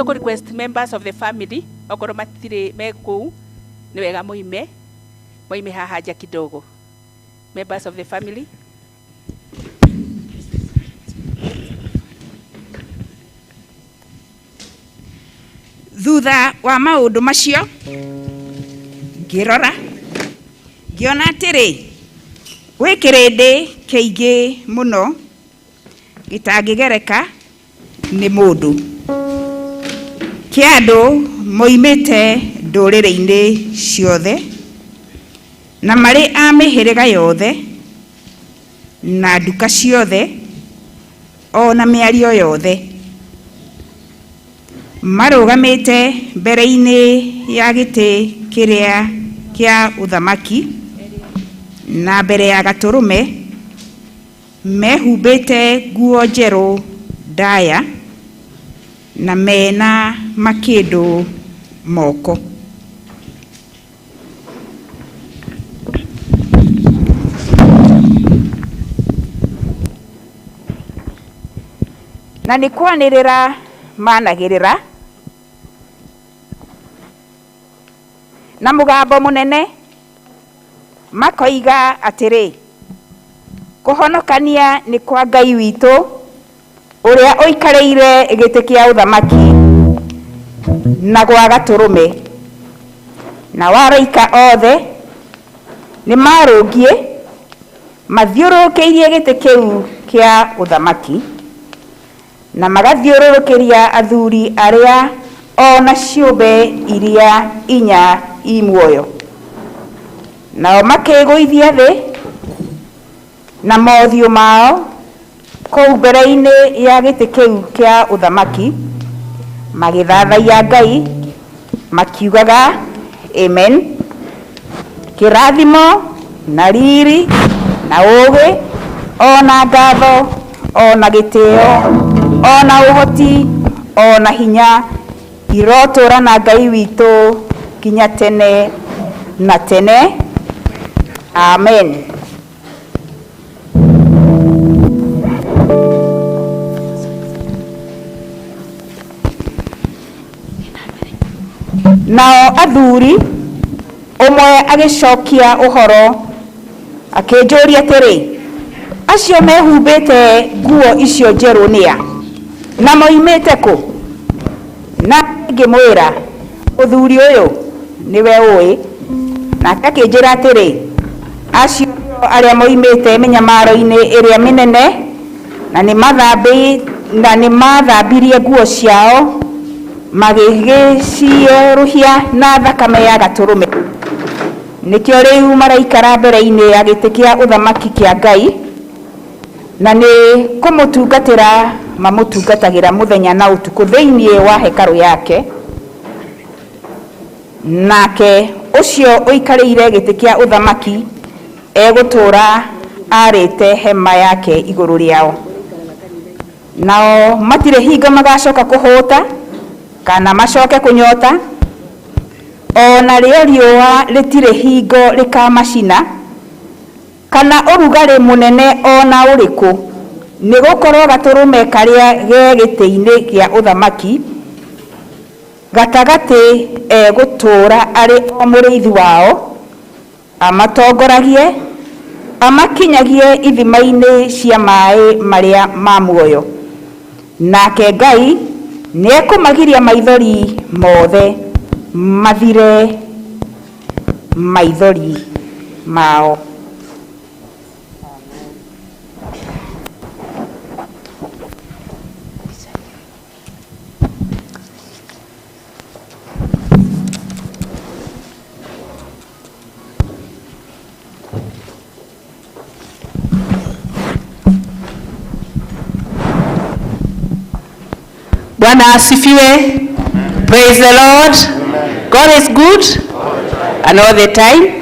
Tũkũ request members of the family okorwo matirĩ me kũu nĩ wega moime moime haha nja kidogo. Members of the family. Thutha wa maũndũ macio ngĩrora ngĩona atĩrĩ, gwĩ kĩrĩndĩ kĩingĩ mũno gĩtangĩgereka nĩ mũndũ, kĩa andũ moimĩte ndũrĩrĩ-inĩ ciothe na marĩ a mĩhĩrĩga yothe na nduka ciothe o na mĩario yothe, marũgamĩte mbere-inĩ ya gĩtĩ kĩrĩa kĩa ũthamaki na mbere ya Gatũrũme, mehumbĩte nguo njerũ ndaya na mena makĩndũ moko. Na nĩ kwanĩrĩra managĩrĩra na mũgambo mũnene makoiga atĩrĩ, Kũhonokania nĩ kwa Ngai witũ ũrĩa ũikarĩire gĩtĩ kĩa ũthamaki na gwa Gatũrũme. Nao araika othe nĩ marũngiĩ mathiũrũrũkĩirie gĩtĩ kĩu kĩa ũthamaki, na magathiũrũrũkĩria athuri arĩa o na ciũmbe iria inya i muoyo. Nao makĩĩgũithia thĩ na mothiũ mao kũu mbere-inĩ ya gĩtĩ kĩu kĩa ũthamaki, magĩthathaiya Ngai, makiugaga, Amen. Kĩrathimo na riri na ũũgĩ o na ngatho o na gĩtĩo o na ũhoti o na hinya irotũũra na Ngai witũ nginya tene na tene. Amen. Nao athuri ũmwe agĩcokia ũhoro akĩnjũria atĩrĩ, acio mehumbĩte nguo icio njerũ nĩa, na moimĩte kũ? Na ngĩmwĩra, mũthuri ũyũ, nĩwe ũĩ. Nake akĩnjĩra atĩrĩ, acio nĩo arĩa moimĩte mĩnyamaro-inĩ ĩrĩa mĩnene, na nĩ maathambirie nguo ciao magĩgĩcierũhia na thakame ya Gatũrũme. Nĩkĩo rĩu maraikara mbere-inĩ ya gĩtĩ kĩa ũthamaki kĩa Ngai, na nĩ kũmũtungatĩra mamũtungatagĩra mũthenya na ũtukũ thĩinĩ wa hekarũ yake. Nake ũcio ũikarĩire gĩtĩ kĩa ũthamaki egũtũũra aarĩte hema yake igũrũ rĩao. Nao matirĩ hingo magacoka kũhũta kana macoke kũnyota, o narĩo riũa rĩtirĩ hingo rĩkamacina, kana ũrugarĩ mũnene o na ũrĩkũ, nĩ gũkorũo Gatũrũme karĩa ge gĩtĩ-inĩ kĩa ũthamaki gatagatĩ egũtũũra arĩ o mũrĩithi wao, amatongoragie, amakinyagie ithima-inĩ cia maĩ marĩa ma muoyo. Nake Ngai nĩekũmagiria maithori mothe mathire maithori mao. Bwana asifiwe. Praise the Lord. God is good and all the time.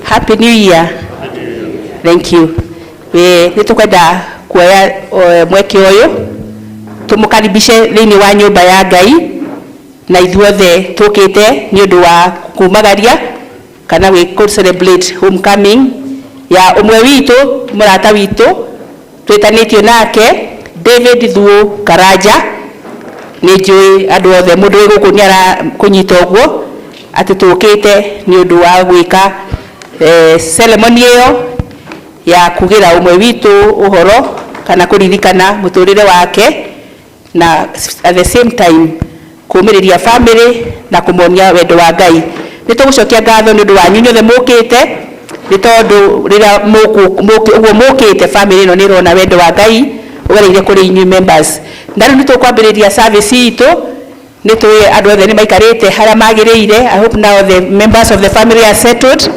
Happy New Year. Thank you. Nĩ tũkwenda kuoya mweke ũyũ tũmũkaribishe thĩinĩ wa nyũmba ya Ngai na ithuothe tũkĩte nĩ ũndũ wa kumagaria kana gwĩ celebrate homecoming ya ũmwe witũ mũrata witũ twĩtanĩtio nake David Thuo Karanja. Nĩ njũĩ andũ othe mũndũ wĩ gũkũ nĩ arakũnyita ũguo atĩ tũkĩte nĩ ũndũ wa gwĩka ceremony ĩyo ya kugĩra ũmwe witũ ũhoro kana kũririkana mũtũrĩre wake, na at the same time kũmĩrĩria family na kũmonia wendo wa Ngai. Nĩ tũgũcokia ngatho nĩ ũndũ wanyu inyuothe mũkĩte, nĩ tondũ rĩrĩa ũguo mũkĩte family ĩno nĩ ĩrona wendo wa Ngai ũgereire kũrĩ inyuĩ members. Na rĩu nĩ tũkwambĩrĩria service itũ, nĩ tũĩ andũ othe nĩ maikarĩte harĩa magĩrĩire. I hope now the members of the family are settled.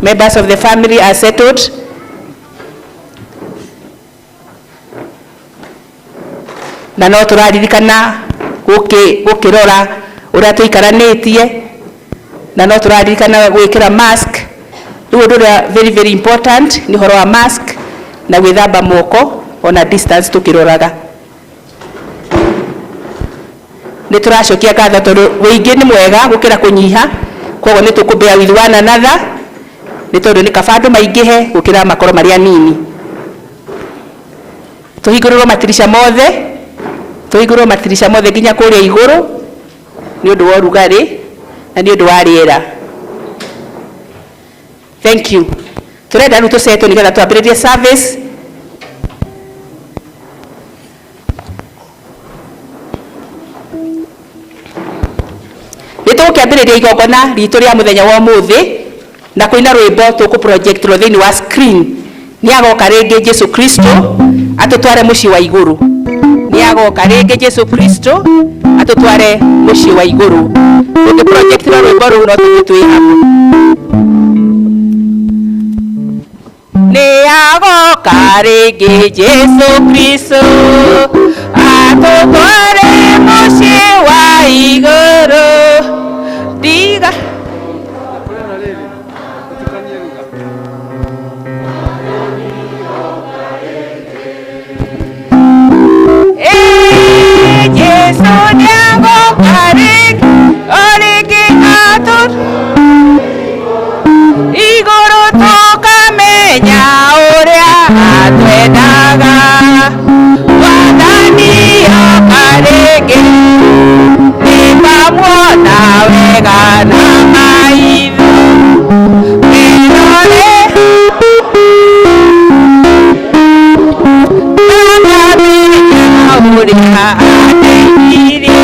Members of the family are settled. Na no tũraririkana gũkĩrora ũrĩa tũikaranĩtie, na no tũraririkana gwĩkĩra mask. Rĩu ũndũ ũrĩa very very important nĩ ũhoro wa mask na gwĩthamba moko ona distance tũkĩroraga. Nĩ tũracokia ngatho tondũ wĩingĩ nĩ mwega gũkĩra kũnyiha, koguo nĩ tũkũ bear with one another, nĩ tondũ nĩ kaba andũ maingĩhe gũkĩra makorwo marĩ anini. Tũhingũrĩrwo matirisha mothe, tũhingũrĩrwo matirisha mothe nginya kũrĩa igũrũ nĩ ũndũ wa ũrugarĩ na nĩ ũndũ wa rĩera. Thank you. Tũrenda rĩu tũcetwo nĩgetha twambĩrĩrie service. Nĩ tũgũkĩambĩrĩria igongona ritũ rĩa mũthenya wa ũmũthĩ na kũina rwĩmbo tũkũ project rwo thĩinĩ wa screen. Nĩ agoka rĩngĩ Jesu Kristo atũtware mũciĩ wa igũrũ. Nĩ agoka rĩngĩ Jesu Kristo atũtware mũciĩ wa igũrũ. Tũngĩ project rwo rwĩmbo rũu no tũthiĩ twĩ hamwe. Nĩ agoka rĩngĩ Jesu Kristo atũtware mũciĩ wa igũrũ. Ndiga Jesu nĩ agoka rĩngĩ, o rĩngĩ igũrũ tũkamenya ũrĩa atwendaga. Mwathani oka rĩngĩ, nĩngamuona wega na maitho. Merore tũkamenya ũrĩa ateithirie.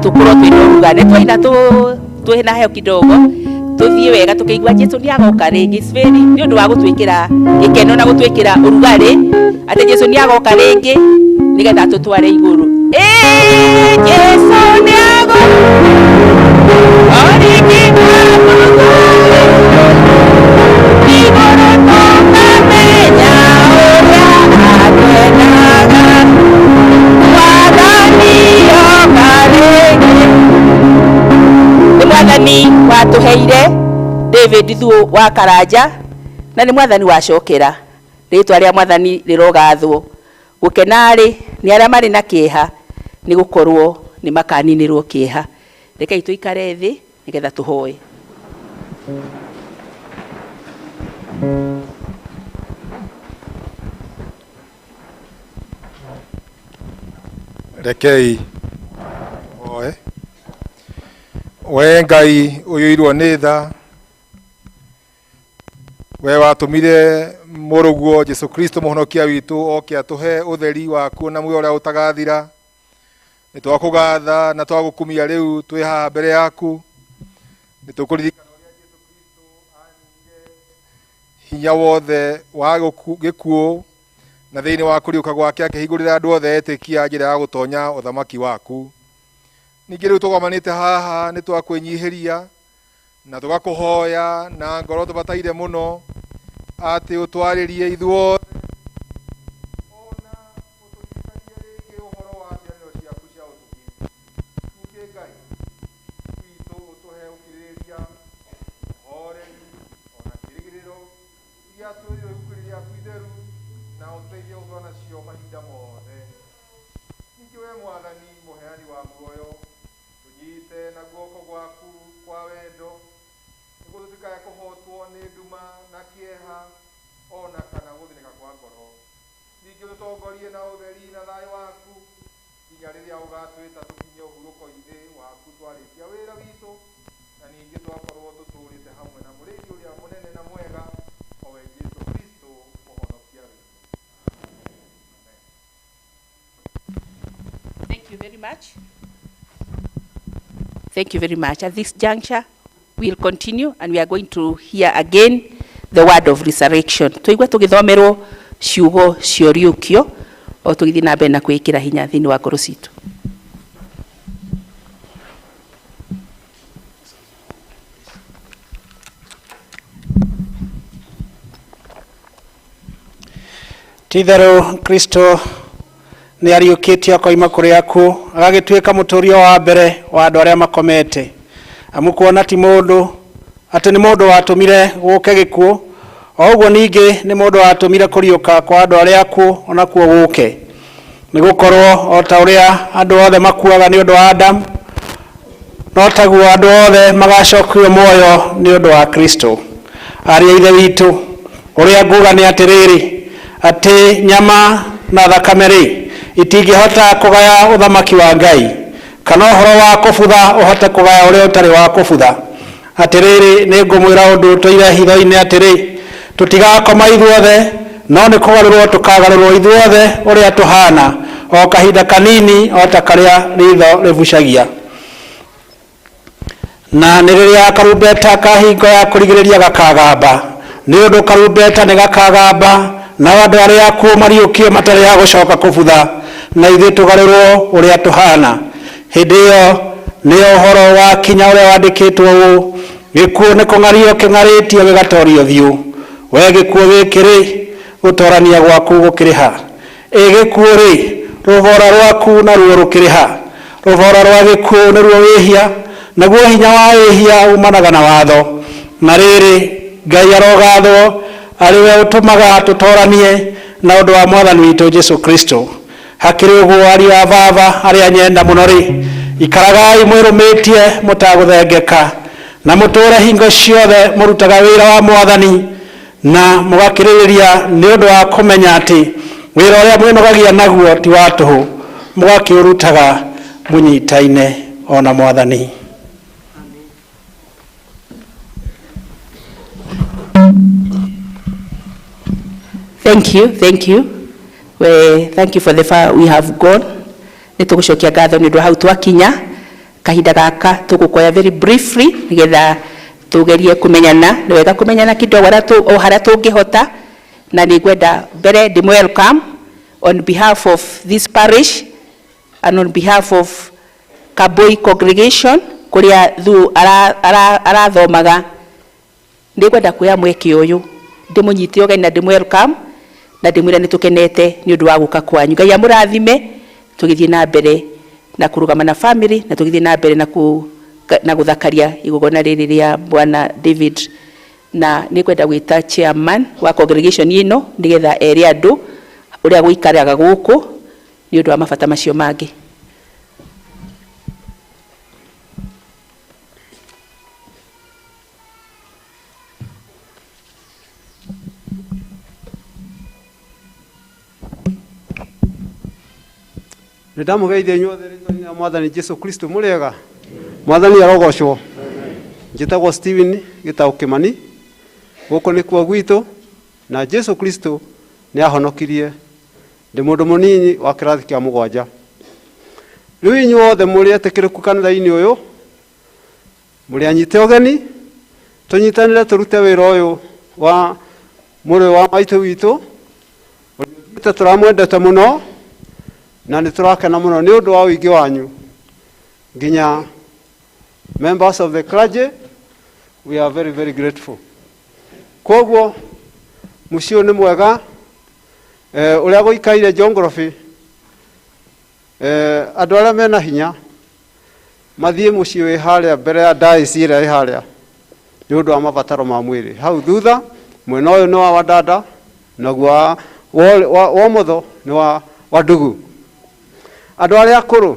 Tukorwo twina ũrugarĩ twaina twina heo kidogo tuthie wega tukiigua Jesu ni agoka ringi. It's very ni undu wa gutwikira gikeno na gutwikira urugari ati Jesu ni agoka ringi nigetha tutware iguru. Jesu ni agoka ringi iguru tukamenya uria atwendaga Mwathani oka ringi. Ni Mwathani watuheire David Thuo wa Karanja na ni Mwathani wacokera ritwa ria Mwathani rirogathwo. Gukena-ri ni aria mari na kieha ni gukorwo ni makaninirwo kieha. Rekei tuikare thi nigetha tuhoe. Rekei hoe. We Ngai uyuirwo ni tha, we watumire muruguo Jesu Kristo muhonokia witu oke atuhe utheri waku na muoyo uria utagathira. Ni twakugatha na twagukumia riu twi haha mbere yaku. Ni tukuririkana uria Jesu Kristo aninire hinya wothe wa gikuo na thiini wa kuriuka gwake akihingurira andu othe etikia njira ya gutonya uthamaki waku. Ningĩ rĩu tũgomanĩte haha nĩ twakwĩnyihĩria na tũgakũhoya na ngoro tũbataire mũno atĩ ũtwarĩrie ithuothe ona ũtũririkanie rĩngĩ ũhoro wa ciĩranĩro ciaku cia ũtugi. Ningĩ Ngai witũ ũtũhe ũkirĩrĩria, ũhoreri ona kĩĩrĩgĩrĩro iria twĩrĩirwo ibuku-inĩ rĩaku itheru na ũtũteithie gũkorwo nacio mahinda mothe. Ningĩ we Mwathani mũheani wa muoyo tũnyite na guoko gwaku kwa wendo nĩguo tũtikae kũhotwo nĩ nduma na kĩeha ona kana gũthĩnĩka kwa ngoro. Ningĩ ũtũtongorie na ũtheri na thayũ waku nginya rĩrĩa ũgatwĩta tũkinye ũhurũko-inĩ waku twarĩkia wĩra witũ na ningĩ twakorwo tũtũũrĩte hamwe na mũrĩithi ũrĩa mũnene na mwega o we Jesu Kristo mũhonokia witũ. Amen. Thank you very much. Thank you very much. At this juncture, we'll continue and we are going to hear again the word of resurrection. Tuigwe tugithomerwo ciugo cia ũriũkio o tũgĩthiĩ na mbere na kwĩĩkĩra hinya thĩinĩ wa ngoro citũ. Ti-itherũ Kristo nĩ ariũkĩtio akoima kũrĩ akuũ agagĩtuĩka mũtũũria wa mbere wa andũ arĩa makomete. Amu kuona ti mũndũ atĩ nĩ mũndũ watũmire gũke gĩkuũ, o ũguo ningĩ nĩ mũndũ watũmire kũriũka kwa andũ arĩa akuũ onakuo gũke. Nĩ gũkorwo o ta ũrĩa andũ othe makuaga nĩ ũndũ wa Adamu, no taguo andũ othe magacokio muoyo nĩ ũndũ wa Kristo. Ariũ a Ithe witũ, ũrĩa nguga nĩ atĩrĩrĩ, atĩ nyama na thakame rĩ itingĩhota kũgaya ũthamaki wa Ngai, kana ũhoro wa kũbutha ũhote kũgaya ũrĩa ũtarĩ wa kũbutha. Atĩrĩrĩ, nĩ ngũmwĩra ũndũ ũtũire hitho-inĩ atĩrĩ, tũtigakoma ithuothe, no nĩ kũgarũrwo tũkagarũrwo ithuothe ũrĩa tũhana, o kahinda kanini o ta karĩa ritho rĩbucagia. Na nĩ rĩrĩa karumbeta ka hingo ya kũrigĩrĩria gakagamba, nĩ ũndũ karumbeta nĩ gakagamba, nao andũ arĩa akuũ mariũkio matarĩ a gũcoka kũbutha, na ithuĩ tũgarũrwo ũrĩa tũhana. Hĩndĩ ĩyo nĩyo ũhoro wa kinya ũrĩa wandĩkĩtwo ũũ, gĩkuũ nĩ kũng'ario kĩng'arĩtio gĩgatorio biũ. We gĩkuũ gĩkĩ rĩ, gũtorania gwaku gũkĩrĩ ha? Ĩ gĩkuũ rĩ, rũbora rwaku naruo rũkĩrĩ ha? Rũbora rwa gĩkuũ nĩruo wĩhia, naguo hinya wa wĩhia umanaga na watho. Na rĩrĩ, Ngai arogathwo arĩ we ũtũmaga tũtoranie na ũndũ wa Mwathani witũ Jesu Kristo. Hakĩrĩ ũguo ariũ a baba arĩa nyenda mũno rĩ, ikaragai mwĩrũmĩtie mũtagũthengeka, na mũtũũre hingo ciothe mũrutaga wĩra wa Mwathani na mũgakĩrĩrĩria nĩ ũndũ wa kũmenya atĩ wĩra ũrĩa mwĩnogagia naguo ti wa tũhũ, mũgakĩũrutaga mũnyitaine o na Mwathani. Thank you, thank you. We thank you for the far we have gone. Nĩ tũgũcokia ngatho nĩ ũndũ wa hau twakinya. Kahinda gaka tũgũkoya very briefly nĩgetha tugerie kumenyana. Nĩ wega kumenyana kidogo o harĩa tũngĩhota, na nĩ ngwenda mbere ndĩ welcome on behalf of this parish and on behalf of Kaboi congregation kuria thu arathomaga. Nĩ ngwenda kuoya mweke ũyũ ndĩmũnyite ũgeni na ndĩ welcome na ndĩmwĩre nĩ tũkenete nĩ ũndũ wa gũka kwanyu. Ngai amũrathime tũgĩthiĩ na mbere na kũrũgama na family na tũgĩthiĩ na mbere na gũthakaria igongona rĩrĩ rĩa Bwana David. Na nĩ ngwenda gwĩta chairman wa congregation ĩno nĩgetha ere andũ ũrĩa gũikaraga gũkũ nĩ ũndũ wa mabata macio mangĩ. Nĩ ndamũgeithia inyuothe rĩtwa-inĩ rĩa Mwathani Jesu Kristo. Mũrĩega? Mwathani arogocwo. Njĩtagwo Steven Gĩtaũ Kĩmani. Gũkũ nĩkuo gwitũ, na Jesu Kristo nĩ ahonokirie. Ndĩ mũndũ mũnini wa kĩrathi kĩa 7. Rĩu inyuothe mũrĩ etĩkĩrĩku kanitha-inĩ ũyũ, mũrĩ anyite ũgeni, tũnyitanĩre tũrute wĩra ũyũ wa mũrĩ wa maitũ witũ, ũrĩa tũramwendete mũno, na nĩ tũrakena mũno nĩ ũndũ wa ũingĩ wanyu. Nginya members of the clergy, we are very, very grateful. Koguo mũciĩ ũyũ nĩ mwega, ũrĩa gũikaire geography, andũ arĩa mena hinya mathiĩ mũciĩ wĩ harĩa mbere ya diocese ĩrĩa ĩ harĩa nĩ ũndũ wa mabataro ma mwĩrĩ. Hau thutha mwena ũyũ nĩ wa Wadada, naguo wa ũmotho nĩ wa Wadugu. Andũ arĩa akũrũ,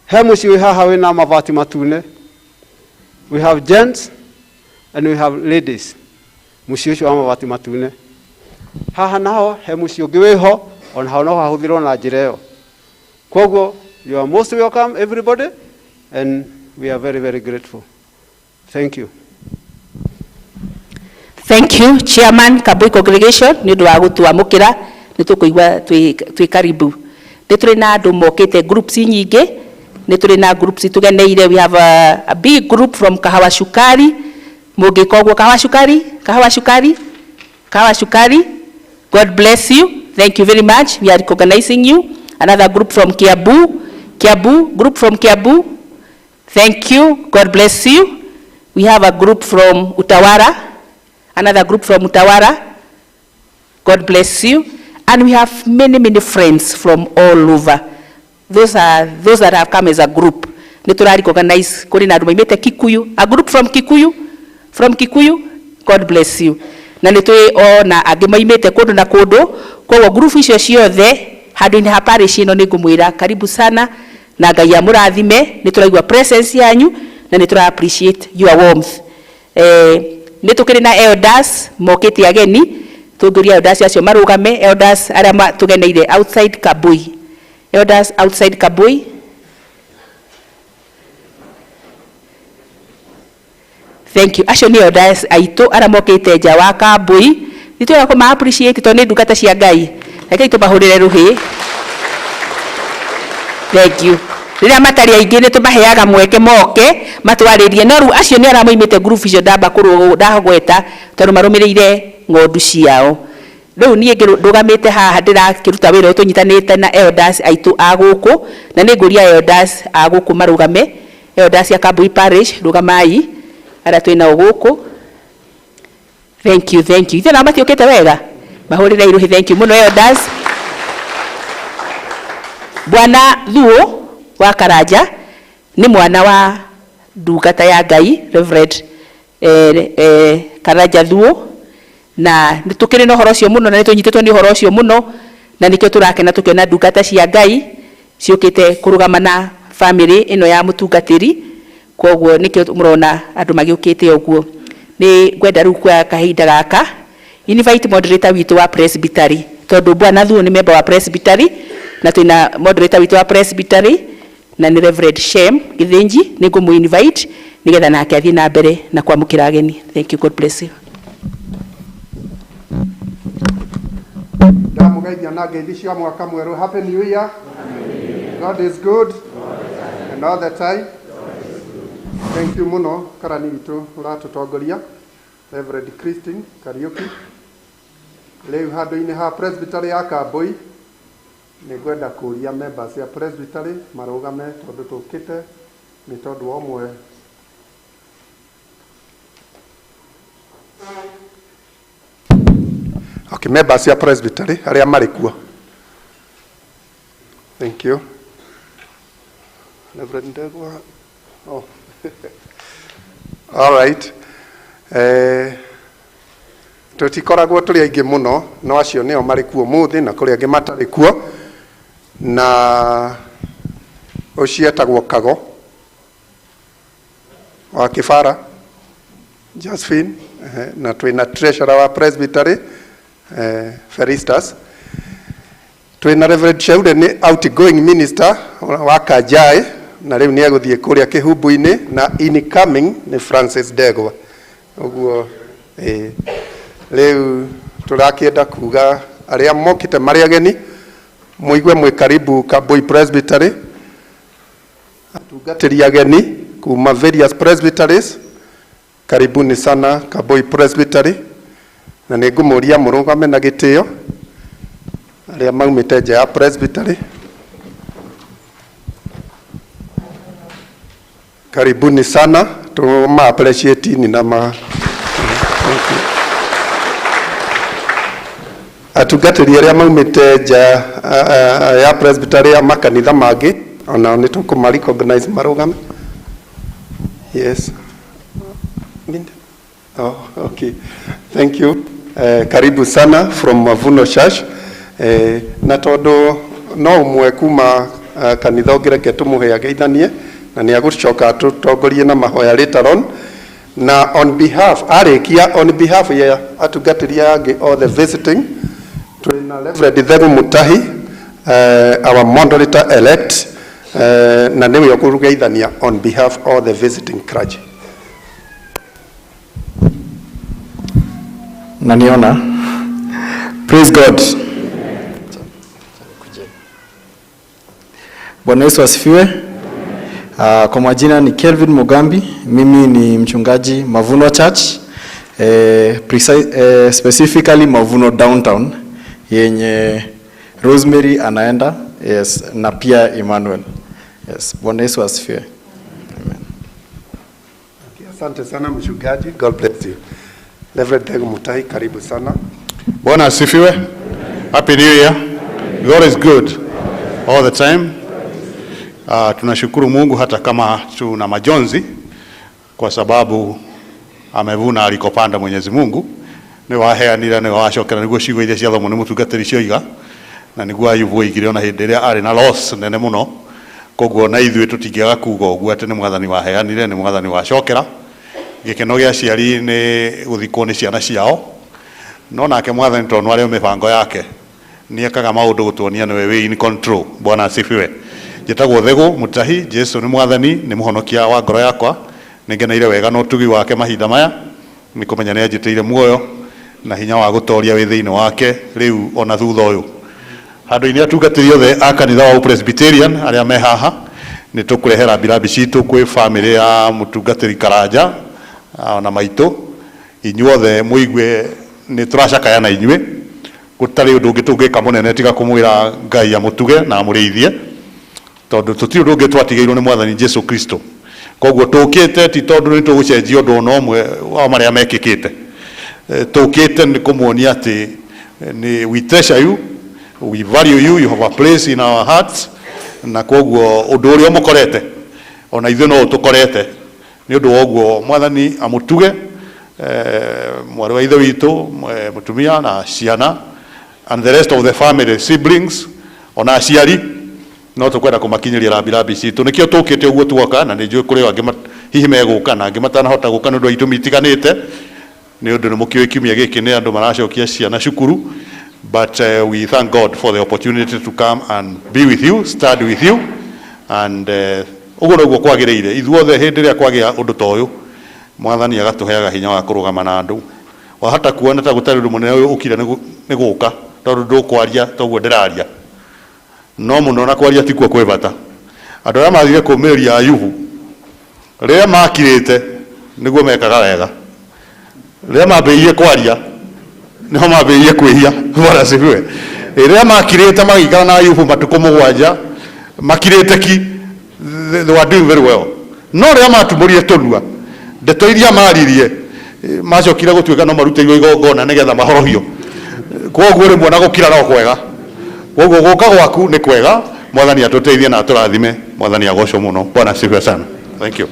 he mũciĩ wĩ haha wĩna mabati matune. We have gents and we have ladies. Mũciĩ ũcio wa mabati matune. Haha naho he mũciĩ ũngĩ wĩho, ona ho no hahũthĩrwo na njĩra ĩyo. Koguo you are most welcome everybody, and we are very, very grateful. Thank you. Thank you, Chairman Kabui Congregation, nĩ ũndũ wa gũtwamũkĩra, nĩ tũkũigua twĩ karibu. Nĩ tũrĩ na andũ mokĩte groups nyingĩ, nĩ tũrĩ na groups tũgeneire. We have a big group from Kahawa Shukari. Mũngĩka ũguo, Kahawa Shukari, Kahawa Shukari, Kahawa Shukari. God bless you. Thank you very much. We are recognizing you. Another group from Kiambu, Kiambu, group from Kiambu. Thank you. God bless you. We have a group from Utawara, another group from Utawara. God bless you. And we have many, many friends from all over. Those are those that have come as a group. Nĩ tũra recognize kũrĩ na andũ maimĩte Kikuyu, a group from Kikuyu, from Kikuyu. God bless you. Na nĩ tũĩ ona angĩ maimĩte kũndũ na kũndũ. Koguo group icio ciothe handũ-inĩ ha parish ĩno nĩ ngũmwĩra karibu sana, na Ngai amũrathime. Nĩ tũraigua presence yanyu na nĩ tũra appreciate your warmth. Nĩ tũkĩrĩ na elders mokĩte ageni, tũngĩũria elders acio marũgame, elders arĩa tũgeneire outside Kabui. Elders outside Kabui. Thank you. Acio nĩ elders aitũ arĩa mokĩte nja wa Kabui. Nĩ twega kũma appreciate tondũ nĩ ndungata cia Ngai. Rekei tũmahũrĩre rũhĩ. Thank you. Rĩrĩa matarĩ aingĩ nĩ tũmaheaga mweke moke matwarĩrie, no rĩu acio nĩ arĩa moimĩte group icio ndamba ndagweta tondũ marũmĩrĩire ng'ondu ciao. Rĩu niĩ ndũgamĩte haha ndĩrakĩruta wĩra ũyũ tũnyitanĩte na elders aitũ a gũkũ, na nĩ ngũria elders a gũkũ marũgame. Elders a Kabui Parish, rũgamai arĩa twĩ nao gũkũ. Thank you, thank you. Ithe nao matiũkĩte wega? Mahũrĩre irũhĩ, thank you mũno elders. Bwana Thuo wa Karanja nĩ mwana wa ndungata ya Ngai Reverend Karanja Thuo, na nĩ tũkĩrĩ na ũhoro ũcio mũno na nĩ tũnyitĩtwo nĩ ũhoro ũcio mũno, na nĩkĩo tũrakena tũkĩona ndungata cia Ngai ciũkĩte kũrũgama na family ĩno ya mũtungatĩri. Koguo nĩkĩo mũrona andũ magĩũkĩte ũguo. Nĩ ngwenda rĩu kuoya kahinda gaka invite moderator witũ wa presbytery, tondũ Bwana Thuo nĩ member wa presbytery na twĩna moderator witũ wa presbytery na nĩ Reverend Shem Githinji. Nĩ ngũmũ invite nĩgetha nake athiĩ na mbere na kwamũkĩra ageni. Thank you, God bless you. Ndamũgeithia na ngeithi cia mwaka mwerũ. Happy New Year. God is good and And all the time. Thank you muno karani witũ ũratũtongoria Reverend Christine Kariuki. Rĩu handũ-inĩ ha presbytery ya Kambui nĩ ngwenda kũria members ya presbytery marũgame tondũ tũkĩte nĩ tondũ wa ũmwe. Okay, members ya presbytery arĩa marĩ kuo. Thank you. Reverend Ndegwa. Oh. All right. Tũtikoragwo tũrĩ aingĩ mũno no acio nĩo marĩ kuo mũthĩ na kũrĩ angĩ matarĩ kuo, na ũcio etagwo Kago wa Kĩbara Josephine, na twĩna treasurer wa presbytery, Felistus, twĩna Reverend Sheure nĩ outgoing minister wa Kajai na rĩu nĩ egũthiĩ kũrĩa Kĩhumbu-inĩ, na incoming nĩ Francis Ndegwa. Ũguo rĩu tũrakĩenda kuga arĩa mokĩte marĩ ageni mũigue mwĩ karibu Kambui Presbytery, atungatĩri ageni kuma various presbyteries, karibuni sana Kambui Presbytery, na nĩ ngũmũria mũrũgame na gĩtĩo arĩa maumĩte nja ya presbytery. Karibuni sana, tuma appreciate ni na ma. Thank you. Atungatĩri arĩa maumĩte nja ya presbytery ya makanitha mangĩ onao nĩ tũkũma recognize marũgame. Yes. Oh, okay. Thank you. Karibu sana from Mavuno Church. Na tondũ no ũmwe kuma kanitha ũngĩ reke tũmũhe ageithanie na nĩ agũcoka atũtongorie na mahoya later on, na on behalf arĩkia, on behalf ya atungatĩri aya angĩ othe visiting, twĩna Reverend Thegu Mutahi, our moderator elect, na nĩwe ũkũgeithania on behalf of the visiting clergy. Naniona. Praise God. Bwana Yesu asifiwe. Kwa majina ni Kelvin Mugambi, mimi ni mchungaji Mavuno Church, specifically Mavuno Downtown yenye Rosemary anaenda, yes, na pia Emmanuel. Yes, Bwana Yesu asifiwe. Amen. Okay, asante sana mchungaji, God bless you. Reverend Thegu Mutahi, karibu sana. Bwana asifiwe. Happy New Year. God is good all the time. Tunashukuru Mungu hata kama tuna majonzi kwa sababu amevuna alikopanda Mwenyezi Mungu. Nĩ waheanire nĩ wacokera nĩguo ciugo iria ciathomwo nĩ mũtungatĩri cioiga, na nĩguo Ayubu oigire ona hĩndĩ ĩrĩa arĩ na loss nene mũno. Koguo na ithuĩ tũtingĩaga kuga ũguo atĩ nĩ Mwathani waheanire, nĩ Mwathani wacokera. Gĩkeno gĩa aciari nĩ gũthikwo nĩ ciana ciao, no nake Mwathani tondũ arĩ o mĩbango yake nĩ ekaga maũndũ gũtuonia nĩwe wĩ in control. Bwana asifiwe. Njĩtagwo Thegũ Mutahi, Jesu nĩ Mwathani, nĩ mũhonokia wa ngoro yakwa. Nĩngeneire wega na ũtugi wake mahinda maya, nĩ kũmenya nĩ anjĩtĩire muoyo na hinya wa gũtoria wĩ thĩinĩ wake rĩu ona thutha ũyũ. Handũ-inĩ atungatĩri othe a kanitha wa Presbyterian arĩa me haha, nĩ tũkũrehera rambirambi citũ kwĩ famĩlĩ ya mũtungatĩri Karanja ona maitũ. Inyuothe mũigue nĩ tũracakaya na inyuĩ, gũtarĩ ũndũ ũngĩ tũngĩka mũnene tiga kũmwĩra Ngai amũtuge na amũrĩithie, tondũ tũtirĩ ũndũ ũngĩ twatigĩirwo nĩ Mwathani Jesu Kristo. Koguo tũkĩte ti tondũ nĩ tũgũcenjia ũndũ ona ũmwe wa marĩa mekĩkĩte, tũkĩte nĩ kũmuonia atĩ nĩ we treasure you, we value you, you have a place in our hearts, na koguo ũndũ ũrĩa ũmũkorete ona ithuĩ no ũtũkorete. Nĩ ũndũ wa ũguo Mwathani amũtuge, mwarĩ wa ithe witũ, mũtumia na ciana and the rest of the family, siblings, ona aciari no tũkwenda kũmakinyĩria rambirambi citũ. Nĩkĩo tũkĩte ũguo tuoka, na nĩ njũĩ kũrĩ o angĩ hihi megũka na angĩ matanahota gũka nĩ ũndũ wa itũmi itiganĩte, nĩ ũndũ nĩ mũkĩũĩ kiumia gĩkĩ nĩ andũ maracokia ciana cukuru, but we thank God for the opportunity to come and be with you, stand with you, and ũguo noguo kwagĩrĩire. Ithuothe hĩndĩ ĩrĩa kwagĩa ũndũ ta ũyũ, Mwathani agatũheaga hinya wa kũrũgama na andũ. Wahota kuona ta gũtarĩ ũndũ mũnene ũyũ ũkire nĩ gũka tondũ ndũkwaria toguo ndĩraria, no mũno na kwaria tikuo kwĩ bata. Andũ arĩa mathire kũũmĩrĩria Ayubu rĩrĩa makirĩte nĩguo mekaga wega, rĩrĩa mambĩrĩirie kwaria nĩho mambĩrĩirie kwĩhia. Bwana asifiwe. Rĩrĩa makirĩte magĩikara na Ayubu matukũ 7 makirĩte ki, they were doing very well. No rĩrĩa matumũrire tũnua, ndeto iria maririe macokire gũtuĩka no marutĩirwo igongona nĩgetha mahorohio. Kwoguo rĩmwe na gũkira no kwega. Kwoguo gũka gwaku nĩ kwega. Mwathani atũteithie na atũrathime. Mwathani agocwo mũno. Bwana asifiwe sana. Thank you.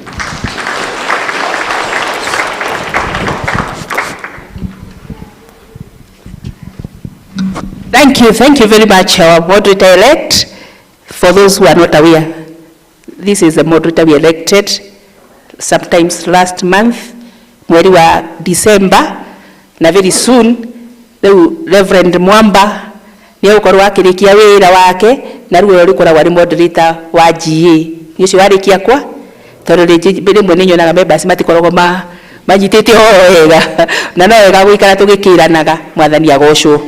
Thank you very much, our moderator elect. For those who are not aware, this is the moderator we elected sometimes last month, mweri wa December, na very soon, rĩu Reverend Mwamba nĩ egũkorwo akĩrĩkia wĩra wake, na rĩu ũrĩa ũrĩkoragwo arĩ moderator wa GA. Nĩ ũcio warĩkia kwa? Tondũ rĩmwe nĩ nyonaga members matikoragwo manyitĩte ũhoro wega, na no wega gũikara tũgĩkĩranaga. Mwathani agocwo.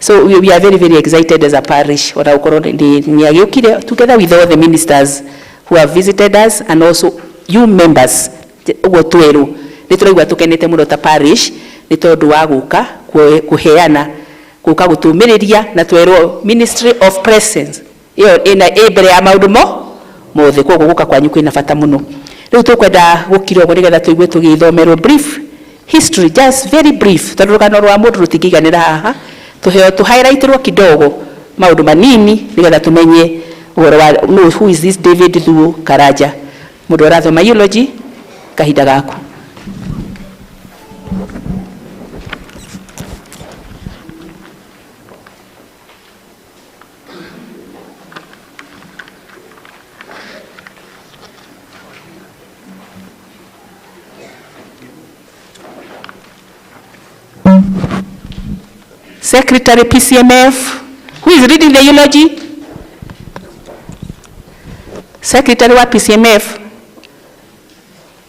So we are very, very excited as a parish. Ona gũkorwo nĩ agĩũkire together with all the ministers who have visited us and also you members. Ũguo twerwo nĩ tũraigua tũkenete mũno ta parish nĩ tondũ wa gũka kũheana, gũka gũtũmĩrĩria, na twerwo ministry of presence ĩyo ĩna ĩ mbere ya maũndũ mo mothe. Koguo gũka kwanyu kwĩna bata mũno. Rĩu tũkwenda gũkira ũguo nĩgetha tũigue tũgĩthomerwo brief history, just very brief, tondũ rũgano rwa mũndũ rũtingĩiganĩra haha. Tũheo tũ highlightirwo kidogo maũndũ manini nĩgetha tũmenye ũhoro wa no, who is this David Thuo Karanja. Mũndũ ũrathoma eulogy, kahinda gaku. Secretary PCMF, who is reading the eulogy? Secretary wa PCMF,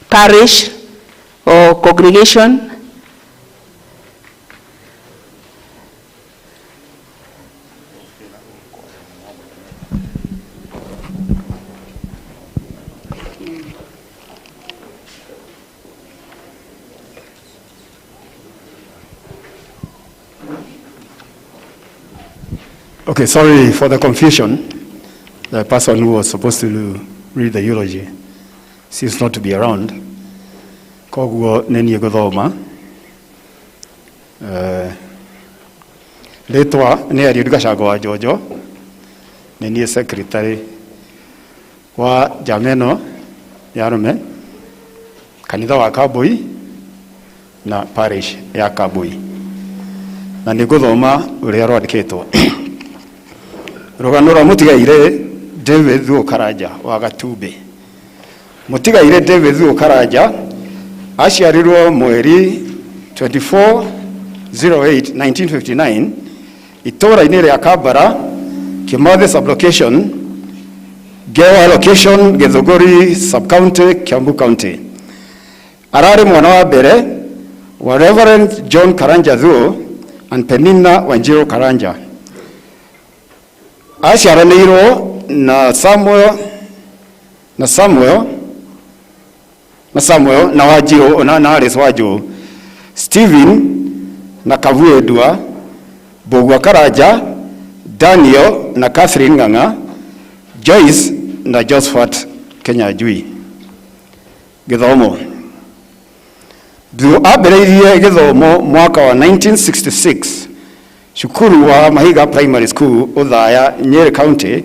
parish or congregation? Okay, sorry for the confusion. The person who was supposed to read the eulogy seems not to be around. Koguo nĩ niĩ ngũthoma. Rĩtwa nĩ Eliud Gachango wa Njonjo. Nĩ niĩ secretary wa njama ĩno ya arũme, kanitha wa Kambui na parish ya Kambui. Na nĩ ngũthoma ũrĩa rwandĩkĩtwo. Rũgano rwa mũtigairĩ David Thuo Karanja wa Gatumbĩ. Mũtigairĩ David Thuo Karanja aciarirwo mweri 24/08/1959 itũũra-inĩ rĩa Kambara, Kimathi sublocation, Ngewa location, Githunguri sub-county, Kiambu County. Ararĩ mwana wa mbere wa Reverend John Karanja Thuo and Penina Wanjiru Karanja. Aciaranĩirwo na Samuel na Samuel na Samuel na Wanjiru na Alice Wanjiru, Stephen na Kavue Ndua, Mbugua Karanja, Daniel na Catherine Ng'ang'a, Joyce na Josephat Kenyanjui. Gĩthomo. Thuo ambĩrĩirie gĩthomo mwaka wa 1966 cukuru wa Mahiga Primary School, Othaya, Nyeri County,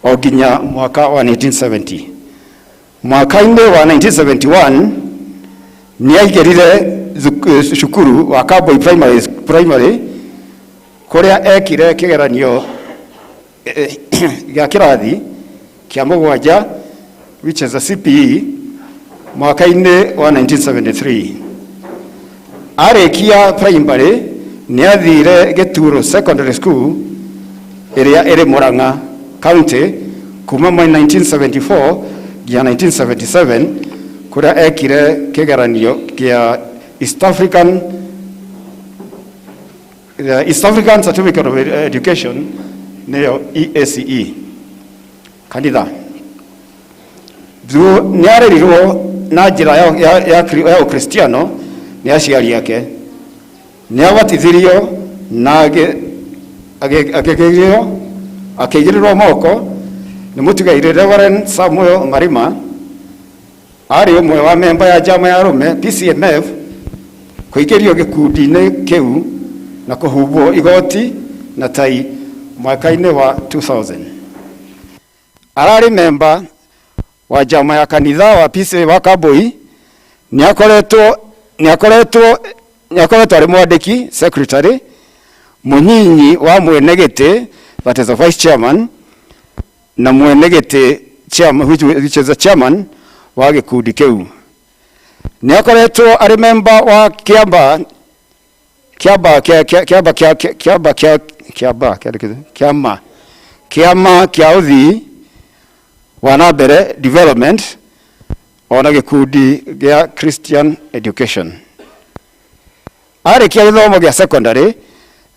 o nginya mwaka wa 1970. Mwaka-inĩ wa 1971 nĩ aingĩrire cukuru wa Kambui Primary kũrĩa ekire kĩgeranio gĩa kĩrathi kĩa 7, which is a CPE, mwaka-inĩ wa 1973. Arĩkia primary nĩ athire Gĩturo Secondary School ĩrĩa ĩrĩ Murang'a County kuma mwaka 1974 nginya 1977, kũrĩa ekire kĩgeranio kĩa East African Certificate of Education, nĩyo EACE. Kanitha. Thuo nĩ arerirwo na njĩra ya, ya, ya, ya ũkristiano nĩ aciari ake. Nĩ abatithirio na akĩigĩrĩrwo akĩigĩrĩrwo moko nĩ mũtigairĩ Reverend Samuel Marima, arĩ ũmwe wa memba ya njama ya arũme PCMF kũingĩrio gĩkundi-inĩ kĩu na kũhumbwo igoti na tai mwaka-inĩ wa 2000. Ararĩ memba wa njama ya kanitha wa PC wa Kambui. Nĩ akoretwo arĩ mwandĩki, secretary, mũnyinyi wa mwene gĩtĩ, that is a vice chairman, na mwene gĩtĩ chairman, which is the chairman wa gĩkundi kĩu. Nĩ akoretwo arĩ memba wa kĩamba kĩamba kĩa kĩa- kĩamba kĩa kĩamba kĩa kĩamba kĩa kĩama kĩama kĩa ũthii wa na mbere, development, ona gĩkundi gĩa Christian Education. Arĩkia gĩthomo gĩa secondary,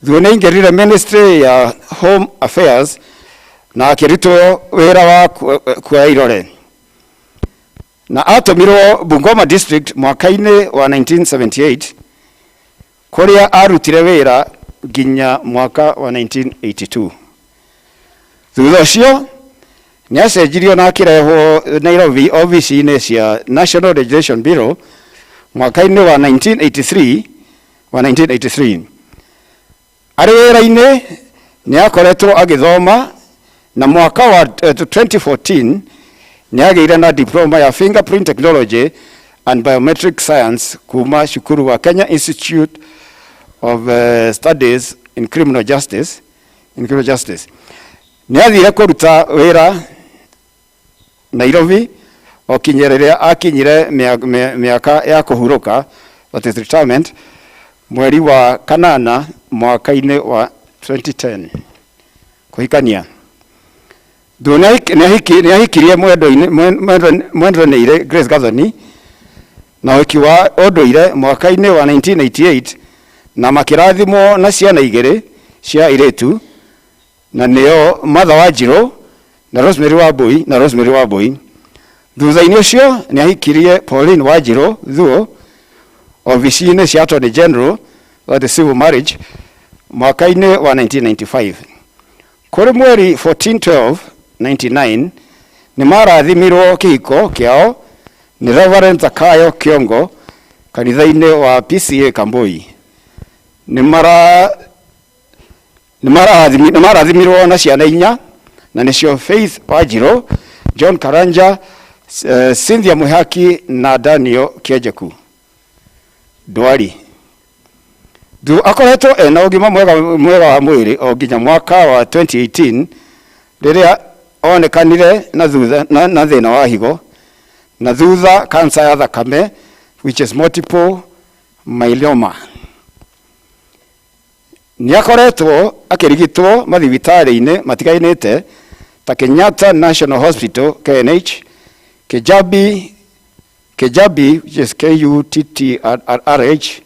Thuo nĩ aingĩrire Ministry ya Home Affairs na akĩrutwo wĩra wa kuoya irore na atũmirwo Bungoma District mwaka-inĩ wa 1978, kũrĩa arutire wĩra nginya mwaka wa 1982. Thutha ũcio nĩ acenjirio na akĩrehwo Nairobi obici-inĩ cia National Registration Bureau mwaka-inĩ wa 1983 wa 1983. Arĩ wĩra-inĩ nĩ akoretwo agĩthoma, na mwaka wa 2014 nĩ agĩire na diploma ya fingerprint technology and biometric science kuma cukuru wa Kenya Institute of Studies in Criminal Justice in Criminal Justice. Nĩ athire kũruta wĩra Nairobi o kinya rĩrĩa akinyire mĩaka ya kũhurũka, that is retirement, mweri wa kanana mwaka-inĩ wa 2010. Kũhikania. Thuo nĩ ahikirie mwendo-inĩ Grace Gathoni na ũhiki wa ũndũire mwaka-inĩ wa 1988, na makĩrathimwo na ciana igĩrĩ cia airĩtu, na nĩo Martha Wanjirũ na Rosemary Wambui na Rosemary Wambui. Thutha-inĩ ũcio nĩ ahikirie Pauline Wanjirũ Thuo obici-inĩ cia Attorney General, that is civil marriage, mwaka-inĩ wa 1995. Kũrĩ mweri 14 12 99 nĩ marathimirwo kĩhiko kĩao nĩ Reverend Zakayo Kiongo kanitha-inĩ wa PCA Kambui. Nĩ mara nĩ marathimirwo na ciana inya, na nĩcio Faith Wanjirũ, John Karanja, Cynthia Mwihaki na Daniel Kĩenjeku. Ndwari. Thuo akoretwo ena ũgima mwega mwega wa mwĩrĩ o nginya mwaka wa 2018, rĩrĩa onekanire na thutha na thĩna wa higo na thutha cancer ya thakame, which is multiple myeloma. Nĩ akoretwo akĩrigitwo mathibitarĩ-inĩ matiganĩte ta Kenyatta National Hospital, KNH, Kijabi, which is KUTTRH,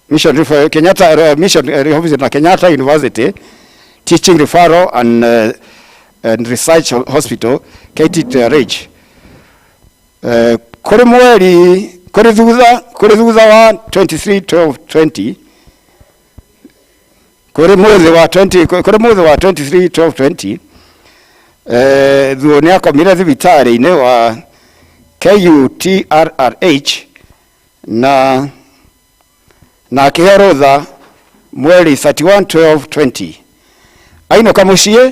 Mission Refer Kenyatta Mission Hospital na Kenyatta University Teaching Referral and Research Hospital, KTTRH. Kũrĩ mweri kũrĩ thutha wa 23 12 20 kũrĩ mũthĩ wa 20 kũrĩ mũthĩ wa 23 12 20, Thuo nĩ akomire thibitarĩ-inĩ wa KUTRRH na akĩheo rũtha mweri 31 12 20. Ainũka mũciĩ,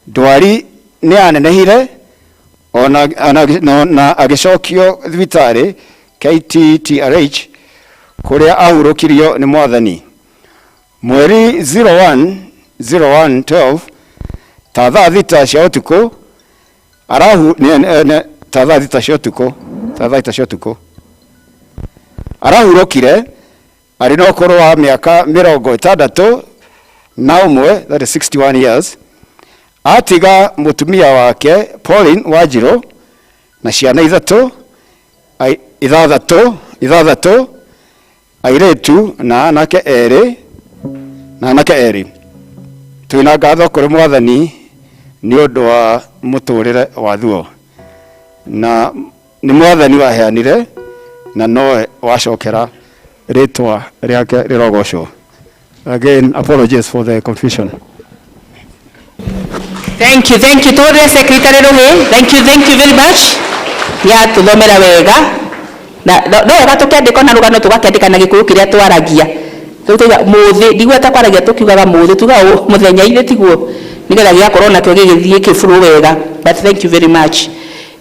ndwari nĩ yanenehire ona na agĩcokio thibitarĩ KTTRH, kũrĩa ahurũkirio nĩ Mwathani mweri 01 01 12 ta thaa 6 cia ũtukũ arahu nĩ ta thaa 6 cia ũtukũ ta thaa 6 cia ũtukũ arahurũkire arĩ na ũkũrũ wa mĩaka 61, that is 61 years. Atiga mũtumia wake Pauline Wanjirũ na ciana ithatũ, ithathatũ airĩtu na anake erĩ. Twĩna ngatho kũrĩ Mwathani nĩ ũndũ wa mũtũrĩre wa Thuo. Na nĩ Mwathani waheanire na nowe wacokera, rĩtwa rĩake rĩrogocwo. Again, apologies for the confusion. Thank you, thank you. Tũhũrĩre secretary rũhĩ. Thank you, thank you very much. Nĩ atũthomera wega. Na no wega tũkĩandĩka na rũgano tũgakĩandĩka na Gĩkũyũ kĩrĩa twaragia. Tũtauga mũthĩ, ndigua ta kwaragia tũkiugaga mũthĩ, tugaga mũthenya ithe tiguo. Nĩgetha gĩgakorwo nakĩo gĩgĩthiĩ kĩburu wega. But thank you very much.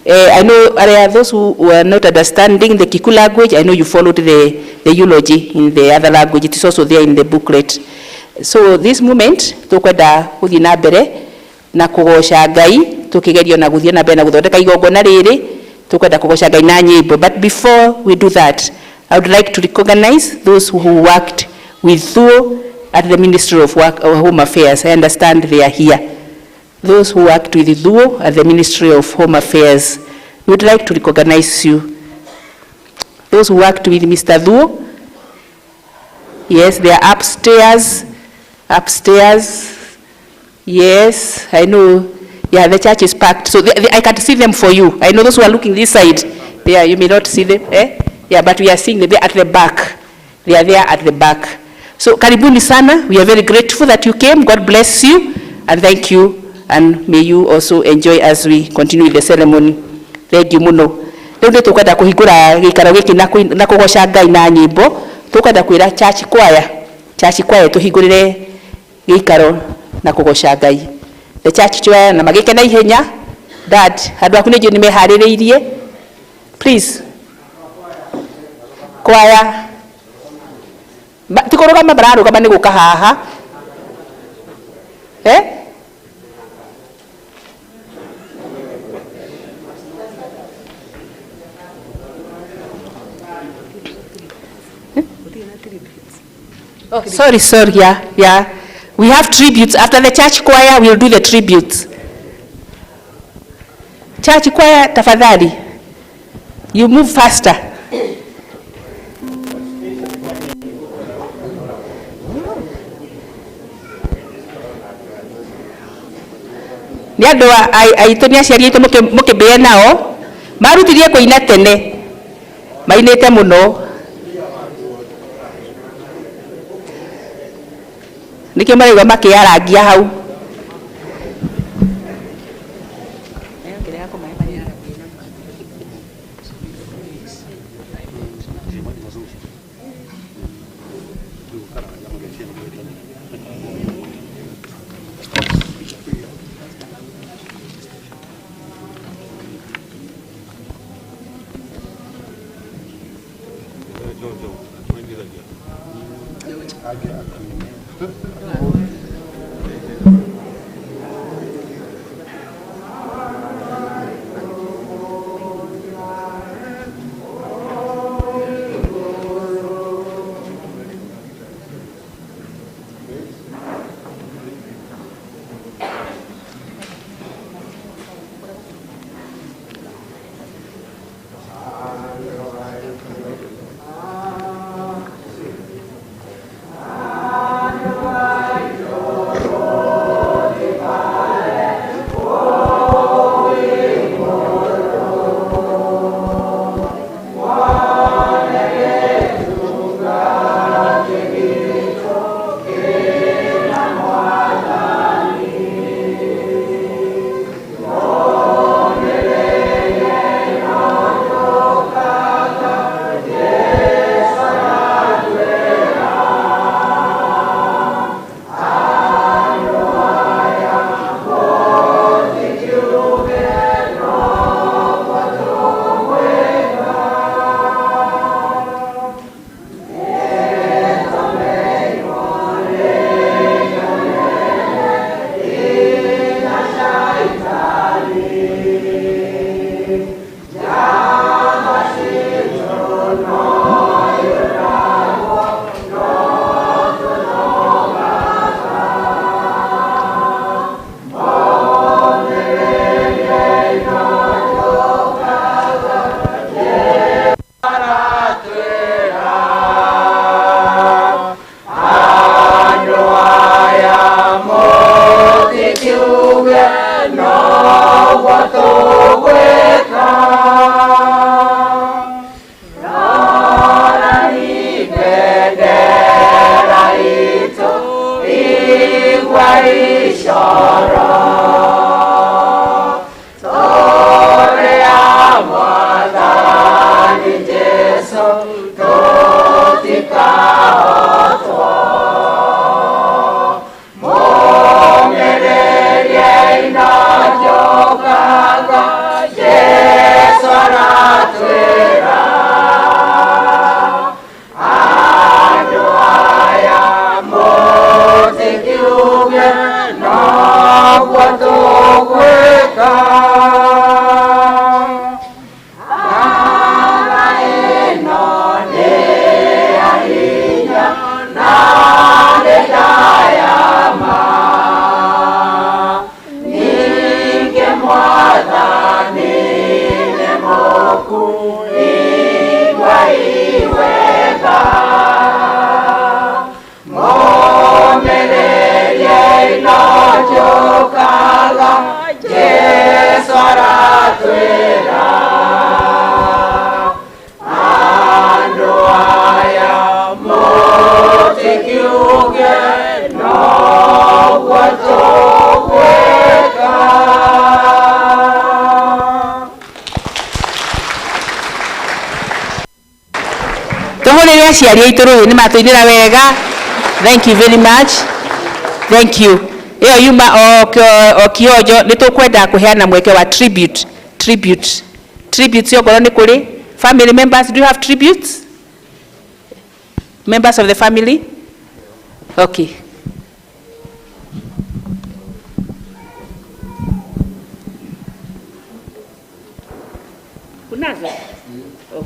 I know there are those who were not understanding the Kikuyu language. I know you followed the eulogy in the other language. It is also there in the booklet. So this moment, tukwenda gũthiĩ na mbere na kũgoca Ngai, tukigerio na gũthiĩ na mbere na gũthondeka igongona rĩrĩ, tukwenda kũgoca Ngai na nyĩmbo. But before we do that, I would like to recognize those who worked with Thuo at the Ministry of Work, Home Affairs. I understand they are here. Those who worked with Thuo at the Ministry of Home Affairs, we would like to recognize you. Those who worked with Mr. Thuo, yes, they are upstairs, upstairs. Yes, I know. Yeah, the church is packed. So I can see them for you. I know those who are looking this side. Yeah, you may not see them. Eh? Yeah, but we are seeing them. They're at the back. They are there at the back. So karibuni sana. We are very grateful that you came. God bless you and thank you. And may you also enjoy as we continue with the ceremony. Thank you muno. Rĩu nĩ tũkwenda kũhingũra gĩikaro gĩkĩ na kũgoca Ngai na nyĩmbo. Tũkwenda kwĩra church choir tũhingũrĩre gĩikaro na kũgoca Ngai. The church choir na magĩke na ihenya. Dad, andũ aku nĩ njũĩ nĩ meharĩrĩirie. Please. Choir. Ti kũrũgama mararũgama nĩ gũka haha. Eh? Oh, sorry, sorry, yeah, yeah. We have tributes. After the church choir, we'll do the tributes. Church choir, tafadhali. You move faster. Nĩ andũ aitũ, nĩ aciari aitũ mũkĩmbĩe nao marutirie kũina tene, mainĩte mũno, nĩkĩo maraigua makĩarangia hau. Coro Tũrĩ a Mwathani Jesũ tũtikahotwo. Mũmĩrĩriei na njũkaga, Jesũ aratwĩra. Andũ aya mũtikiuge noguo tũgwĩka. Mbara ĩno nĩ ya hinya na nĩ ndaya ma. Ningĩ Mwathani nĩ mũku, iguai wega. Mũmĩrĩriei no njũkaga, Jesũ aratwĩra. Andũ aya mũtikiuge noguo tũgwĩka. Tũhũrĩre aciari aitũ rũĩ nĩ matũinĩra wega. Thank you very much. Thank you. Ĩyo yuma o kĩonjo nĩ tũkwenda kũheana mweke wa tribute. Tribute. Tributes okorwo nĩ kũrĩ. Family members, do you have tributes? Members of the family? Okay. Kunazo? Oh.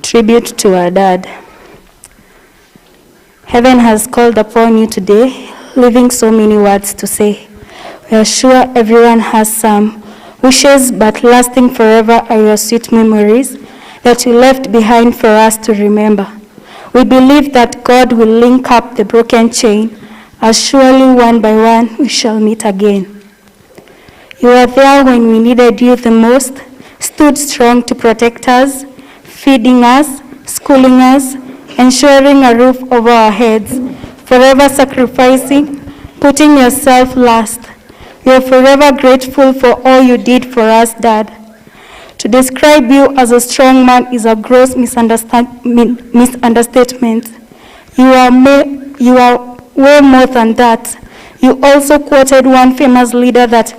Tribute to our dad. Heaven has called upon you today, leaving so many words to say. We are sure everyone has some wishes, but lasting forever are your sweet memories that you left behind for us to remember. We believe that God will link up the broken chain, as surely one by one we shall meet again. You were there when we needed you the most, stood strong to protect us, feeding us, schooling us, ensuring a roof over our heads, forever sacrificing, putting yourself last. We are forever grateful for all you did for us, Dad. To describe you as a strong man is a gross misunderstatement. You are way more than that. You also quoted one famous leader that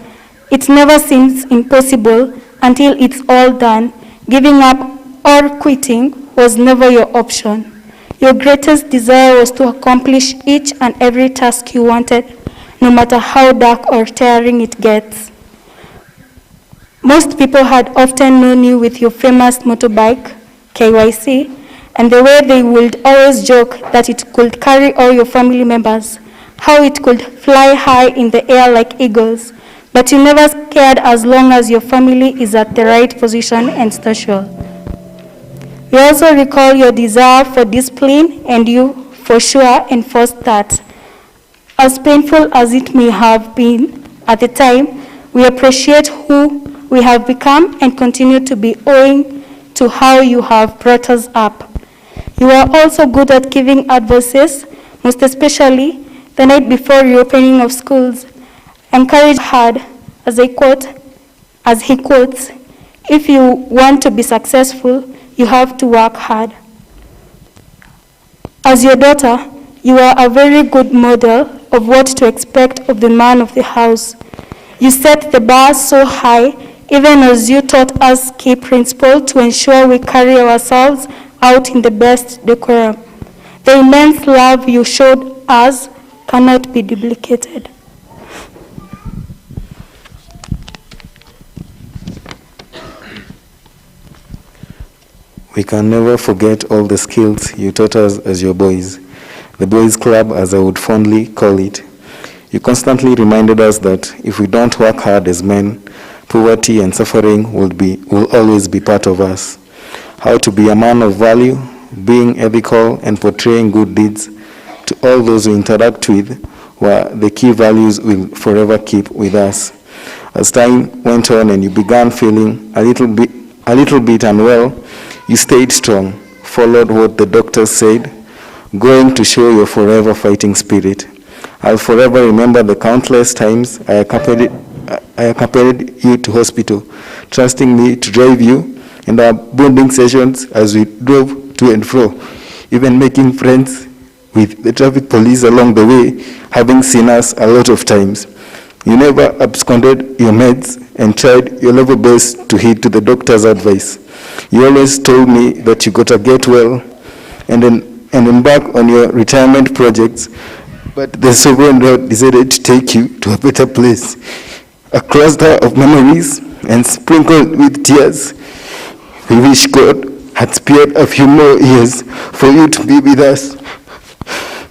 it never seems impossible until it's all done. Giving up or quitting was never your option. Your greatest desire was to accomplish each and every task you wanted, no matter how dark or tiring it gets. Most people had often known you with your famous motorbike, KYC, and the way they would always joke that it could carry all your family members, how it could fly high in the air like eagles, but you never cared as long as your family is at the right position and stature. We also recall your desire for discipline, and you, for sure, enforced that. As painful as it may have been at the time, we appreciate who we have become and continue to be owing to how you have brought us up. You are also good at giving advices, most especially the night before reopening of schools. Encourage hard, as he quotes, if you want to be successful, you have to work hard. As your daughter, you are a very good model of what to expect of the man of the house. You set the bar so high, even as you taught us key principles to ensure we carry ourselves out in the best decorum. The immense love you showed us cannot be duplicated. We can never forget all the skills you taught us as your boys, the boys club as I would fondly call it. You constantly reminded us that if we don't work hard as men, poverty and suffering will always be part of us. How to be a man of value, being ethical and portraying good deeds to all those we interact with were the key values we'll forever keep with us. As time went on and you began feeling a little bit unwell, you stayed strong, followed what the doctors said, going to show your forever fighting spirit. I'll forever remember the countless times I accompanied you to hospital, trusting me to drive you, and our bonding sessions as we drove to and fro, even making friends with the traffic police along the way, having seen us a lot of times. You never absconded your meds and tried your level best to heed to the doctor's advice. You always told me that you gotta get well and embark on your retirement projects, but the sovereign Lord decided to take you to a better place. A cluster of memories and sprinkled with tears. We wish God had spared a few more years for you to be with us.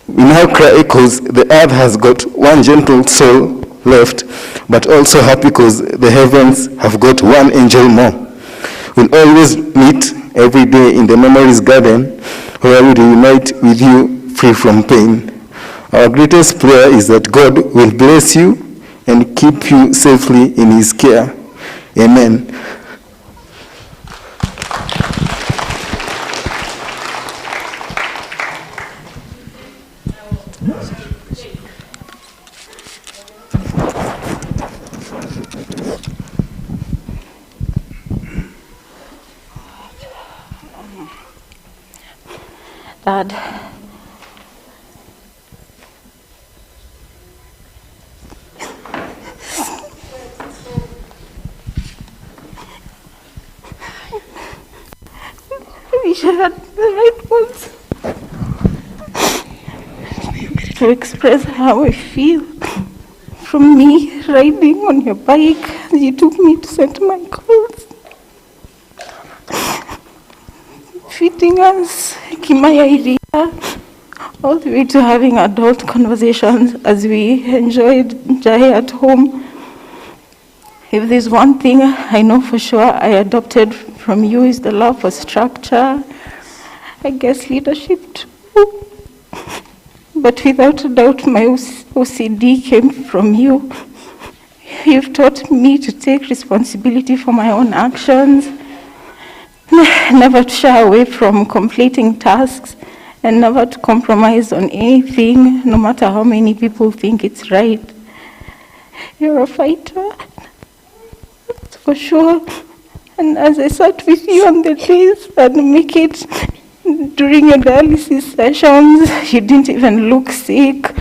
We now cry because the earth has got one gentle soul left, but also happy because the heavens have got one angel more. We'll always meet every day in the memories garden where we reunite with you free from pain. Our greatest prayer is that God will bless you and keep you safely in his care. Amen. Dad. I wish I had the right words to express how I feel from me riding on your bike as you took me to St. Michael's, feeding us ngima ya iria, all the way to having adult conversations as we enjoyed njahi at home. If there's one thing I know for sure I adopted from you is the love for structure, I guess leadership too. But without a doubt, my OCD came from you. You've taught me to take responsibility for my own actions, never to shy away from completing tasks, and never to compromise on anything, no matter how many people think it's right. You're a fighter, that's for sure. And as I sat with you on the days that make it during your dialysis sessions, you didn't even look sick.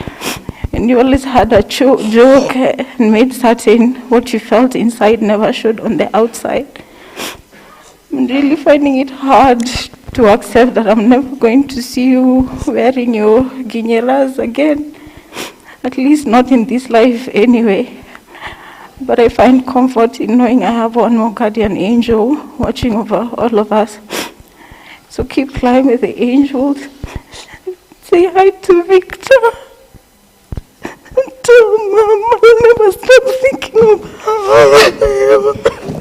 And you always had a joke and made certain what you felt inside never showed on the outside. I'm really finding it hard to accept that I'm never going to see you wearing your ginyeras again. At least not in this life anyway. But I find comfort in knowing I have one more guardian angel watching over all of us. So keep flying with the angels. Say hi to Victor. Tell Mom I'll never stop thinking of her.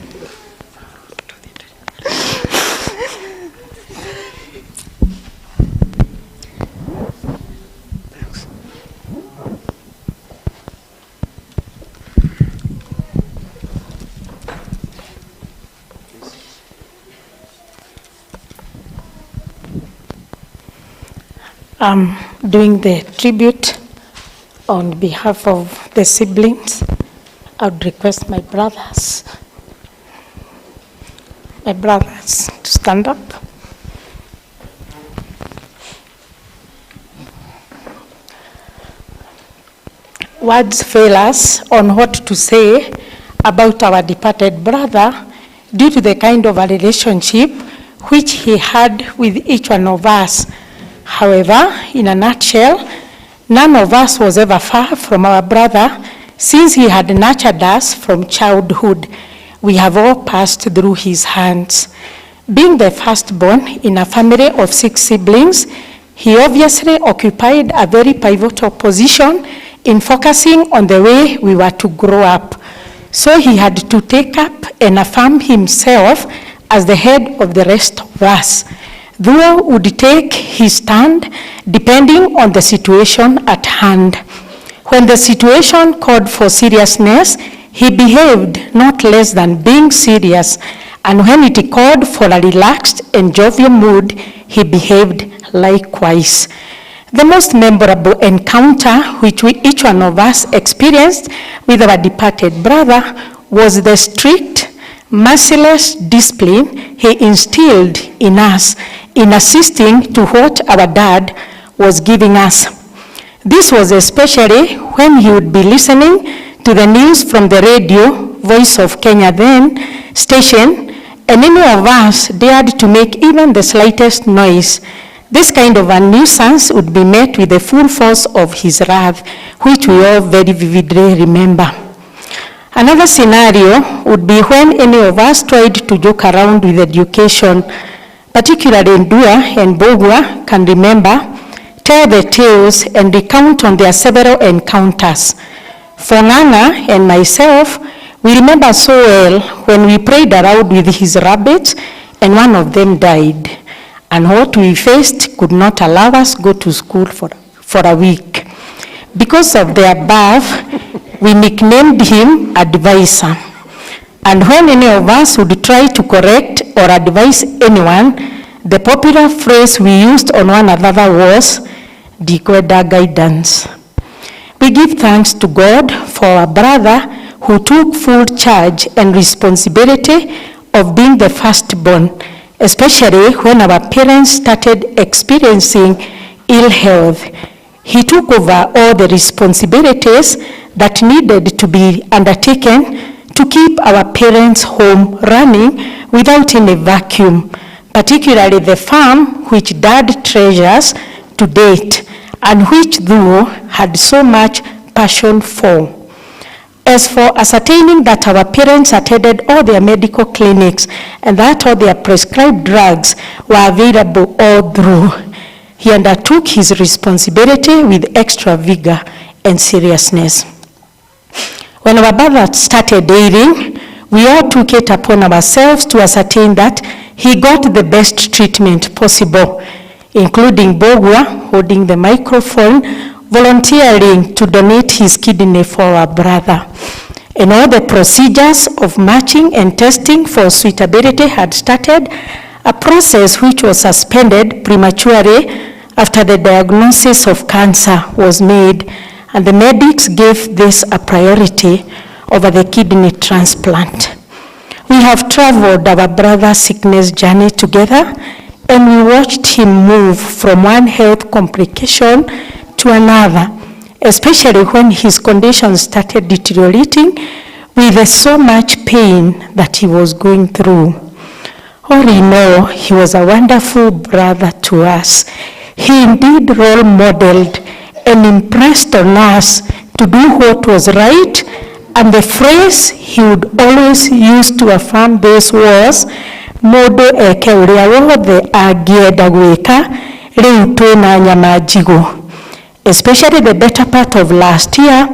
I'm doing the tribute on behalf of the siblings. I would request my brothers to stand up. Words fail us on what to say about our departed brother due to the kind of a relationship which he had with each one of us. However, in a nutshell, none of us was ever far from our brother since he had nurtured us from childhood. We have all passed through his hands. Being the firstborn in a family of 6 siblings, he obviously occupied a very pivotal position in focusing on the way we were to grow up. So he had to take up and affirm himself as the head of the rest of us. Thuo would take his stand depending on the situation at hand. When the situation called for seriousness, he behaved not less than being serious, and when it called for a relaxed and jovial mood, he behaved likewise. The most memorable encounter which each one of us experienced with our departed brother was the strict, merciless discipline he instilled in us in assisting to what our dad was giving us. This was especially when he would be listening to the news from the radio, Voice of Kenya then, station, and any of us dared to make even the slightest noise. This kind of a nuisance would be met with the full force of his wrath, which we all very vividly remember. Another scenario would be when any of us tried to joke around with education, particularly Ndua and Bogwa can remember, tell the tales and recount on their several encounters. For Nana and myself, we remember so well when we prayed around with his rabbits and one of them died. And what we faced could not allow us go to school for a week. Because of the above, we nicknamed him Advisor. And when any of us would try to correct or advise anyone, the popular phrase we used on one another was, Dikweda guidance. We give thanks to God for our brother who took full charge and responsibility of being the firstborn, especially when our parents started experiencing ill health. He took over all the responsibilities that needed to be undertaken to keep our parents' home running without any vacuum, particularly the farm which Dad treasures to date and which Thuo had so much passion for. As for ascertaining that our parents attended all their medical clinics and that all their prescribed drugs were available all through, he undertook his responsibility with extra vigor and seriousness. When our brother started ailing, we all took it upon ourselves to ascertain that he got the best treatment possible, including Bogwa holding the microphone, volunteering to donate his kidney for our brother. And all the procedures of matching and testing for suitability had started, a process which was suspended prematurely after the diagnosis of cancer was made, and the medics gave this a priority over the kidney transplant. We have traveled our brother's sickness journey together, and we watched him move from one health complication to another, especially when his condition started deteriorating with so much pain that he was going through. All in all, he was a wonderful brother to us. He indeed role modeled and impressed on us to do what was right, and the phrase he would always use to affirm this was, Mũndũ eke ũrĩa wothe angĩenda gwĩka, rĩu twĩna nyama njigũ. Especially the better part of last year,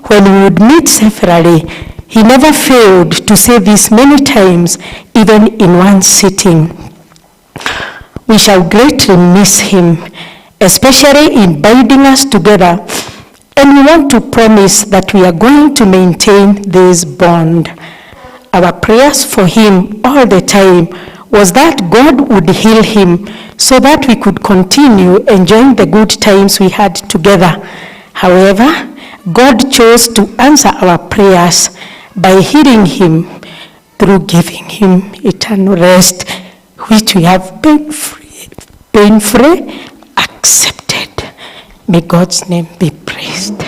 when we would meet severally, he never failed to say this many times, even in one sitting. We shall greatly miss him, especially in binding us together, and we want to promise that we are going to maintain this bond. Our prayers for him all the time was that God would heal him so that we could continue enjoying the good times we had together. However, God chose to answer our prayers by healing him through giving him eternal rest, which we have painfully accepted. May God's name be praised.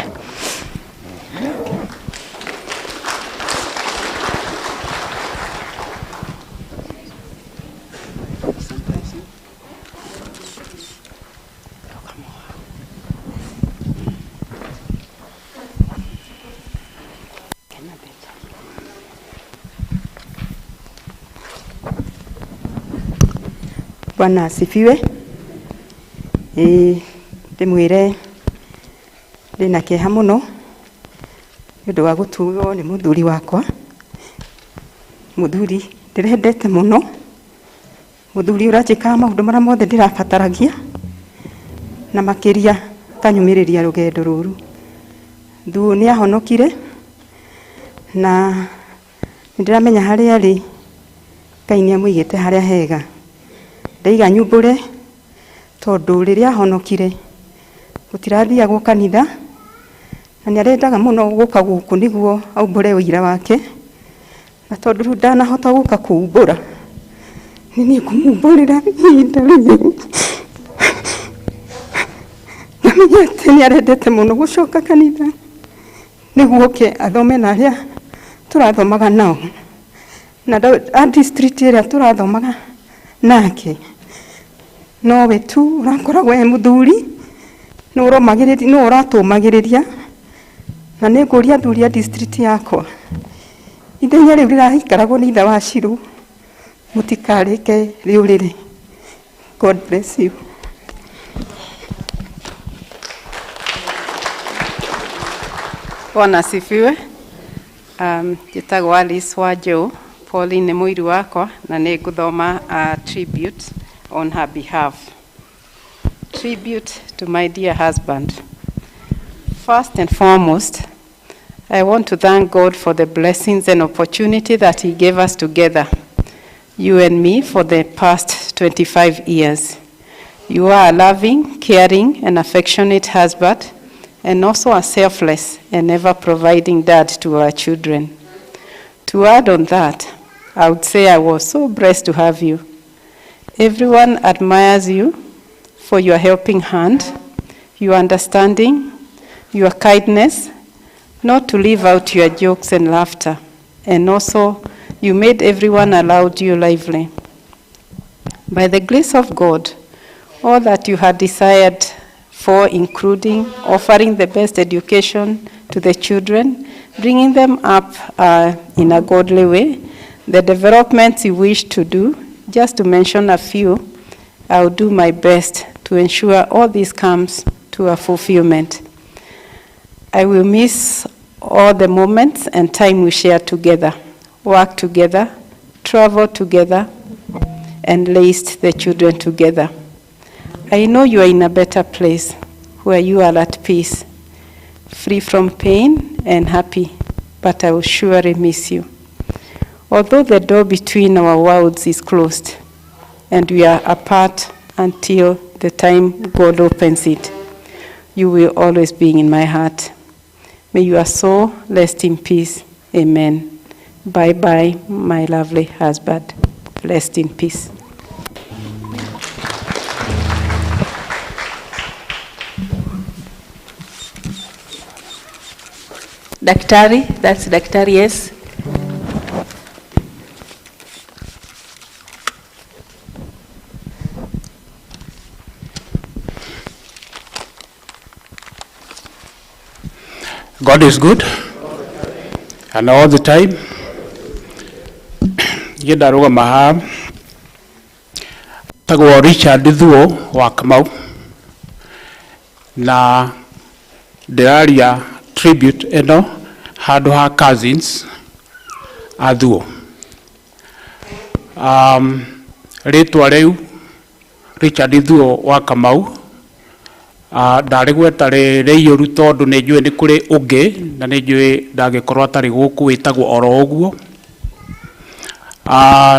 Bwana asifiwe. Ndĩmwĩre ndĩna kĩeha mũno nĩ ũndũ wa gũtuo nĩ mũthuri wakwa, mũthuri ndĩrendete mũno, mũthuri ũranjĩkaga maũndũ marĩa mothe ndĩrabataragia na makĩria akanyumĩrĩria rũgendo rũru. Thuo nĩ ahonokire na nĩndĩramenya harĩa arĩ Ngai nĩ amũigĩte harĩa hega. Ndaiga nyumbũre tondũ rĩrĩa ahonokire gũtirathiagwo kanitha na nĩ arendaga mũno gũka gũkũ nĩguo aumbũre ũira wake, na tondũ rĩu ndanahota gũka kũumbũra nĩ niĩ ngũmumbũrĩra ihinda rĩrĩ. Ngamenya atĩ nĩ arendete mũno gũcoka kanitha nĩguo oke athome na arĩa tũrathomaga nao na a district ĩrĩa tũrathomaga nake nowe tu ũrakoragwo e mũthuri nĩ ũratũmagĩrĩria, na nĩ ngũria athuri a district yakwa ithenya rĩu rĩraikaragwo nĩ ithe wa Shirũ mũtikareke rĩũrĩre. God bless you. Bwana asifiwe. Njĩtagwo Alice Wanjũ, Pauline nĩ mũiru wakwa na nĩ ngũthoma a tribute on her behalf. Tribute to my dear husband. First and foremost, I want to thank God for the blessings and opportunity that he gave us together, you and me, for the past 25 years. You are a loving, caring, and affectionate husband, and also a selfless and ever-providing dad to our children. To add on that, I would say I was so blessed to have you. Everyone admires you for your helping hand, your understanding, your kindness, not to leave out your jokes and laughter, and also you made everyone around you lively. By the grace of God, all that you had desired for, including offering the best education to the children, bringing them up in a godly way, the developments you wish to do, just to mention a few, I'll do my best to ensure all this comes to a fulfillment. I will miss all the moments and time we share together, work together, travel together, and raised the children together. I know you are in a better place where you are at peace, free from pain and happy, but I will surely miss you. Although the door between our worlds is closed and we are apart until the time God opens it, you will always be in my heart. May your soul rest in peace. Amen. Bye-bye, my lovely husband. Rest in peace. Daktari, that's Daktari, yes. God is good, and all the time. Niĩ ndarũgama haha tagwo Richard Thuo wa Kamau, na ndĩraria tribute ĩno handũ ha cousins a Thuo. Rĩtwa rĩu Richard Thuo wa Kamau, ndarĩgweta rĩiyũru tondũ nĩ njũĩ nĩ kũrĩ ũngĩ na nĩ njũĩ ndangĩkorwo atarĩ gũkũ wĩtagwo oro ũguo.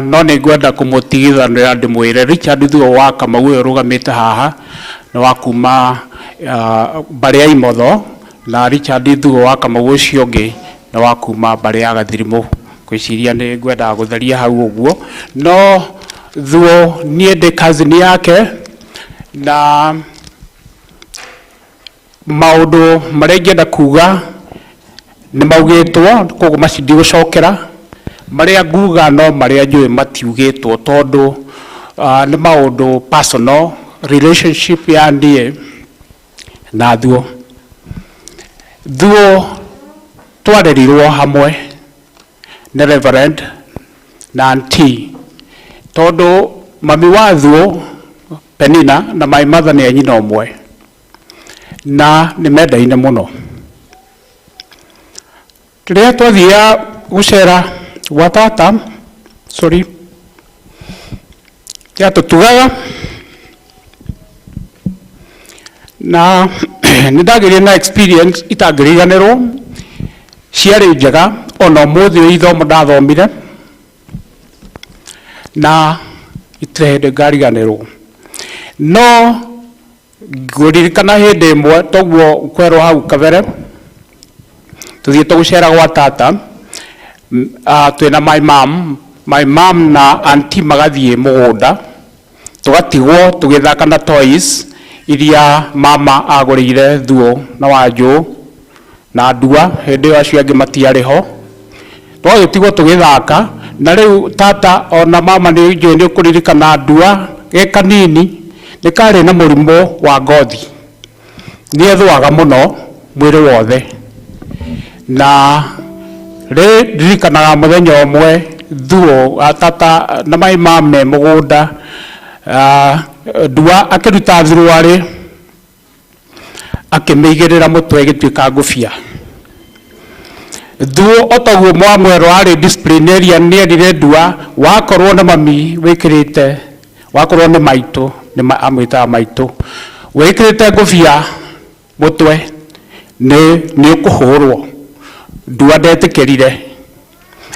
No nĩ ngwenda kũmũtigithanĩra ndĩmwĩre Richard Thuo wa Kamau ũyũ ũrũgamĩte haha nĩ wa kuma mbarĩ ya Imotho, na Richard Thuo wa Kamau ũcio ũngĩ nĩ wa kuma mbarĩ ya Gathirimũ. Ngwĩciria nĩ ngwendaga gũtheria hau ũguo. No Thuo niĩ ndĩ cousin yake, na maũndũ marĩa ingĩenda kuga nĩ maugĩtwo, koguo macio ndigũcokera. Marĩa nguga no marĩa njũĩ matiugĩtwo tondũ nĩ maũndũ personal relationship ya niĩ na Thuo. Thuo twarerirwo hamwe nĩ Reverend na auntie, tondũ Mami wa Thuo Penina na my mother nĩ a nyina ũmwe na nĩ mendaine mũno. Rĩrĩa twathiaga gũcera gwa tata, sorry, yatũtugaga na nĩ ndagĩire na experience itangĩriganĩrwo, ciarĩ njega ona ũmũthĩ ũyũ ithomo ndathomire na itirĩ hĩndĩ ngariganĩrwo. No ngũririkana hĩndĩ ĩmwe toguo kwerwo hau kabere, tũthiĩte gũcera gwa tata, twĩna my mom, my mom na auntie magathiĩ mũgũnda, tũgatigwo tũgĩthaka na toys iria mama agũrĩire Thuo na Wanjũ na Ndua, hĩndĩ ĩyo acio angĩ matiarĩ ho. Twagĩtigwo tũgĩthaka na rĩu tata ona mama nĩ njũĩ nĩ ũkũririkana Ndua ge kanini nĩ karĩ na mũrimũ wa ngothi, nĩ ethũaga mũno mwĩrĩ wothe. Na rĩ ndirikanaga mũthenya ũmwe Thuo tata na my mom me mũgũnda, Ndua akĩruta thuruarĩ akĩmĩigĩrĩra mũtwe ĩgĩtuĩka ngũbia. Thuo otaguo mwamwerwo arĩ disciplinarian nĩ erire Ndua wakorwo nĩ mami wĩkĩrĩte, wakorwo nĩ maitũ, nĩ amwĩtaga maitũ, wĩkĩrĩte ngũbia mũtwe nĩ ũkũhũrwo. Ndua ndetĩkĩrire,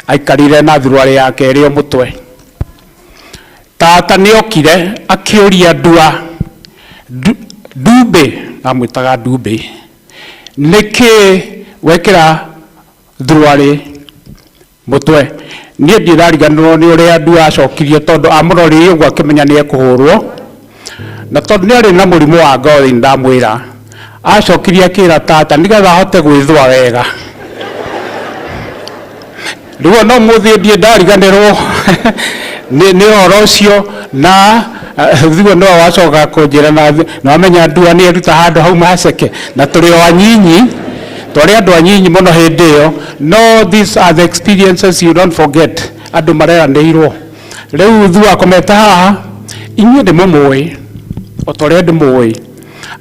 aikarire na thuruarĩ yake ĩrĩ o mũtwe. Tata nĩ okire akĩũria Ndua, Ndumbĩ, amwĩtaga Ndumbĩ, nĩkĩ wekĩra thuruarĩ mũtwe? Niĩ ndirariganĩrwo nĩ ũrĩa Ndua acokirie tondũ amũrorire ũguo akĩmenya nĩ ekũhũrwo, na tondũ nĩ arĩ na mũrimũ wa ngothi ndamwĩra, acokirie akĩra tata nĩgetha ahote gwĩthũa wega. Rĩu ona ũmũthĩ ndiĩ ndariganĩrwo nĩ ũhoro ũcio, na Thuo nĩwe wacoka kũnjĩra na wamenya Ndua nĩ eruta handũ hau maceke, na tũrĩ o anyinyi, twarĩ andũ anyinyi mũno hĩndĩ ĩyo. No these are the experiences you don't forget, andũ mareranĩirwo. Rĩu Thuo akomete haha, inyuĩ nĩ mũmũĩ o ta ũrĩa ndĩmũĩ,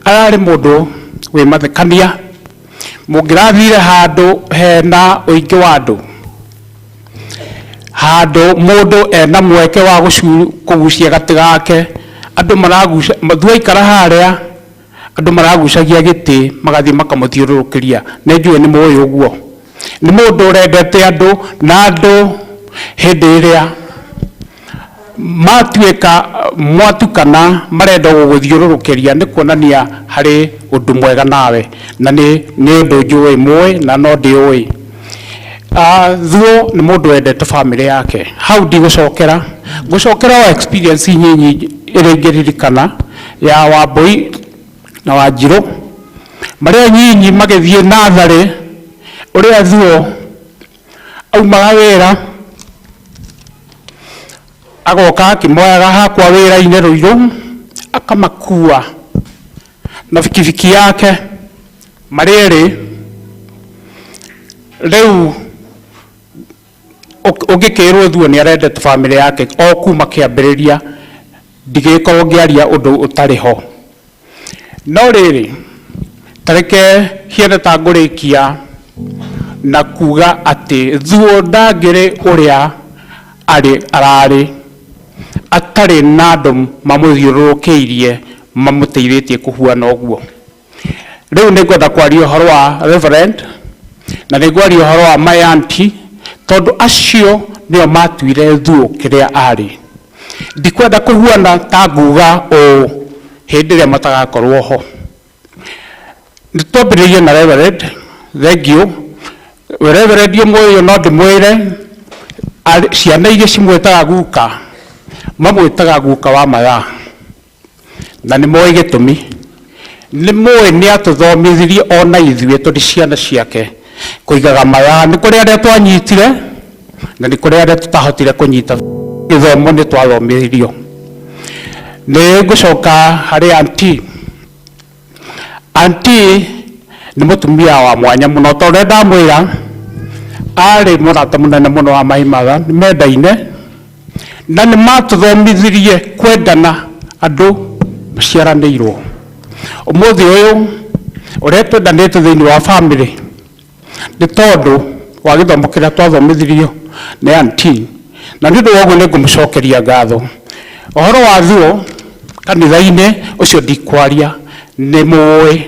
ararĩ mũndũ wĩ mathekania. Mũngĩrathire handũ hena ũingĩ wa andũ, handũ mũndũ ena mweke wa kũgucia gatĩ gake, andũ maragucia, Thuo aikara harĩa, andũ maragucagia gĩtĩ magathiĩ makamũthiũrũrũkĩria. Nĩ njũĩ nĩ mũĩ ũguo. Nĩ mũndũ ũrendete andũ, na andũ hĩndĩ ĩrĩa matuĩka mwatukana marenda gũgũthiũrũrũkĩria nĩ kuonania harĩ ũndũ mwega nawe, na nĩ ũndũ njũĩ mũĩ na no ndĩũĩ. Thuo nĩ mũndũ wendete bamĩrĩ yake. Hau ndigũcokera, ngũcokera o experience nyinyi ĩrĩa ingĩririkana ya Wambũi na Wanjirũ, marĩa nyinyi magĩthiĩ natharĩ, ũrĩa Thuo aumaga wĩra agoka akĩmoyaga hakwa wĩra-inĩ Rũirũ, akamakua na bikibiki yake marĩ erĩ. Rĩu ũngĩkĩrwo Thuo nĩ arendete bamĩrĩ yake o kuma kĩambĩrĩria, ndigĩkorwo ngĩaria ũndũ ũtarĩ ho. No rĩrĩ, ta reke hiene ta ngũrĩkia na kuga atĩ Thuo ndangĩrĩ ũrĩa arĩ ararĩ atarĩ na andũ mamũthiũrũrũkĩirie mamũteithĩtie kũhuana ũguo. Rĩu nĩ ngwenda kwaria ũhoro wa Reverend na nĩ ngwaria ũhoro wa my auntie, tondũ acio nĩo matuire Thuo kĩrĩa arĩ. Ndikwenda kũhuana ta nguga ũũ hĩndĩ ĩrĩa matagakorwo ho. Nĩ twambĩrĩrie na Reverend, thank you. Reverend ũmwe ũyũ no ndĩmwĩre, ciana iria cimwĩtaga guka, mamwĩtaga guka wa mathaa, na nĩ moĩ gĩtũmi. Nĩ moĩ nĩ atũthomithirie ona ithuĩ tũrĩ ciana ciake kũigaga mathaa. Nĩ kũrĩ arĩa twanyitire na nĩ kũrĩ arĩa tũtahotire kũnyita gĩthomo, nĩ twathomithirio. Nĩ ngũcoka harĩ auntie. Auntie nĩ mũtumia wa mwanya mũno, tondũ ũrĩa ndamwĩra arĩ mũrata mũnene mũno wa my mother, nĩ mendaine. Na nĩ matũthomithirie kwendana andũ maciaranĩirwo. Ũmũthĩ ũyũ ũrĩa twendanĩte thĩinĩ wa family nĩ tondũ wa gĩthomo kĩrĩa twathomithirio nĩ auntie, na nĩ ũndũ wa ũguo nĩ ngũmũcokeria ngatho. Ũhoro wa Thuo kanitha-inĩ ũcio ndikwaria, nĩ mũĩ,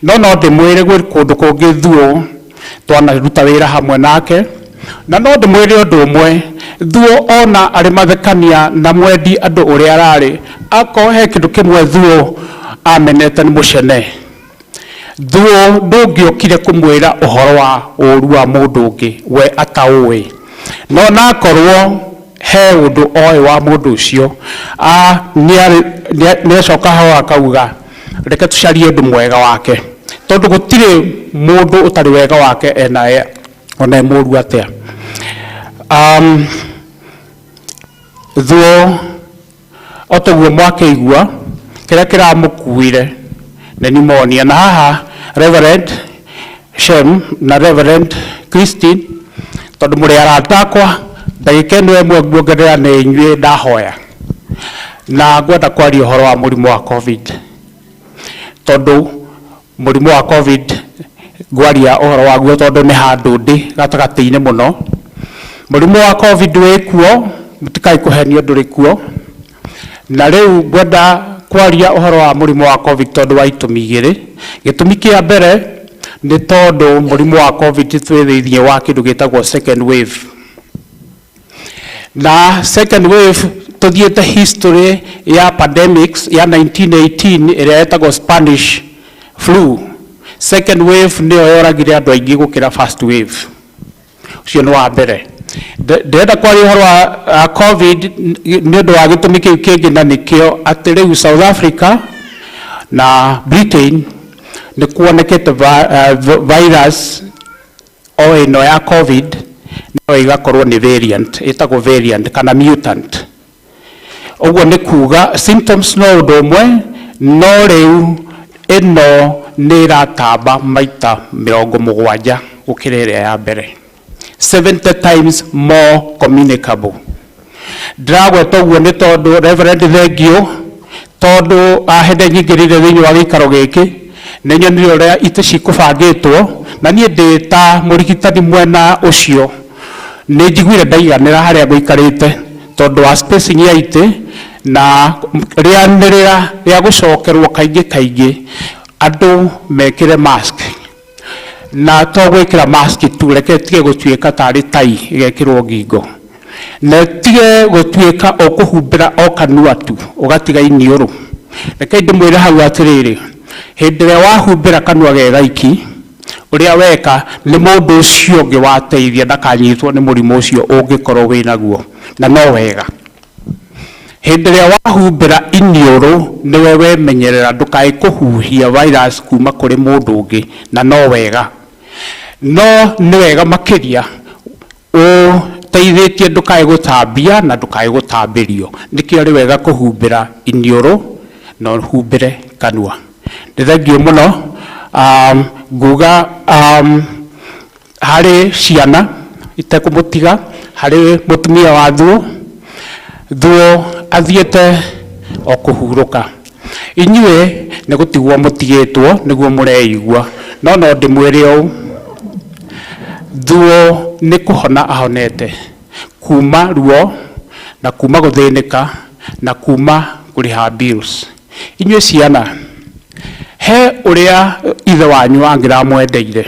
no no ndĩmwĩre gwĩ kũndũ kũngĩ Thuo twanaruta wĩra hamwe nake, na no ndĩmwĩre ũndũ ũmwe. Thuo ona arĩ mathekania na mwendi andũ ũrĩa ararĩ, akorwo he kĩndũ kĩmwe Thuo amenete nĩ mũcene. Thuo ndũngĩokire kũmwĩra ũhoro wa ũru wa mũndũ ũngĩ we ataũĩ, no nakorwo he ũndũ oĩ wa mũndũ ũcio, nĩacoka ho akauga reke tũcarie ũndũ mwega wake, tondũ gũtirĩ mũndũ ũtarĩ wega wake enaye ona e mũru atĩa. Thuo o toguo mwakĩigua kĩrĩa kĩramũkuire nĩ pneumonia, na haha Reverend Shem na Reverend Christine, tondũ mũrĩ arata akwa, ndagĩka ĩno ĩmwe nguongerera nĩ inyuĩ ndahoya, na ngwenda kwaria ũhoro wa mũrimũ wa COVID, tondũ mũrimũ wa COVID ngwaria ũhoro waguo tondũ nĩ handũ ndĩ gatagatĩ-inĩ mũno. Mũrimũ wa COVID wĩ kuo, mũtikai kũhenio, ndũrĩ kuo. Na rĩu ngwenda kwaria ũhoro wa mũrimũ wa COVID tondũ wa itũmi igĩrĩ. Gĩtũmi kĩa mbere nĩ tondũ mũrimũ wa COVID twĩ thĩinĩ wa kĩndũ gĩtagwo second wave, na second wave tũthiĩte history ya pandemics ya 1918 ĩrĩa yetagwo Spanish flu. Second wave nĩyo yoragire andũ aingĩ gũkĩra first wave. Ũcio nĩ wa mbere. Ndĩrenda kwaria ũhoro wa COVID nĩ ũndũ wa gĩtũmi kĩu kĩngĩ, na nĩkĩo atĩ rĩu South Africa na Britain nĩ kuonekete virus o ĩno ya COVID, no ĩgakorwo nĩ variant, ĩtagwo variant kana mutant. Ũguo nĩ kuga symptoms no ũndũ ũmwe, no rĩu ĩno nĩ ĩratamba maita 70 gũkĩra ĩrĩa ya mbere, 70 times more communicable. Ndĩragweta ũguo nĩ tondũ, Reverend, thengio, tondũ hĩndĩ nyingĩrire thĩinĩ wa gĩikaro gĩkĩ nĩ nyonire ũrĩa itĩ cikũbangĩtwo, na niĩ ndĩ ta mũrigitani mwena ũcio nĩ njiguire ndaiganĩra harĩa ngũikarĩte tondũ wa spacing ya itĩ na rĩanĩrĩra rĩa gũcokerwo kaingĩ kaingĩ andũ mekĩre mask. Na to gwĩkĩra mask tu, reke tige gũtuĩka tarĩ tai ĩgekĩrwo ngingo, na tige gũtuĩka ũkũhumbĩra o kanua tu ũgatiga iniũrũ. Reke ndĩmwĩre hau atĩrĩrĩ, hĩndĩ ĩrĩa wahumbĩra kanua ge gaiki, ũrĩa weka nĩ mũndũ ũcio ũngĩ wateithia ndakanyitwo nĩ mũrimũ ũcio ũngĩkorwo wĩ naguo. Na no wega hĩndĩ ĩrĩa wahumbĩra iniũrũ nĩwe wemenyerera ndũkae kũhuhia virus kuma kũrĩ mũndũ ũngĩ. Na no wega, no nĩ wega makĩria ũteithĩtie ndũkae gũtambia na ndũkae gũtambĩrio. Nĩkĩo nĩ wega kũhumbĩra iniũrũ na ũhumbĩre kanua. Nĩ thengio mũno. Nguga harĩ ciana itekũmũtiga, harĩ mũtumia wa Thuo. Thuo athiĩte o kũhurũka, inyuĩ nĩ gũtigwo mũtigĩtwo nĩguo mũreigua, no no ndĩmwĩre ũũ, Thuo nĩ kũhona ahonete kuma ruo na kuma gũthĩnĩka na kuma kũrĩha bills. Inyuĩ ciana, he ũrĩa ithe wanyu angĩramwendeire,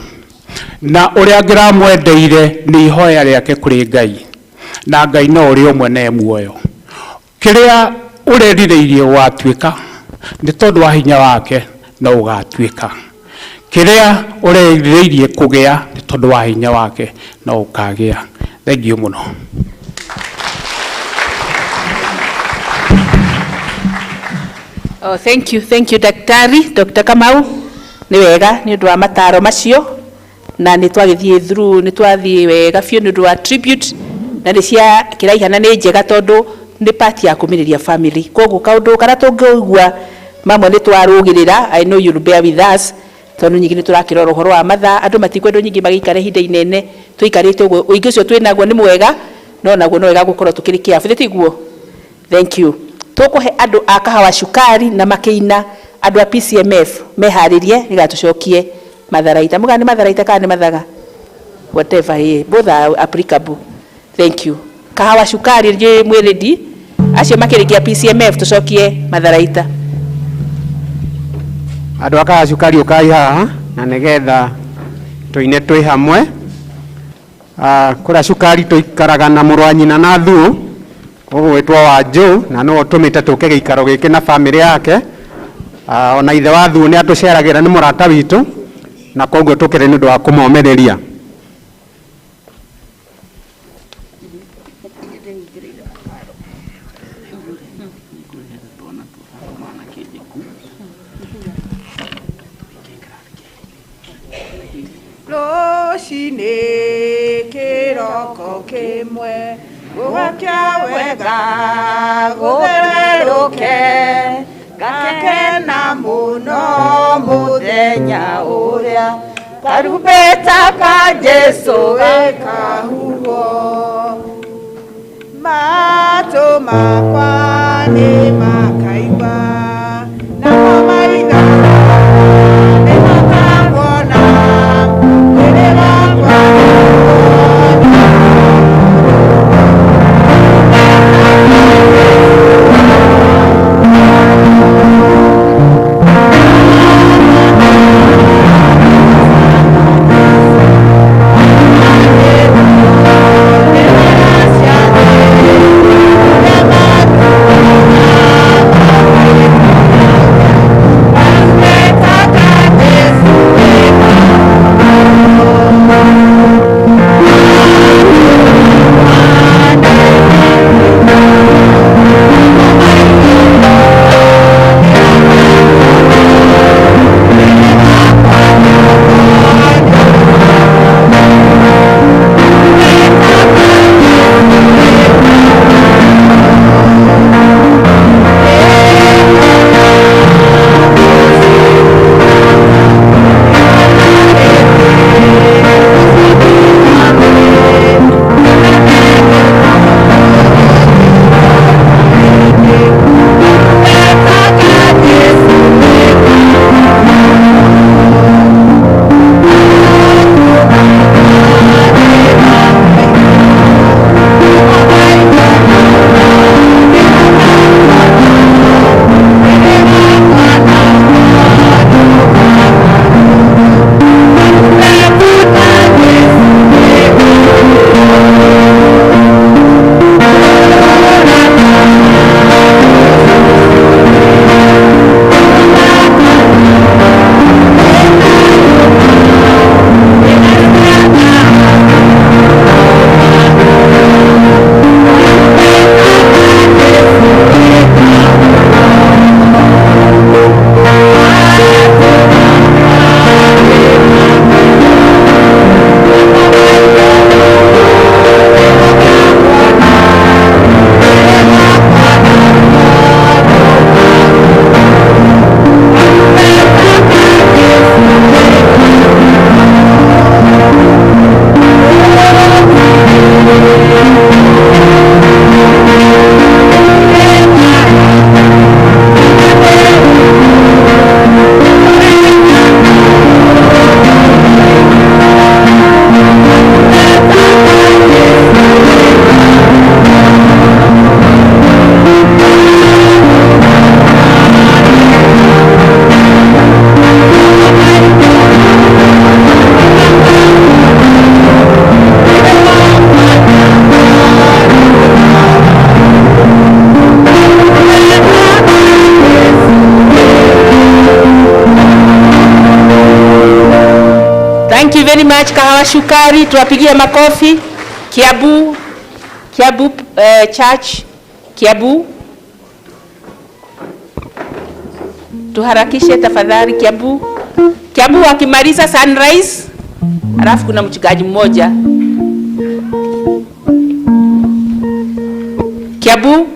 na ũrĩa angĩramwendeire nĩ ihoya rĩake kũrĩ Ngai, na Ngai no ũrĩa ũmwe na e muoyo. Kĩrĩa ũrerirĩirie gũgatuĩka nĩ tondũ wa hinya wake no ũgatuĩka, kĩrĩa ũrerirĩirie kũgĩa nĩ tondũ wa hinya wake no ũkagĩa. Thengio mũno. Oh, thank you, thank you, Daktari, Dr. Kamau. Nĩ wega nĩ ũndũ wa mataro macio, na nĩ twagĩthiĩ through, nĩ twathiĩ wega biũ nĩ ũndũ wa tribute, na nĩ cia kĩraihana, nĩ njega tondũ nĩ part ya kũmĩrĩria family. Koguo kaũndũ karĩa tũngĩigua mamwe nĩ twarũgĩrĩra. I know you'll bear with us tondũ nyingĩ nĩ tũrakĩrora ũhoro wa mathaa, andũ matikwendwo nyingĩ magĩikare ihinda inene tũikarĩte ũguo. Ũingĩ ũcio twĩnaguo nĩ mwega, no naguo no wega gũkorwo tũkĩrĩ careful, tiguo? Thank you. Tũkũhe andũ a Kahawa Cukari na makĩina andũ a PCMF meharĩrie nĩgetha tũcokie matharaita. Muga nĩ matharaita kana nĩ mathaga? Whatever, yeah, both are applicable. Thank you. Kahawa Cukari rĩ mwĩ ready? Acio makĩrĩkia PCMF tũcokie matharaita. Andũ a Kahawa Cukari ũkai haha na nĩgetha tũine twĩ hamwe. Kũrĩa cukari tũikaraga na mũrũ wa nyina na thuũ ũgwĩtwo Wanjũ, na nĩwe ũtũmĩte tũke gĩikaro gĩkĩ na bamĩrĩ yake. Ona ithe wa thuũ nĩ atũceragĩra, nĩ mũrata witũ, na koguo tũkĩrĩ nĩ ũndũ wa kũmomĩrĩria. Rũcinĩ kĩroko kĩmwe gũgakĩa wega gũthererũke, ngakena mũno mũthenya ũrĩa karumbeta ka Jesũ gakahuhwo. Matũ makwa nĩ makaigua, namo maitho nĩ makamuona, mwĩrĩ wakwa. Thank you very much Kahawa Shukari, tuwapigie makofi. Kiambu, Kiambu Church, Kiambu. Tuharakishe tafadhali Kiambu. Kiambu wakimaliza sunrise, alafu kuna mchungaji mmoja. Kiambu.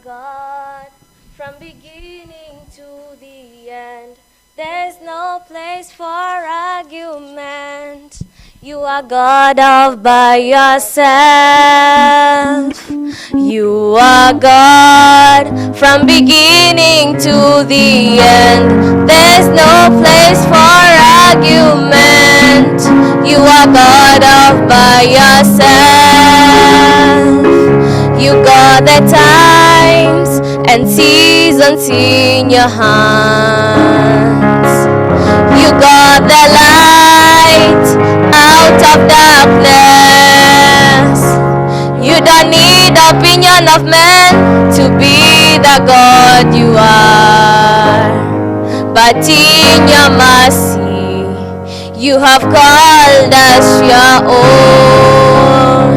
God, from beginning to the end, there's no place for argument. You are God all by yourself. You are God from beginning to the end. There's no place for argument. You are God all by yourself. You got the times and seasons thousands in your hands. You got the light out of darkness. You don't need opinion of men to be the God you are. But in your mercy, you have called us your own.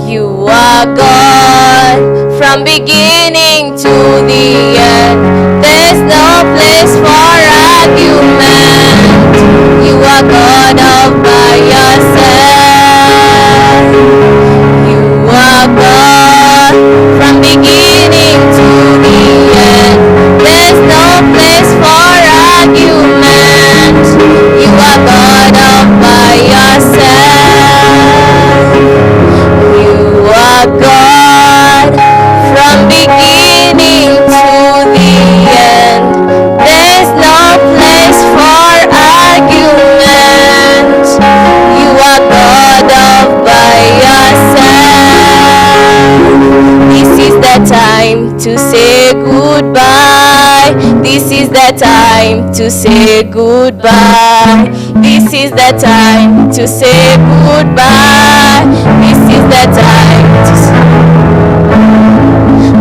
You are God from beginning to the end. There's no place for argument. You are God all by yourself. You are God from beginning to the end. There's no place for argument. You are God all by yourself. You are God from beginning to the end. There's no place for argument. You are God all by yourself. This is the time to say goodbye. This is the time to say goodbye. This is the time to say goodbye. This is the time to say.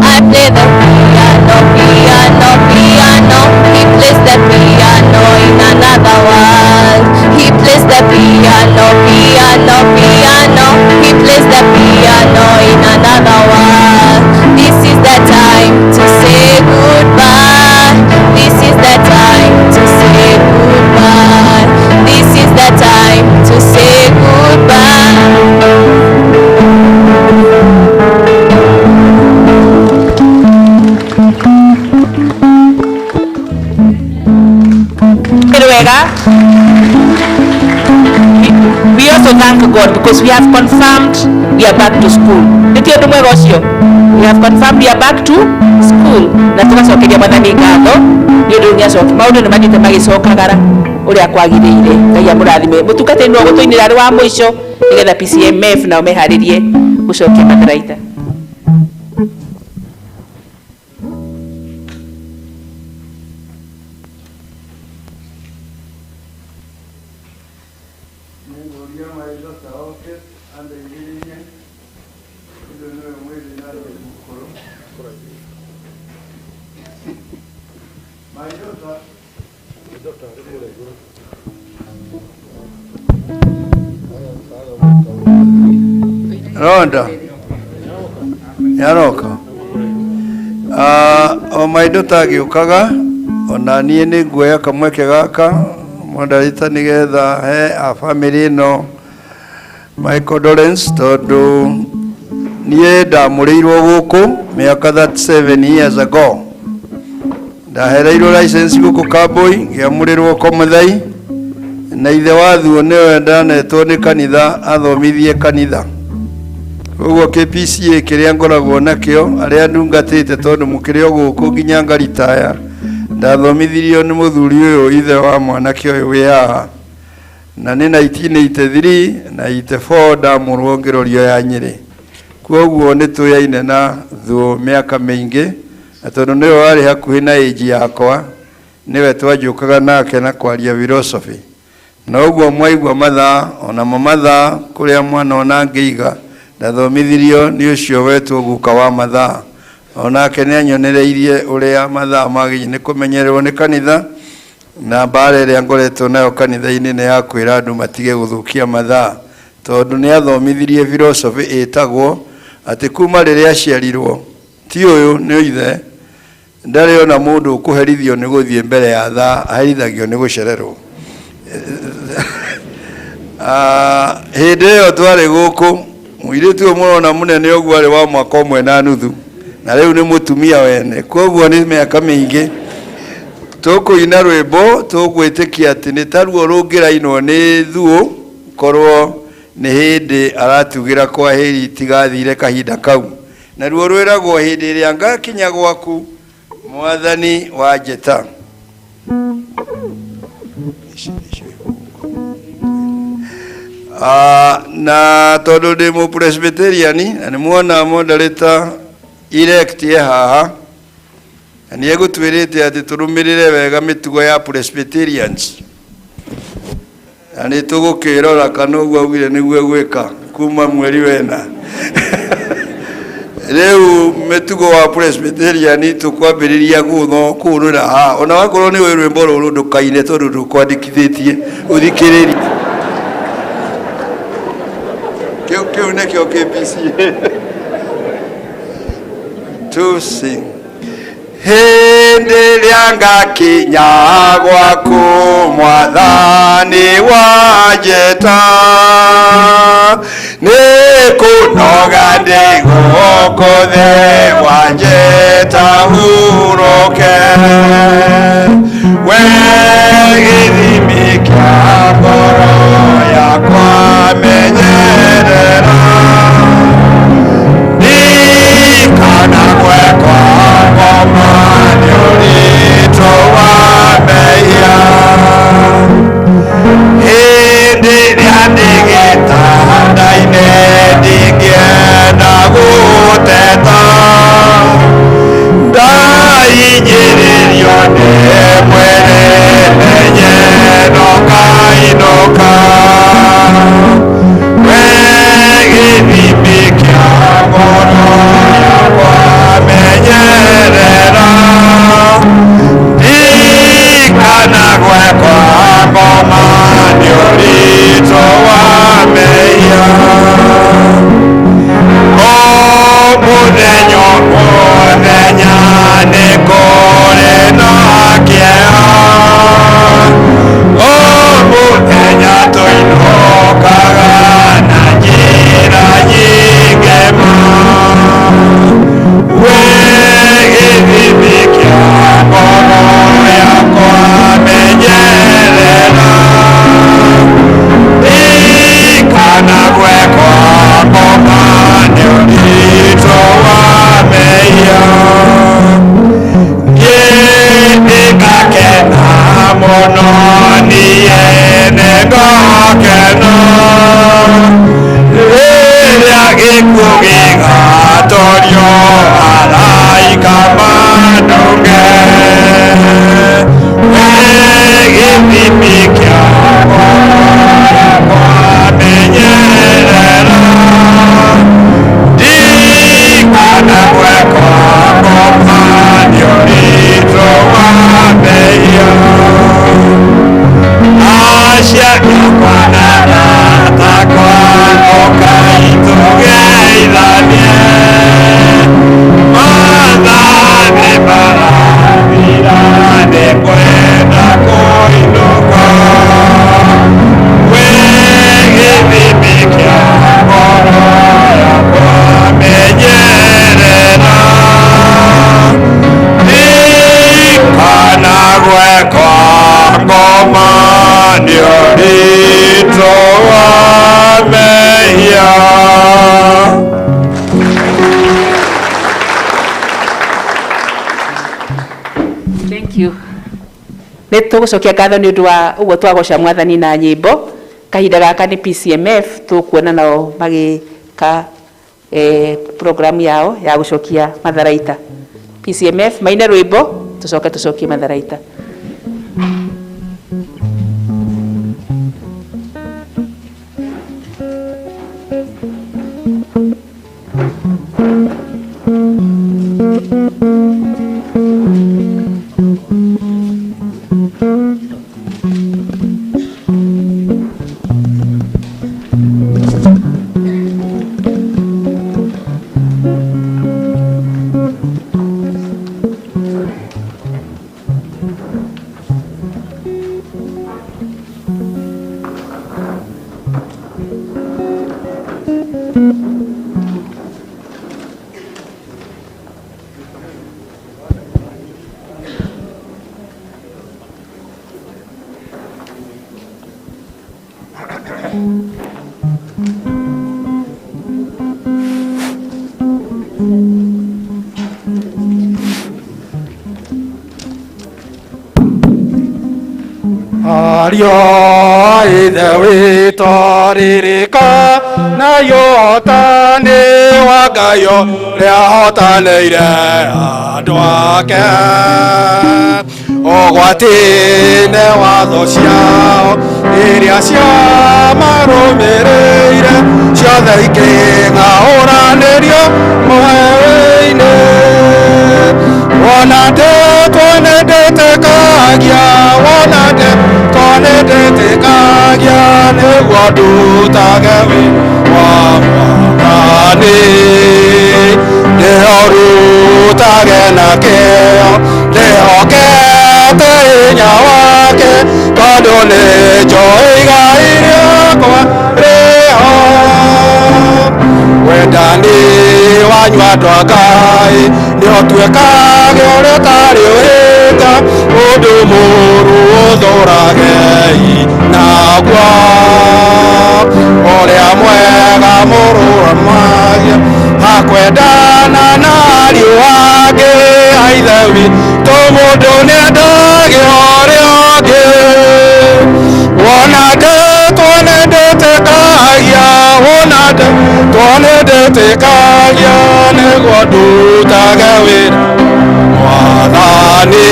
I play the piano, piano, piano. He plays the piano in another world. He plays the piano, piano, piano. He plays the piano in another world. This is the time to say goodbye. This is the time to say goodbye. This is the time to say goodbye. Wega. We also thank God because we have confirmed we are back to school. Nä ũndũ mwega ũcio? We have confirmed we are back to school. Na tũgacokeria Mwathani ngatho nĩ ũndũ nĩ acoki maũndũ nĩ mathiĩte magĩcokagara ũrĩa kwagĩrĩire. Ngai amũrathime. Mũtungatĩri no gũtũinĩra arĩ wa mũico nĩgetha PCMF nao meharĩrie gũcokia matharaita. Nĩngũria maitho ta oke andeithĩrĩrie ũndũ nĩwe mwĩthĩ na niĩ mũkũrũ. Maitho ta Ronda nĩaroka. O maitho ta agĩũkaga ona niĩ nĩ nguoya kamweke gaka mwandarĩta nĩgetha he a bamĩrĩ ĩno my condolence tondũ niĩ ndamũrĩirwo gũkũ mĩaka 37 years ago. Ndahereirwo license gũkũ Kambui ngĩamũrĩrwo Komuthai na ithe wa Thuo nĩwe ndanetwo nĩ kanitha athomithie kanitha. Koguo KPCA kĩrĩa ngoragwo nakĩo arĩa ndungatĩte tondũ mũkĩrĩ o gũkũ nginya ngaritaya ndathomithirio nĩ mũthuri ũyũ ithe wa mwanake ũyũ wĩ haha na nĩ 1983 na 84 ndamũrwo ngĩrorio ya Nyĩrĩ. Koguo nĩ tũyaine na Thuo mĩaka mĩingĩ na tondũ nĩwe warĩ hakuhĩ na age yakwa nĩwe twanjũkaga nake na kwaria philosophy. Na ũguo mwaigua mathaa onamo mathaa kũrĩa mwana ona ngĩiga ndathomithirio nĩ ũcio wetwo guka wa mathaa. Onake nĩ anyonereirie ũrĩa mathaa magĩrĩire nĩ kũmenyererwo nĩ kanitha na mbara ĩrĩa ngoretwo nayo kanitha-inĩ nĩ ya kwĩra andũ matige gũthũkia mathaa tondũ nĩ athomithirie philosophy ĩtagwo atĩ kuma rĩrĩa aciarirwo ti ũyũ nĩ ithe ndarĩ ona mũndũ ũkũherithio nĩ gũthiĩ mbere ya thaa aherithagio nĩ gũcererwo. Hĩndĩ ĩyo twarĩ gũkũ mũirĩtu ũyũ mũrona mũnene ũguo arĩ wa mwaka ũmwe na nuthu na rĩu nĩ mũtumia wene koguo nĩ mĩaka mĩingĩ tũkũina rwĩmbo tũgwĩtĩkia atĩ nĩ taruo rũngĩrainwo nĩ Thuo korwo nĩ hĩndĩ aratugĩra kwa heri tigathire kahinda kau naruo rwĩragwo hĩndĩ ĩrĩa ngakinya gwaku mwathani wa njĩta. Na tondũ ndĩ mũ Presbyterian na nĩ muona moderator elect e haha Na nĩ egũtwĩrĩte atĩ tũrũmĩrĩre wega mĩtugo ya Presbyterians. Na nĩ tũgũkĩrora kana ũguo augire nĩguo egwĩka kuma mweri wena. Rĩu mĩtugo wa Presbyterian tũkwambĩrĩria gũtho kũnũra haha. Ona wakorwo nĩ ũĩ rwĩmbo rũrũ ndũkaine tondũ ndũkwandĩkithĩtie ũthikĩrĩrie. Kĩu nĩkĩo KPC. To sing. Hĩndĩ ĩrĩa ngakinya gwaku Mwathani wanjĩta, nĩ kũnoga ndĩ gũkũ thĩ wanjĩta hurũke. We gĩthimi kĩa ngoro yakwa menyerera, ndikana gwekwa ngoma nĩ ũritũ wa mehia. Hĩndĩ ĩrĩa ndĩ gĩtanda-inĩ ndingĩenda gũteta, ndahinyĩrĩrio nĩ mwĩrĩ menye no ngainũka. We gĩthimi kĩa ngoro yakwa menyerera, ndikana gwekwa ngoma nĩ ũritũ wa mehia. O mũthenya o mũthenya nĩ kũrĩ na kĩeha, o mũthenya tũinũkaga na njĩra nyingĩ ma. We gĩthimi kĩa ngoro yakwa menyerera, ndikana gwekwa ngoma nĩ ũritũ wa mehia. Niĩ nĩngakena mũno, niĩ nĩngakena rĩrĩa gĩkuũ gĩgatorio araika mandũnge. We gĩthimi kĩa ngoro yakwa menyerera, ndikana gwekwa ngoma nĩ ũritũ wa mehia. Aciari akwa na arata akwa ũkai tũgeithanie, Maathani marathira nĩ kwenda kũinũka. We gĩthimi kĩa ngoro yakwa menyerera, ndikana gwekwa ngoma nĩ ũritũ wa mehia. Thank you. Nĩ tũgũcokia ngatho nĩ ũndũ wa ũguo twagoca Mwathani na nyĩmbo. Kahinda gaka nĩ PCMF tũkuona nao magĩka program yao ya gũcokia matharaita. PCMF maine rwĩmbo tũcoke tũcokie matharaita. Ario ithe witũ ririkana ũhotani wa Ngai ũrĩa ahotanĩire andũ ake ũgwati-inĩ wa thũ ciao iria ciamarũmĩrĩire ciothe ikĩng'aũranĩrio mũhewe-inĩ wona ndĩtwo nĩ ndĩtĩkagia wona ndĩtwo nĩ ndĩtĩkagia nĩguo ndutage wĩra wa Mwathani ndĩũrutage na kĩyo ndĩhokete hinya wake tondũ nĩ njũĩ igai rĩakwa rĩho wendani wanyu andũ a Ngai nĩ ũtuĩkage ũrĩa ũtarĩ ũhinga ũndũ mũũru ũthũragei naguo ũrĩa mwega mũrũramagia hakwendana na ariũ angĩ a Ithe witũ mũndũ nĩendage ũrĩa ũngĩ wona ndĩtwo nĩ ndĩtĩkagia wona ndĩtwo nĩ ndĩtĩkagia nĩguo ndutage wĩra Mwathani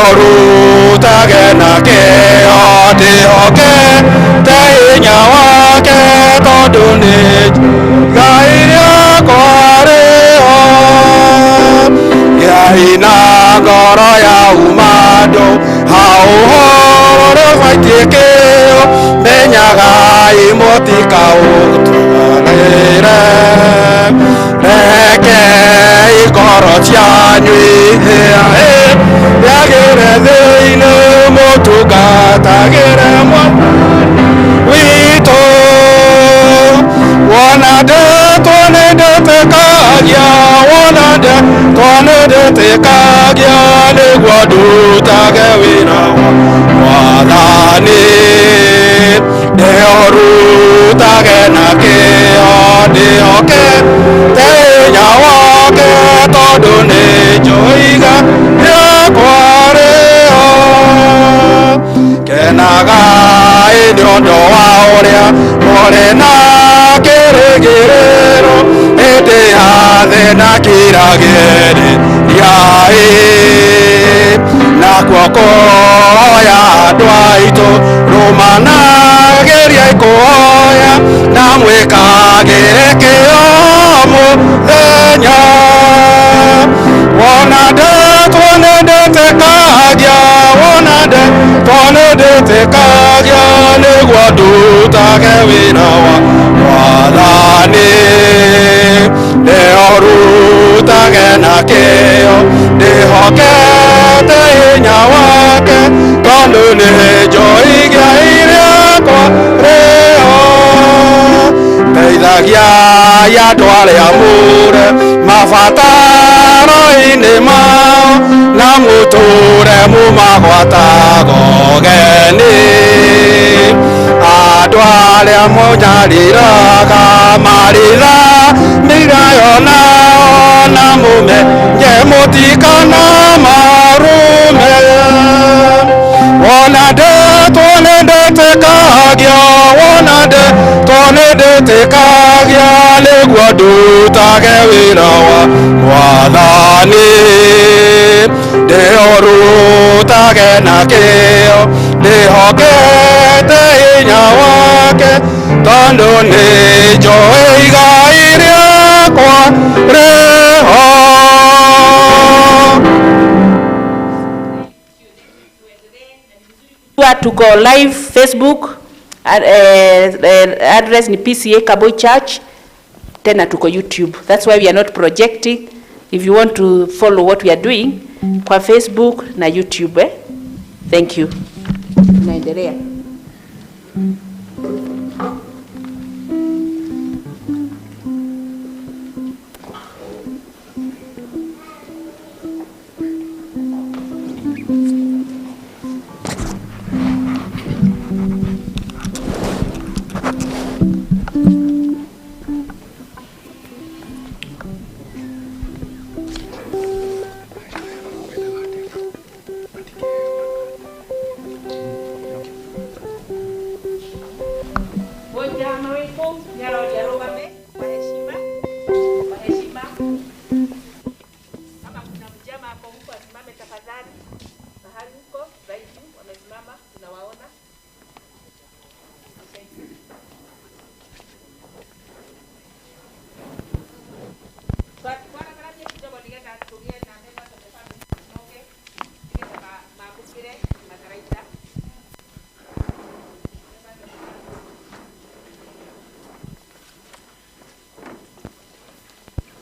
ndĩũrutage na kĩyo ndĩhokete hinya wake tondũ nĩ igai rĩakwa rĩho gĩai na ngoro ya umandũ ha ũhoro ũbatiĩ kĩyo menyagai mũtikaũtwarĩre rekei ngoro cianyu ihĩaĩ yagĩre thĩinĩ mũtungatagĩre Mwathani witũ wona ndĩtwo nĩ ndĩtĩkagia wona ndĩtwo nĩ ndĩtĩkagia nĩguo ndutage wĩra wa Mwathani ndĩũrutage na kĩyo ndĩhokete hinya wake tondũ nĩ njũĩ igai rĩakwa rĩho kenagai nĩ ũndũ wa ũrĩa mũrĩ na kĩrĩgĩrĩro hĩndĩ ya thĩna kiragĩrĩriai nakuo kũhoya andũ aitũ rũmanagĩriai kũhoya na mwĩkagĩre kĩyo mũthenya wona ndĩtwo nĩ ndĩtĩkagia wona ndĩtwo nĩ ndĩtĩkagia nĩguo ndutage wĩra wa Mwathani ndĩũrutage na kĩyo ndĩhokete hinya wake tondũ nĩ njũĩ igai rĩakwa rĩho teithagiai andũ arĩa amũre mabataro-inĩ mao na mũtũre mũmagwataga ũgeni andũ arĩa mũnyariraga maritha mĩrayo nao na mũmenye mũtikana marume wona ndĩtwo nĩ ndĩtĩkagia wona ndĩtwo nĩ ndĩtĩkagia nĩguo ndutage wĩra wa Mwathani ndĩũrutage na kĩyo ndĩhokete hinya wake tondũ nĩ njũĩ igai rĩakwa rĩho. Tuko live Facebook, address ni PCA Kaboi Church, tena tuko YouTube. That's why we are not projecting. If you want to follow what we are doing, kwa Facebook na YouTube. Thank you. Tunaendelea. Ako huko, asimame tafadhali. Mahali huko zaidi wamesimama, tunawaona. Okay. Twaragaratie kidogo nigetha tũgĩe na members of the family moke nigetha maamũkĩre matharaita.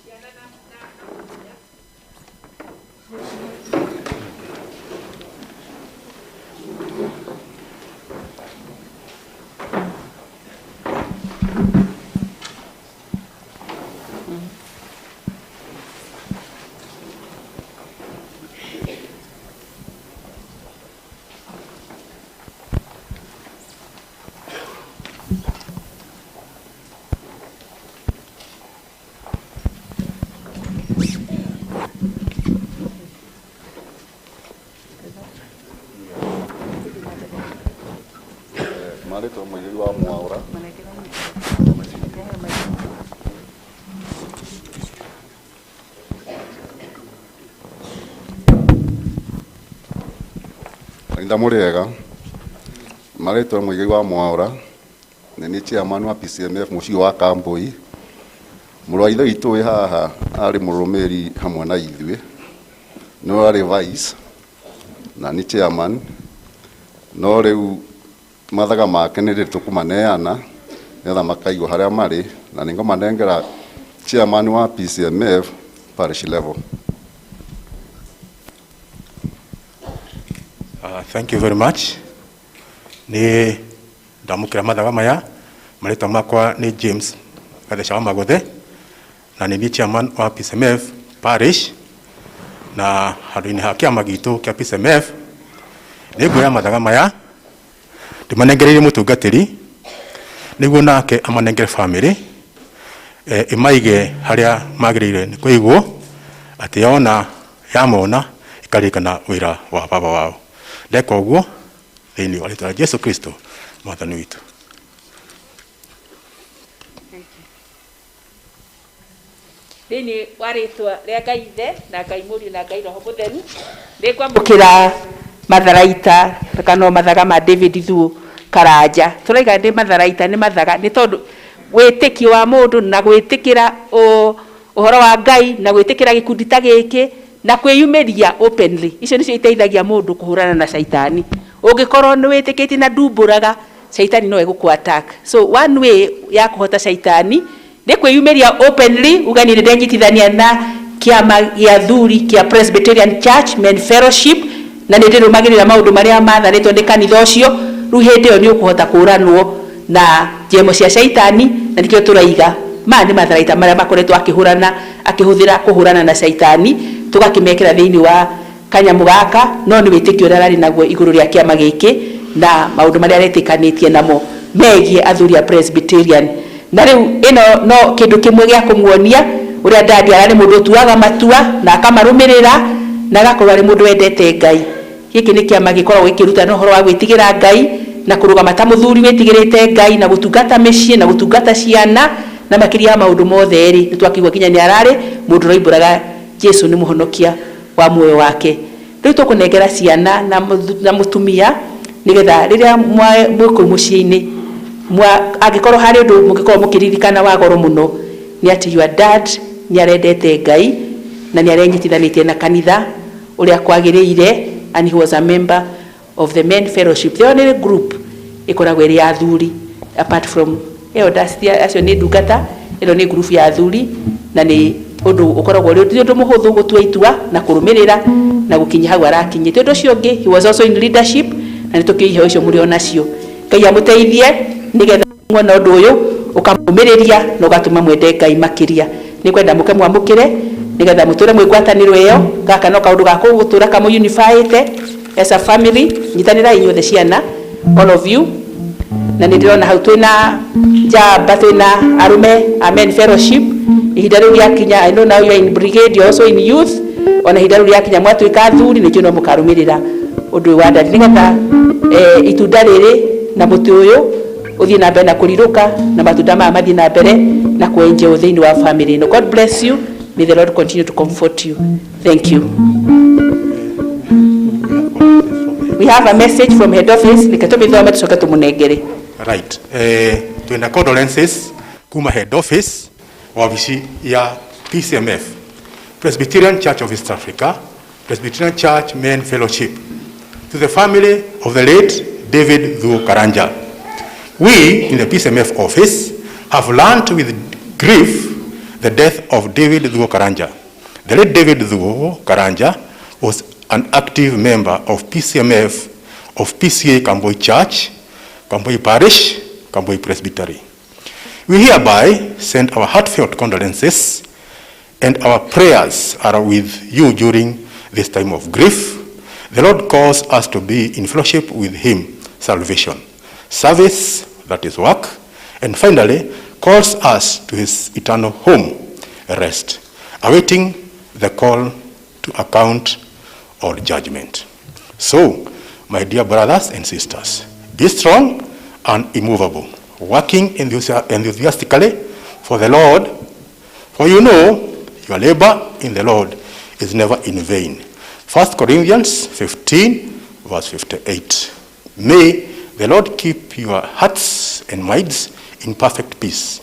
Ciana na mũtumia. Marĩtwa mũirĩru wa Mwaũra. Kanitha mũrĩega, marĩtwa mũirĩru wa Mwaũra, nĩ niĩ chairman wa PCMF mũciĩ wa Kambui. Mũrũ wa ithe witũ wĩ haha arĩ mũrũmĩrĩri hamwe na ithuĩ, nĩwe arĩ vice na nĩ chairman, no rĩu mathaga make nĩ rĩ tũkũmaneana nĩgetha makaigwo harĩa marĩ, na nĩngũmanengera chairman wa PCMF parish level. Thank you very much. Nĩ ndamũkĩra mathaga maya, marĩtwa makwa nĩ James Gatheca wa Magothe, na nĩ niĩ chairman wa PCMF parish, na handũ-inĩ ha kĩama gitũ kĩa PCMF nĩ nguoya mathaga maya ndĩmanengereirie mũtungatĩri nĩguo nake amanengere family ĩmaige harĩa magĩrĩire nĩ kũigwo, atĩ yona yamona ĩkaririkana wĩra wa baba wao. Ndeka ũguo thĩinĩ wa rĩtwa rĩa Jesu Kristo mwathani witũ. Thĩinĩ wa rĩtwa rĩa Ngai Ithe na Ngai Mũriũ na Ngai Roho Mũtheru, nĩ ngwamũkĩra matharaita kana mathaga ma David Thuo Karanja. Tũraiga nĩ matharaita, nĩ mathaga nĩ tondũ wĩtĩkio wa mũndũ na gwĩtĩkĩra ũhoro wa Ngai na gwĩtĩkĩra gĩkundi ta gĩkĩ na kwĩyumĩria openly, icio nĩcio iteithagia mũndũ kũhũrana na caitani. Ũngĩkorwo nĩ wĩtĩkĩtie na ndumbũraga, caitani no egũkũ attack. So one way ya kũhota caitani nĩ kwĩyumĩria openly, uga niĩ nĩndenyitithania na kĩama gĩa athuri kĩa Presbyterian Church Men Fellowship na nĩ ndĩrũmagĩrĩra maũndũ marĩa mathanĩtwo nĩ kanitha ũcio. Rĩu hĩndĩ ĩyo nĩ ũkũhota kũũranwo na njemo cia caitani, na nĩkĩo tũraiga maya nĩ matharaita marĩa makoretwo akĩhũrana akĩhũthĩra kũhũrana na caitani, tũgakĩmekĩra thĩinĩ wa kanyamũ gaka, no nĩ wĩtĩkio ũrĩa ararĩ naguo igũrũ rĩa kĩama gĩkĩ na maũndũ marĩa aretĩkanĩtie namo megiĩ athuri a Presbyterian. Na rĩu ĩno no kĩndũ kĩmwe gĩa kũmuonia ũrĩa dadi ararĩ mũndũ ũtuaga matua na akamarũmĩrĩra na agakorwo arĩ mũndũ wendete Ngai. Gĩkĩ nĩ kĩama gĩkoragwo gĩkĩrutana ũhoro wa gwĩtigĩra Ngai na kũrũgama ta mũthuri wĩtigĩrĩte Ngai na gũtungata mĩciĩ na gũtungata ciana, na makĩria ya maũndũ mothe rĩ, nĩ twakĩigua nginya nĩ ararĩ mũndũ ũroimbũraga Jesu nĩ mũhonokia wa muoyo wake. Rĩu tũkũnengera ciana na mũtumia nĩgetha rĩrĩa mwĩ kũu mũciĩ-inĩ, angĩkorwo harĩ ũndũ mũngĩkorwo mũkĩririkana wa goro mũno, nĩ atĩ your dad nĩ arendete Ngai na nĩ arenyitithanĩtie na kanitha ũrĩa kwagĩrĩire, and he was a member of the men fellowship. The only group ĩkoragwo ĩrĩ ya athuri apart from elders, acio nĩ ndungata, ĩno nĩ group ya athuri, na nĩ ũndũ ũkoragwo ũrĩ ũndũ mũhũthũ gũtua itua na kũrũmĩrĩra na gũkinya hau arakinyĩte. Ũndũ ũcio ũngĩ, he was also in leadership, na nĩ tũkĩoĩ iheo icio mũrĩ o nacio. Ngai amũteithie nĩgetha muona ũndũ ũyũ ũkamũmĩrĩria na ũgatũma mwende Ngai makĩria. Nĩ kwenda mũke mwamũkĩre nĩgetha mũtũre mwĩ ngwatanĩro ĩyo. Gaka no kaũndũ ga gũtũra kamũ unifyĩte as a family. Nyitanĩrai inyuothe ciana, all of you. Na nĩ ndĩrona hau twĩna njamba, twĩna arũme Amen Fellowship. Ihinda rĩu rĩakinya, I know now you are in brigade, you are also in youth. Ona ihinda rĩu rĩakinya mwatuĩka athuri, nĩkĩo no mũkarũmĩrĩra ũndũ ũyũ wa ndadi nĩgetha itunda rĩrĩ na mũtĩ ũyũ ũthiĩ na mbere na kũrirũka, na matunda maya mathiĩ na mbere na kwenjeo thĩinĩ wa family ĩno. God bless you. May the Lord continue to comfort you. Thank you. We have a message from head office, reke tũmĩthome tũcoke tũmũnengere. Right. Twina condolences kuma head office wabici ya PCMF, Presbyterian Church of East Africa, Presbyterian Church Men Fellowship, to the family of the late David Thuo Karanja. We in the PCMF office have learned with grief the death of David Thuo Karanja. The late David Thuo Karanja was an active member of PCMF of PCA Kambui Church, Kambui Parish, Kambui Presbytery. We hereby send our heartfelt condolences, and our prayers are with you during this time of grief. The Lord calls us to be in fellowship with him, salvation, service, that is work, and finally calls us to his eternal home, rest, awaiting the call to account or judgment. So, my dear brothers and sisters, be strong and immovable, working enthusiastically for the Lord, for you know your labor in the Lord is never in vain. 1 Corinthians 15, verse 58. May the Lord keep your hearts and minds in perfect peace.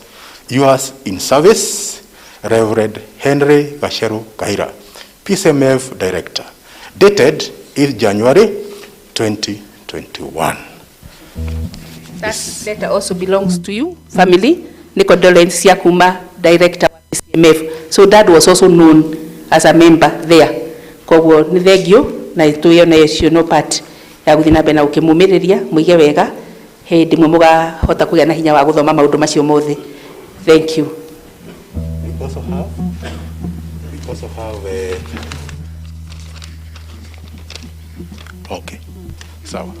Yours in service, Reverend Henry Gacheru Kaira, PCMF Director. Dated 8th January 2021. That letter also belongs to you, family. Ni condolence ya kuma director wa PCMF. So dad was also known as a member there. Koguo ni thengio na tuyone icio no part ya guthi na mbere na gukimuumiriria muige wega hindi mwe mugahota kugia na hinya wa guthoma maundu macio mothe. Thank you. We also have okay. Sawa.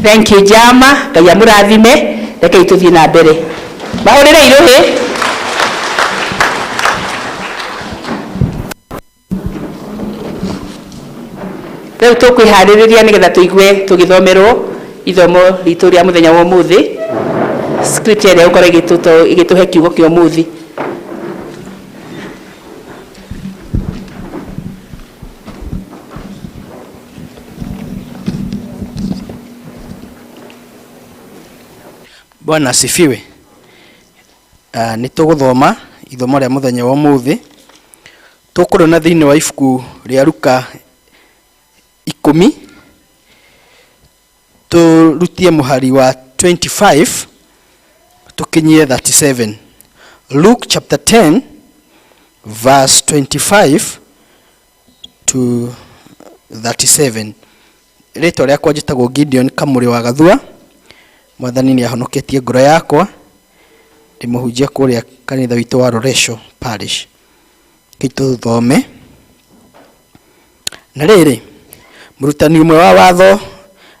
Thank you jama, Ngai amũrathime, rekei tũthiĩ na mbere. Mahũrĩre irũhĩ. Rĩu tũkwĩharĩrĩria nĩgetha tũigue tũgĩthomerwo ithomo ritũ rĩa mũthenya wa ũmũthĩ. Script ĩrĩa ĩgũkorwo ĩgĩtũhe kiugo kĩa ũmũthĩ. Bwana asifiwe. Nĩ tũgũthoma ithomo rĩa mũthenya wa ũmũthĩ. Tũkũrona thĩinĩ wa ibuku rĩa Luka 10, tũrutie mũhari wa 25 tũkinyie 37. Luke chapter 10 verse 25 to 37. Rĩtwa rĩakwa njĩtagwo Gideon Kamũrĩ wa Gathua, Mwathani nĩ ahonoketie ngoro yakwa, ndĩmũhunjia kũrĩa kanitha witũ wa Loresho Parish. Tũthome. Na rĩrĩ, mũrutani ũmwe wa watho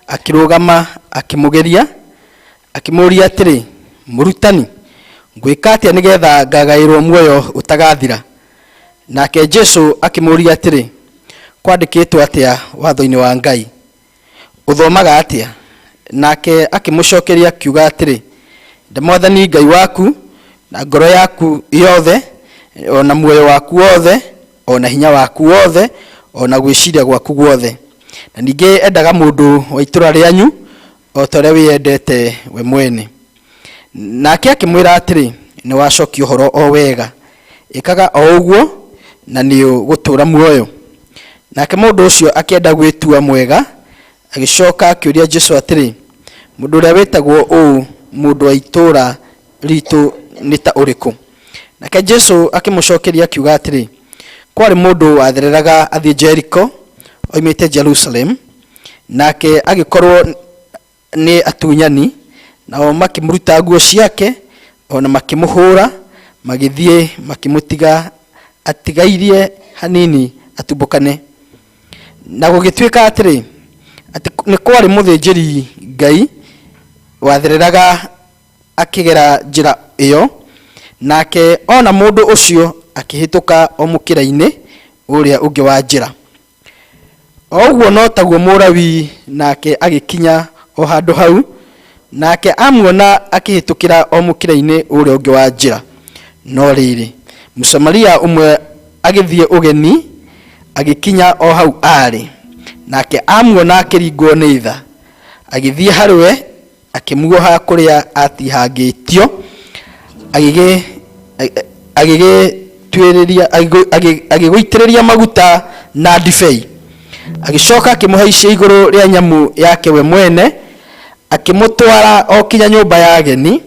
akĩrũgama akĩmũgeria, akĩmũũria atĩrĩ, mũrutani, ngwĩka atĩa nĩgetha ngagaĩrwo muoyo ũtagathira? Nake Jesu akĩmũũria atĩrĩ, kwandĩkĩtwo atĩa watho-inĩ wa Ngai? Ũthomaga atĩa? Nake akĩmũcokeria akiuga atĩrĩ, enda Mwathani Ngai waku na ngoro yaku yothe, ona muoyo waku wothe, ona hinya waku wothe, ona gwĩciria gwaku guothe. Na ningĩ endaga mũndũ wa itũra rĩanyu o ta ũrĩa wĩyendete we mwene. Nake akĩmwĩra atĩrĩ, nĩ wacokia ũhoro o wega, ĩkaga o ũguo na nĩ ũgũtũũra muoyo. Nake mũndũ ũcio akĩenda gwĩtua mwega, agĩcoka akĩũria Jesu atĩrĩ, mũndũ ũrĩa wĩtagwo ũũ mũndũ wa itũũra ritũ nĩ ta ũrĩkũ? Nake Jesu akĩmũcokeria akiuga atĩrĩ, kwarĩ mũndũ wathereraga athiĩ Jeriko oimĩte Jerusalem, nake agĩkorwo nĩ atunyani, nao makĩmũruta nguo ciake ona makĩmũhũra, magĩthiĩ makĩmũtiga atigairie hanini atumbũkane. Na gũgĩtuĩka atĩrĩ, atĩ nĩ kwarĩ mũthĩnjĩri Ngai wathereraga akĩgera njĩra ĩyo, nake ona mũndũ ũcio akĩhĩtũka o mũkĩra-inĩ ũrĩa ũngĩ wa njĩra. O ũguo no taguo Mũlawi nake agĩkinya o handũ hau, nake amuona akĩhĩtũkĩra o mũkĩra-inĩ ũrĩa ũngĩ wa njĩra. No rĩrĩ, Mũsamaria ũmwe agĩthiĩ ũgeni, agĩkinya o hau aarĩ, nake amuona akĩringwo nĩ tha, agĩthiĩ harĩ we, akĩmuoha kũrĩa atihangĩtio, agĩgũitĩrĩria maguta na ndibei. Agĩcoka akĩmũhaicia igũrũ rĩa nyamũ yake we mwene, akĩmũtwara o kinya nyũmba ya ageni,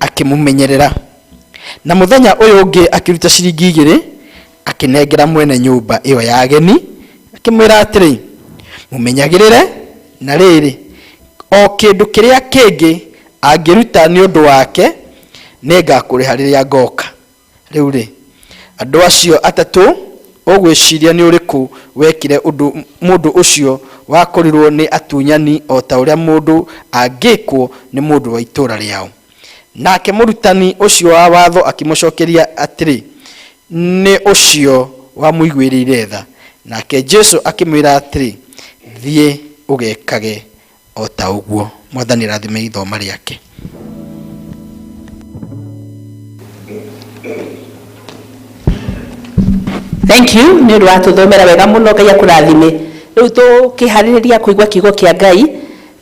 akĩmũmenyerera. Na mũthenya ũyũ ũngĩ akĩruta ciringi 2, akĩnengera mwene nyũmba ĩyo ya ageni, akĩmwĩra atĩrĩ, mũmenyagĩrĩre, na rĩrĩ, o kĩndũ kĩrĩa kĩngĩ angĩruta nĩ ũndũ wake, nĩngakũrĩha rĩrĩa ngoka. Rĩu rĩ, andũ acio atatũ ũgwĩciria nĩ ũrĩkũ wekire ũndũ mũndũ ũcio wakorirwo nĩ atunyani o ta ũrĩa mũndũ angĩkwo nĩ mũndũ wa itũũra rĩao? Nake mũrutani ũcio wa watho akĩmũcokeria atĩrĩ, nĩ ũcio wamũiguĩrĩire tha. Nake Jesu akĩmwĩra atĩrĩ, thiĩ ũgekage o ta ũguo. Mwathani rathime ithoma rĩake. Thank you nĩ ũndũ wa tũthomera wega mũno, Ngai akũrathime. Rĩu tũkĩharĩrĩria kũigua kiugo kĩa Ngai,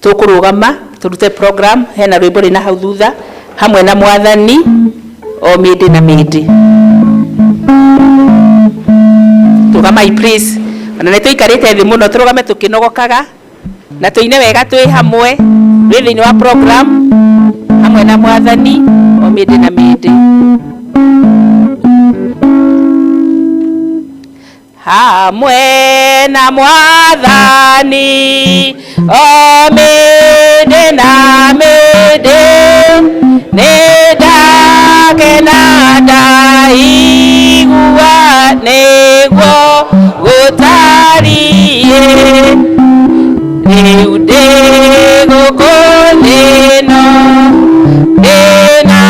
tũkũrũgama tũrute program, hena rwĩmbo rwĩna hau thutha hamwe na Mwathani o mĩndĩ na mĩndĩ. Tũgamai please, ona nĩ tũikarĩte thĩ mũno, tũrũgame tũkĩnogokaga na tũine wega twĩ hamwe, twĩ thĩinĩ wa program hamwe na Mwathani o mĩndĩ na mĩndĩ. Hamwe na Mwathani o mĩndĩ na mĩndĩ, nĩ ndakena ndaigua nĩguo gũtariĩ. Rĩu ndĩ gũkũ thĩ ĩno, ndĩna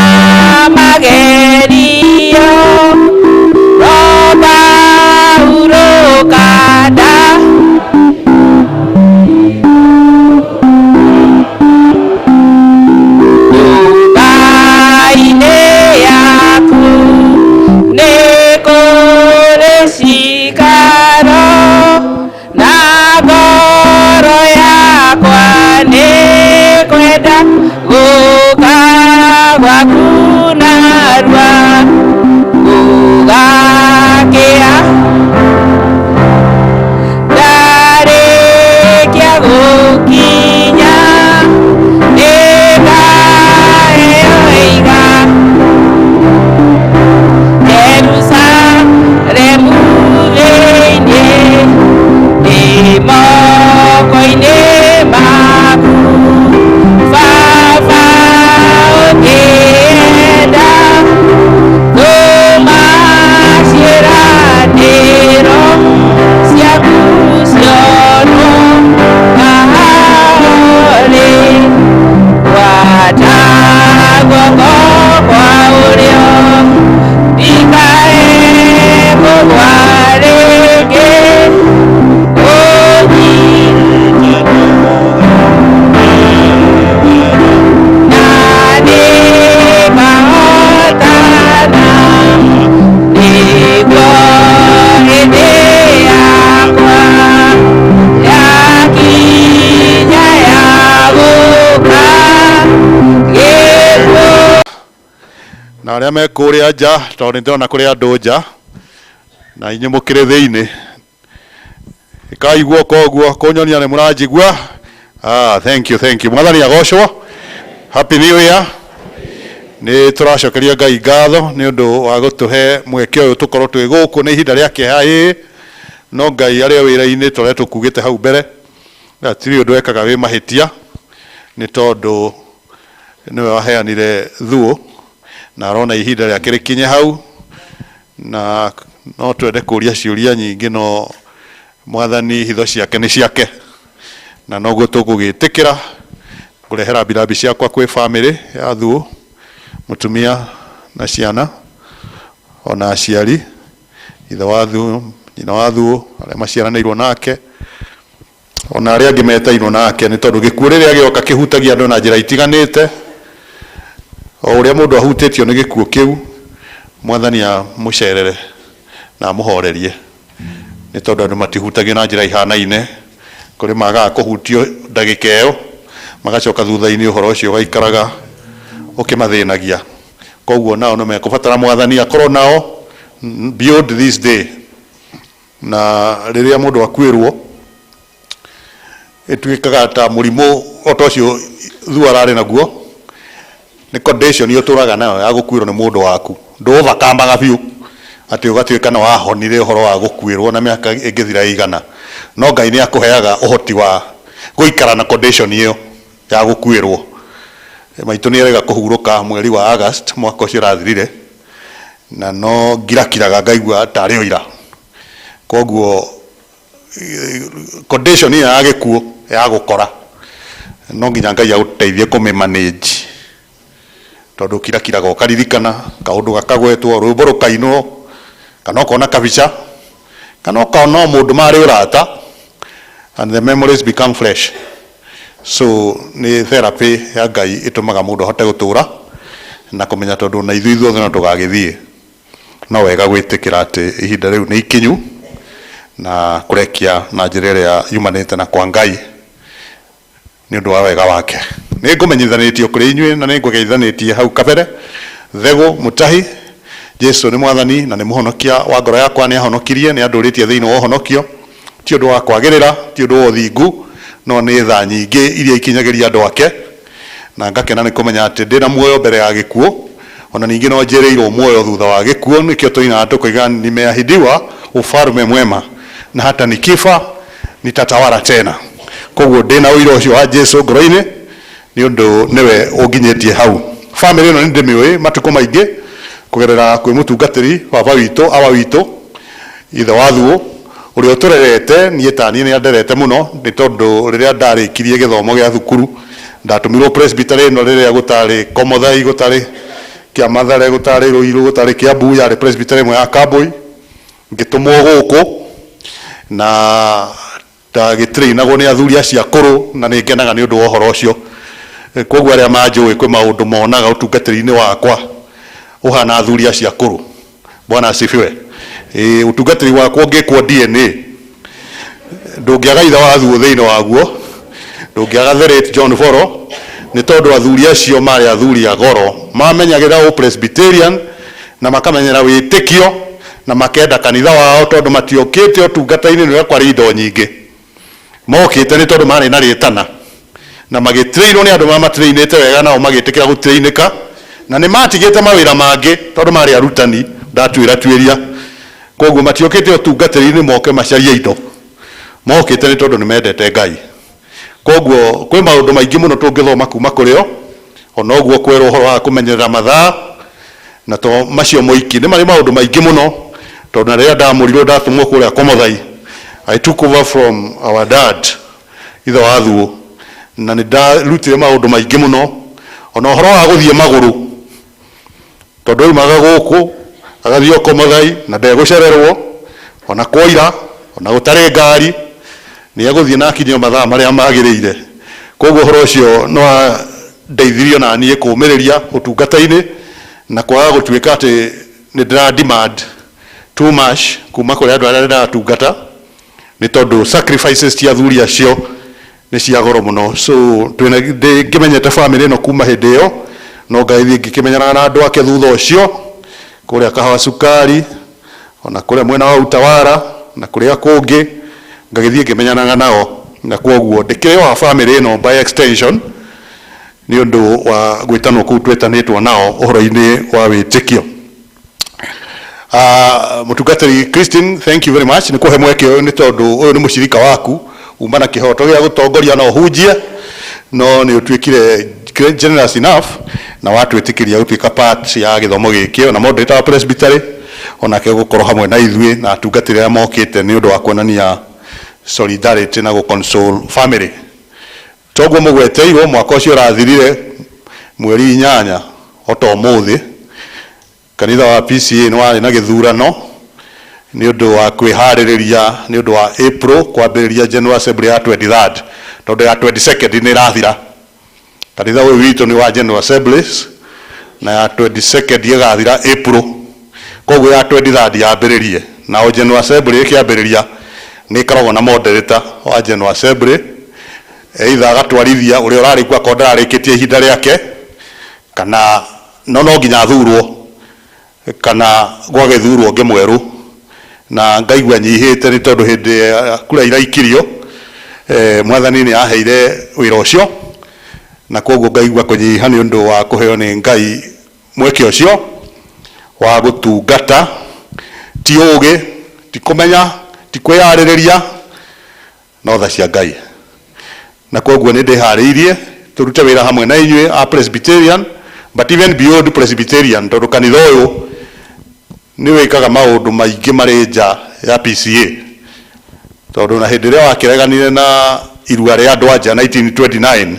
magerio, no ndahurũka nyũmba-inĩ yaku nĩ kũrĩ cikaro, na ngoro yakwa nĩ kwenda gũka gwaku narua. Arĩa me kũrĩa nja, tondũ nĩ ndĩrona kũrĩ andũ nja na inyuĩ mũkĩrĩ thĩinĩ, ĩkai guoko ũguo kũnyonia nĩ mũranjigua. Ah, thank you, thank you. Mwathani agocwo. Happy New Year. Nĩ tũracokeria Ngai ngatho nĩ ũndũ wa gũtũhe mweke ũyũ tũkorwo twĩ gũkũ. Nĩ ihinda rĩa kĩeha ĩĩ, no Ngai arĩ o wĩra-inĩ ta ũrĩa tũkugĩte hau mbere, hatirĩ ũndũ ekaga wĩ mahĩtia, nĩ tondũ nĩwe waheanire thuũ na arona ihinda rĩake rĩkinye hau, na no twende kũria ciũria nyingĩ, no Mwathani hitho ciake nĩ ciake, na noguo tũgũgĩtĩkĩra ngũrehera rambirambi ciakwa kwĩ famĩlĩ ya thuũ, mũtumia na ciana, ona aciari, ithe wa thuũ, nyina wa thuũ, arĩa maciaranĩirwo nake, ona arĩa angĩ metainwo nake, nĩ tondũ gĩkuũ rĩrĩa gĩoka kĩhutagia andũ na njĩra itiganĩte. O ũrĩa mũndũ ahutĩtio nĩ gĩkuũ kĩu, Mwathani amũcerere na amũhorerie, nĩ tondũ andũ matihutagio na njĩra ihanaine. Kũrĩ magaga kũhutio ndagĩka ĩyo, magacoka thutha-inĩ ũhoro ũcio ũgaikaraga ũkĩmathĩnagia. Koguo nao nĩ mekũbatara Mwathani akorwo nao beyond this day. Na rĩrĩa mũndũ akuĩrwo, ĩtuĩkaga ta mũrimũ o ta ũcio Thuo ararĩ naguo, nĩ condition ũtũraga nayo ya gũkuĩrwo nĩ mũndũ waku. Ndũ overcome biũ atĩ ũgatuĩka nĩ wahonire ũhoro wa gũkuĩrwo na mĩaka ĩngĩthira ĩigana, no Ngai nĩ akũheaga ũhoti wa gũikara na condition ĩyo ya gũkuĩrwo. Maitũ nĩ erĩga kũhurũka mweri wa August mwaka ũcio ũrathirire, na no ngirakiraga ngaigua tarĩ o ira. Koguo condition ĩyo ya gĩkuũ ya gũkora no nginya Ngai agũteithie kũmĩ manage, tondũ ũkirakiraga ũkaririkana kaũndũ gakagwetwo, rwĩmbo rũkainwo, kana ũkona kabica, kana ũkona o mũndũ marĩ ũrata, and the memories become fresh. So nĩ therapy ya Ngai ĩtũmaga mũndũ ahote gũtũra na kũmenya, tondũ na ithuĩ ithuothe no tũgagĩthiĩ. No wega gwĩtĩkĩra atĩ ihinda rĩu nĩ ikinyu na kũrekia na njĩra ĩrĩa yumanĩte na kwa Ngai nĩ ũndũ wa wega wake. Nĩ ngũmenyithanĩtio kũrĩ inyuĩ na nĩ ngũgeithanĩtie hau kabere. Thegũ Mũtahi, Jesu nĩ Mwathani na nĩ mũhonokia wa ngoro yakwa, nĩ ahonokirie, nĩ andũrĩtie thĩinĩ wa ũhonokio. Ti ũndũ wa kwagĩrĩra, ti ũndũ wa ũthingu, no nĩ tha nyingĩ iria ikinyagĩria andũ ake, na ngakena nĩ kũmenya atĩ ndĩna muoyo mbere ya gĩkuũ, ona ningĩ no njĩrĩirwo muoyo thutha wa gĩkuũ. Nĩkĩo tũinaga tũkoiga, nimeahidiwa ufalme mwema na hata nikifa nitatawala tena. Koguo ndĩna ũira ũcio wa Jesu ngoro-inĩ, nĩ ũndũ nĩwe ũnginyĩtie hau. Famĩlĩ ĩno nĩ ndĩmĩũĩ matukũ maingĩ kũgerera kwĩ mũtungatĩri baba witũ, awa witũ, ithe wa thuũ, ũrĩa ũtũrerete. Niĩ ta niĩ nĩ anderete mũno, nĩ tondũ rĩrĩa ndarĩkirie gĩthomo gĩa thukuru, ndatũmirwo presbytery ĩno rĩrĩa gũtarĩ Komothai, gũtarĩ Kĩamathare, gũtarĩ Rũirũ, gũtarĩ Kĩambu, yarĩ presbytery ĩmwe ya Kambui. Ngĩtũmwo gũkũ na ndagĩtrainagwo nĩ athuri acio akũrũ, na nĩ ngenaga nĩ ũndũ wa ũhoro ũcio. Koguo arĩa manjũĩ, kwĩ maũndũ monaga ũtungatĩri-inĩ wakwa ũhana athuri acio akũrũ. Bwana asifiwe. Ĩĩ, ũtungatĩri wakwa ũngĩkwo DNA, ndũngĩaga ithe wa thuũ thĩinĩ waguo, ndũngĩaga the late John Boro, nĩ tondũ athuri acio marĩ athuri a goro, mamenyagĩrĩra ũpresbyterian na makamenyera wĩtĩkio na makenda kanitha wao, tondũ matiokĩte ũtungata-inĩ nĩ ũrĩa kwarĩ indo nyingĩ. Mokĩte nĩ tondũ marĩ na rĩtana na magĩtrainwo nĩ andũ mamatrainĩte wega, nao magĩtĩkĩra gũtrainĩka, na nĩ matigĩte mawĩra mangĩ tondũ marĩ arutani ndatuĩra tuĩria. Koguo matiokĩte ũtungatĩri-inĩ moke macarie indo, mokĩte nĩ tondũ nĩ mendete Ngai. Koguo kwĩ maũndũ maingĩ mũno tũngĩthoma kuma kũrĩ o, ona ũguo kwerwo ũhoro wa kũmenyerera mathaa, na to macio moiki, nĩ marĩ maũndũ maingĩ mũno, tondũ na rĩrĩa ndamũrirwo ndatũmwo kũrĩa Komothai, I took over from our dad, ithe wa thuũ, na nĩ ndarutire maũndũ maingĩ mũno, ona ũhoro wa gũthiĩ magũrũ, tondũ aumaga gũkũ agathiĩ o Komothai na ndegũcererwo, ona kwoira, ona gũtarĩ ngari, nĩ egũthiĩ na akinye mathaa marĩa magĩrĩire. Koguo ũhoro ũcio nĩ wandeithirie ona niĩ kũũmĩrĩria ũtungata-inĩ na kwaga gũtuĩka atĩ nĩ ndĩra demand too much kuma kũrĩ andũ arĩa ndĩratungata, nĩ tondũ sacrifices cia athuri acio nĩ cia goro mũno. So twĩna ngĩmenyete famĩlĩ ĩno kuma hĩndĩ ĩyo. No ngagĩthiĩ ngĩkĩmenyanaga na andũ ake thutha ũcio kũrĩa Kahawa Cukari, ona kũrĩa mwena wa Utawala na kũrĩa kũngĩ, ngagĩthiĩ ngĩmenyanaga nao, na kwoguo ndĩkĩrĩ wa family ĩno by extension nĩ ũndũ wa gwĩtanwo kũu twetanĩtwo nao ũhoro-inĩ wa wĩtĩkio. Mũtungatĩri Christine, thank you very much nĩ kũhe mweke ũyũ, nĩ tondũ ũyũ nĩ mũcirika waku, uma na kĩhoto gĩa gũtongoria na ũhunjie, no nĩ ũtuĩkire generous enough na watwĩtĩkĩria gũtuĩka part ya gĩthomo gĩkĩ, ona moderator wa presbytery onake gũkorwo hamwe na ithuĩ na atungatĩri arĩa mokĩte nĩ ũndũ wa kuonania solidarity na gũ-console family. Toguo mũgweteirwo, mwaka ũcio ũrathirire mweri 8 o ta ũmũthĩ, kanitha wa PCA nĩ warĩ na gĩthurano nĩ ũndũ wa kwĩharĩrĩria nĩ ũndũ wa April kwambĩrĩria General Assembly ya 23rd, tondũ ya 22nd nĩ ĩrathira. Kanitha ũyũ witũ nĩ wa General Assemblies na ya 22nd ĩgathira April, koguo ya 23rd yambĩrĩrie. Nao General Assembly ĩkĩambĩrĩria nĩ ĩkoragwo na moderator wa General Assembly, either agatwarithia ũrĩa ũrarĩ kuo akorwo ndararĩkĩtie ihinda rĩake, kana no nginya athurwo kana gwagĩthurwo ũngĩ mwerũ. Na ngaigua nyihĩte nĩ tondũ hĩndĩ ya kura iraikirio, Mwathani nĩ aheire wĩra ũcio, na koguo ngaigua kũnyiha nĩ ũndũ wa kũheo nĩ Ngai mweke ũcio wa gũtungata. Ti ũgĩ, ti kũmenya, ti kwĩyarĩrĩria, no tha cia Ngai. Na koguo nĩ ndĩharĩirie tũrute wĩra hamwe na inyuĩ a Presbyterian, but even beyond Presbyterian, tondũ kanitha ũyũ nĩ wĩkaga maũndũ maingĩ marĩ nja ya PCA, tondũ na hĩndĩ ĩrĩa wakĩreganire na irua rĩa andũ anja 1929,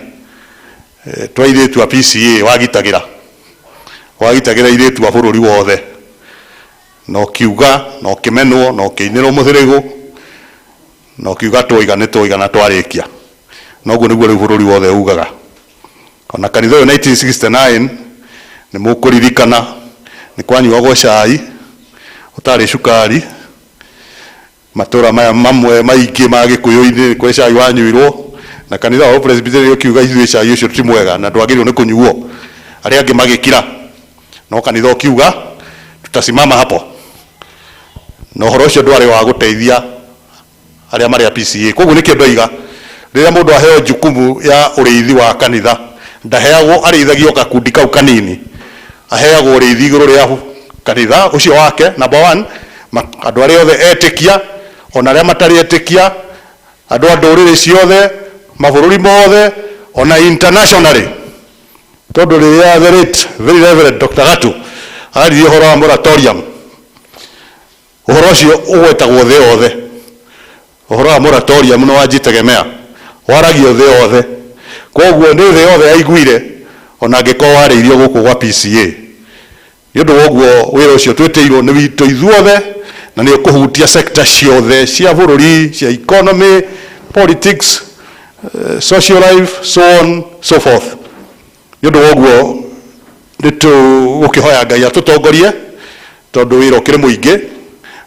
twa airĩtu a PCA wagitagĩra airĩtu a bũrũri wothe, na ũkiuga na ũkĩmenwo na ũkĩinĩrwo mũthĩrĩgũ na ũkiuga twoiga nĩ twoiga na twarĩkia. Noguo nĩguo rĩu bũrũri wothe ugaga. Ona kanitha ũyũ 1969 nĩ mũkũririkana nĩ kwanyuagwo cai ũtarĩ cukari, matũra maya mamwe maingĩ ma Gĩkũyũ-inĩ kwĩ cai wanyuirwo, na kanitha wa Presbyterian ũkiuga ithuĩ cai ũcio ti mwega na ndwagĩrĩirwo nĩ kũnyuo. Arĩa angĩ magĩkira, no kanitha ũkiuga tutasimama hapo, na ũhoro ũcio ndwarĩ wa gũteithia arĩa marĩ a PCA. Koguo nĩkĩo ndoiga rĩrĩa mũndũ aheo jukumu ya ũrĩithi wa kanitha, ndaheagwo arĩithagio gakundi kau kanini, aheagwo ũrĩithi igũrũ rĩa kanitha ũcio wake. Number one, andũ arĩa othe etĩkia ona arĩa matarĩ etĩkia, andũ a ndũrĩrĩ ciothe, mabũrũri mothe, ona internationally, tondũ rĩrĩa the late very Reverend Dr. Gatu aririe ũhoro wa moratorium, ũhoro ũcio ũgwetagwo thĩ yothe. Ũhoro wa moratorium nĩ wanjitegemea, waragio thĩ yothe, koguo nĩ thĩ yothe yaiguire, ona angĩkorwo warĩirio gũkũ gwa PCA. Nĩ ũndũ wa ũguo wĩra ũcio twĩtĩirwo nĩ witũ ithuothe, na nĩ ũkũhutia sector ciothe cia bũrũri, cia economy, politics, social life, so on so forth. Nĩ ũndũ wa ũguo nĩ tũgũkĩhoya Ngai atũtongorie, tondũ wĩra ũkĩrĩ mũingĩ,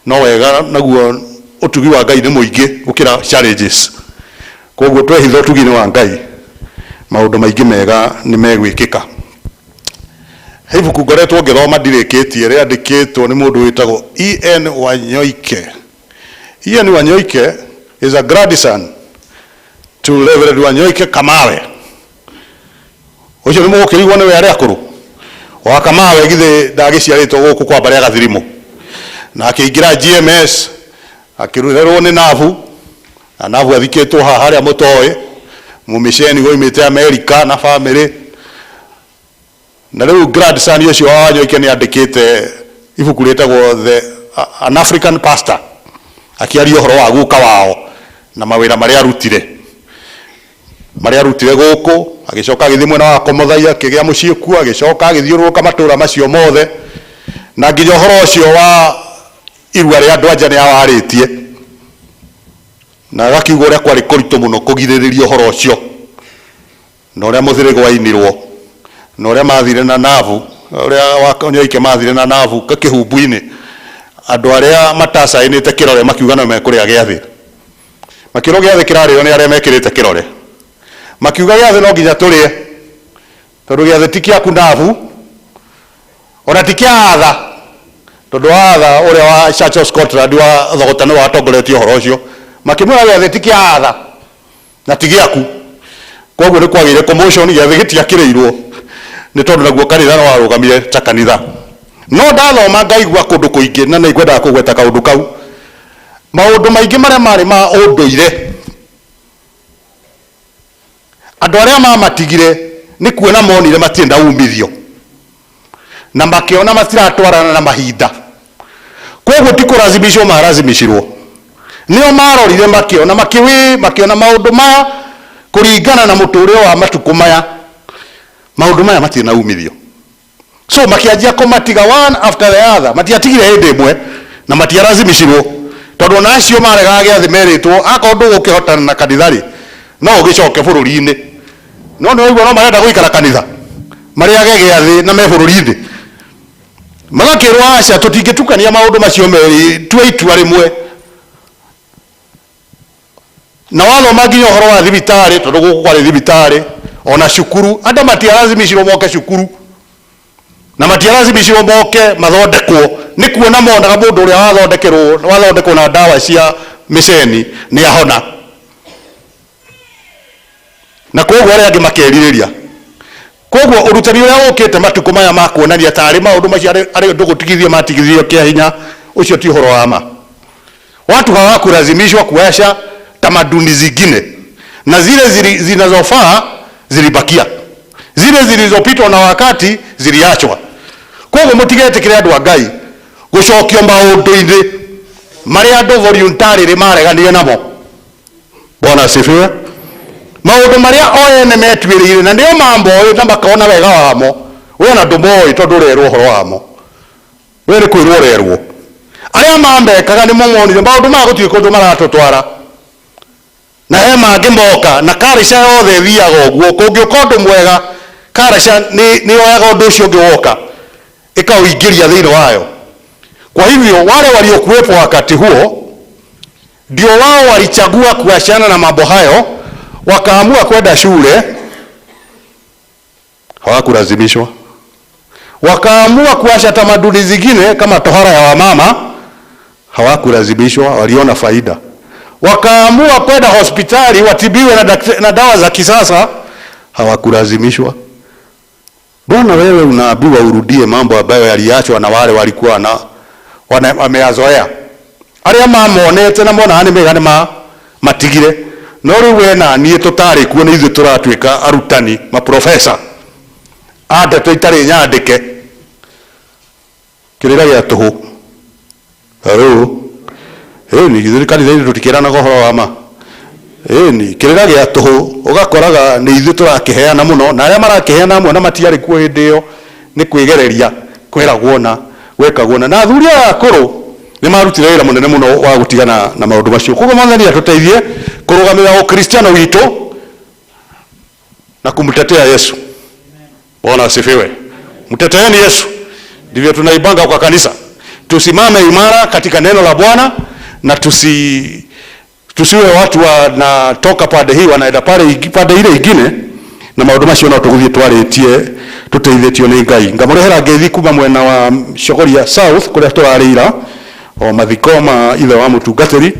no wega naguo ũtugi wa Ngai nĩ mũingĩ gũkĩra challenges. Koguo twehitha ũtugi-inĩ wa Ngai, maũndũ maingĩ mega nĩ megwĩkĩka. He ibuku ngoretwo ngĩthoma ndirĩkĩtie, rĩandĩkĩtwo nĩ mũndũ wĩtagwo E.N. Wanyoike. E.N. Wanyoike is a grandson to Reverend Wanyoike Kamawe. Ũcio nĩ mũgũkĩrigwo nĩwe arĩa akũrũ wa Kamawe, githĩ ndagĩciarĩtwo gũkũ kwa mbarĩ ya Gathirimu, na akĩingĩra GMS akĩrerwo nĩ Nabu, na Nabu athikĩtwo haha harĩa mũtoĩ, mũmĩceni woimĩte Amerika na family. Na rĩu grandson ũcio wa Wanyoike nĩ andĩkĩte ibuku rĩtagwo The An African Pastor, akĩaria ũhoro wa guka wao na mawĩra marĩa arutire gũkũ, agĩcoka agĩthiĩ mwena wa Komothai akĩgĩa mũciĩ kuo, agĩcoka agĩthiũrũrũka matũũra macio mothe, na nginya ũhoro ũcio wa irua rĩa andũ anja nĩ awarĩtie, na agakiuga ũrĩa kwarĩ kũritũ mũno kũgirĩrĩria ũhoro ũcio, na ũrĩa mũthĩrĩgo wainirwo, na ũrĩa mathire na Nabu, ũrĩa Wanyoike mathire na Nabu kĩhumbu-inĩ, andũ arĩa matacainĩte kĩrore makiuga no mekũrĩa gĩathĩ, makĩrwo gĩathĩ kĩrarĩo nĩ arĩa mekĩrĩte kĩrore, makiuga gĩathĩ no nginya tũrĩe. Tondũ gĩathĩ ti kĩaku ndabu, ona ti kĩa atha, tondũ atha ũrĩa wa Church of Scotland wa Thogota nĩwe watongoretie ũhoro ũcio. Makĩmwĩra gĩathĩ ti kĩa atha na ti gĩaku. Koguo nĩ kwagĩire commotion, gĩathĩ gĩtiakĩrĩirwo nĩ tondũ naguo kanitha nĩ warũgamire ta kanitha. No ndathoma ngaigua kũndũ kũingĩ na nĩ ngwendaga kũgweta kaũndũ kau. Maũndũ maingĩ marĩa marĩ ma ũndũire, andũ arĩa mamatigire nĩ kuona monire matirĩ na umithio na makĩona matiratwarana na mahinda. Koguo ti kũracimicwo maracimicirwo, nĩo marorire makĩona makĩwĩ makĩona maũndũ maya kũringana na mũtũrĩre wa matukũ maya, maũndũ maya matirĩ na umithio. So makĩanjia kũmatiga one after the other. Matiatigire hĩndĩ ĩmwe na matiarazimicirwo, tondũ ona acio maregaga gĩathĩ merĩtwo akorwo ndũgũkĩhotana na kanitha rĩ, no ũgĩcoke bũrũri-inĩ. No nĩ waigua no marenda gũikara kanitha marĩage gĩathĩ na me bũrũri-inĩ. Magakĩrwo aca, tũtingĩtukania maũndũ macio merĩ, tue itua rĩmwe. Na wathoma nginya ũhoro wa thibitarĩ, tondũ gũkũ kwarĩ thibitarĩ ona cukuru, andũ matiarazimicirwo moke cukuru na matiarazimicirwo moke mathondekwo. Nĩ kuona monaga mũndũ ũrĩa wathondekerwo wathondekwo na ndawa cia mĩceni nĩ ahona, na koguo arĩa angĩ makerirĩria. Koguo ũrutani ũrĩa ũkĩte matukũ maya ma kuonania tarĩ maũndũ macio arĩ ũndũ gũtigithio matigithio kĩa hinya, ũcio ti ũhoro wa ma. Watu hawakulazimishwa kuacha tamaduni zingine, na zile zinazofaa zilibakia, zile zilizopitwa na wakati ziliachwa. Koguo mũtigetĩkĩre andũ a Ngai gũcokio maũndũ-inĩ marĩa andũ voluntarily mareganire namo. Bwana asifiwe. Maũndũ marĩa o ene metuĩrĩire na nĩo mamboĩ na makona wega wamo, we ona ndũmoĩ tondũ ũrerwo ũhoro wamo, we nĩ kwĩrwo ũrerwo. Arĩa mamekaga nĩmo monire maũndũ maya gũtirĩ kũndũ maratũtwara, na he mangĩ moka na karisha yothe ĩthiaga ũguo. Kũngĩũka ũndũ mwega, karisha nĩ yoyaga ũndũ ũcio ũngĩ woka ĩkaũingĩria thĩinĩ wayo. Kwa hivyo wale waliokuwepo wakati huo ndio wao walichagua kuachana na mambo hayo, wakaamua kwenda shule, hawakulazimishwa. Wakaamua kuacha tamaduni zingine kama tohara ya wamama, hawakulazimishwa, waliona faida. Wakaamua kwenda hospitali watibiwe na dawa za kisasa, hawakulazimishwa. Mbona wewe unaambiwa urudie mambo ambayo yaliachwa na wale walikuwa na wameyazoea? Arĩa mamonete na monaga nĩ mega nĩ matigire, no rĩu we na niĩ tũtarĩ kuo nĩ ithuĩ tũratuĩka arutani maprofesa a ndeto itarĩ nyandĩke. Kĩrĩra gĩa tũhũ. Hello. Ĩni ithuĩ kanitha-inĩ tũtikĩranaga ũhoro wa ma. Ĩni kĩrĩra gĩa tũhũ ũgakoraga nĩ ithuĩ tũrakĩheana mũno, na arĩa marakĩheana amwe na matiarĩ kuo hĩndĩ ĩyo nĩ kwĩgereria kwĩragwo na gwĩkagwo na na athuri aya akũrũ nĩ marutire wĩra mũnene mũno wa gũtigana na maũndũ macio. Koguo Mwathani atũteithie kũrũgamĩrĩra ũkristiano witũ na kumtetea Yesu. Bwana asifiwe. Mteteeni Yesu. Ndivyo tunaibanga kwa kanisa. Tusimame imara katika neno la Bwana na tusiwe watu wanatoka pande hii wanaenda pale pande ile ingine, na maũndũ macio no tũgũthiĩ twarĩtie tũteithĩtio nĩ Ngai. Ngamũrehera ngeithi kuma mwena wa Chogoria South kũrĩa tũrarĩira o mathiko ma ithe wa mũtungatĩri.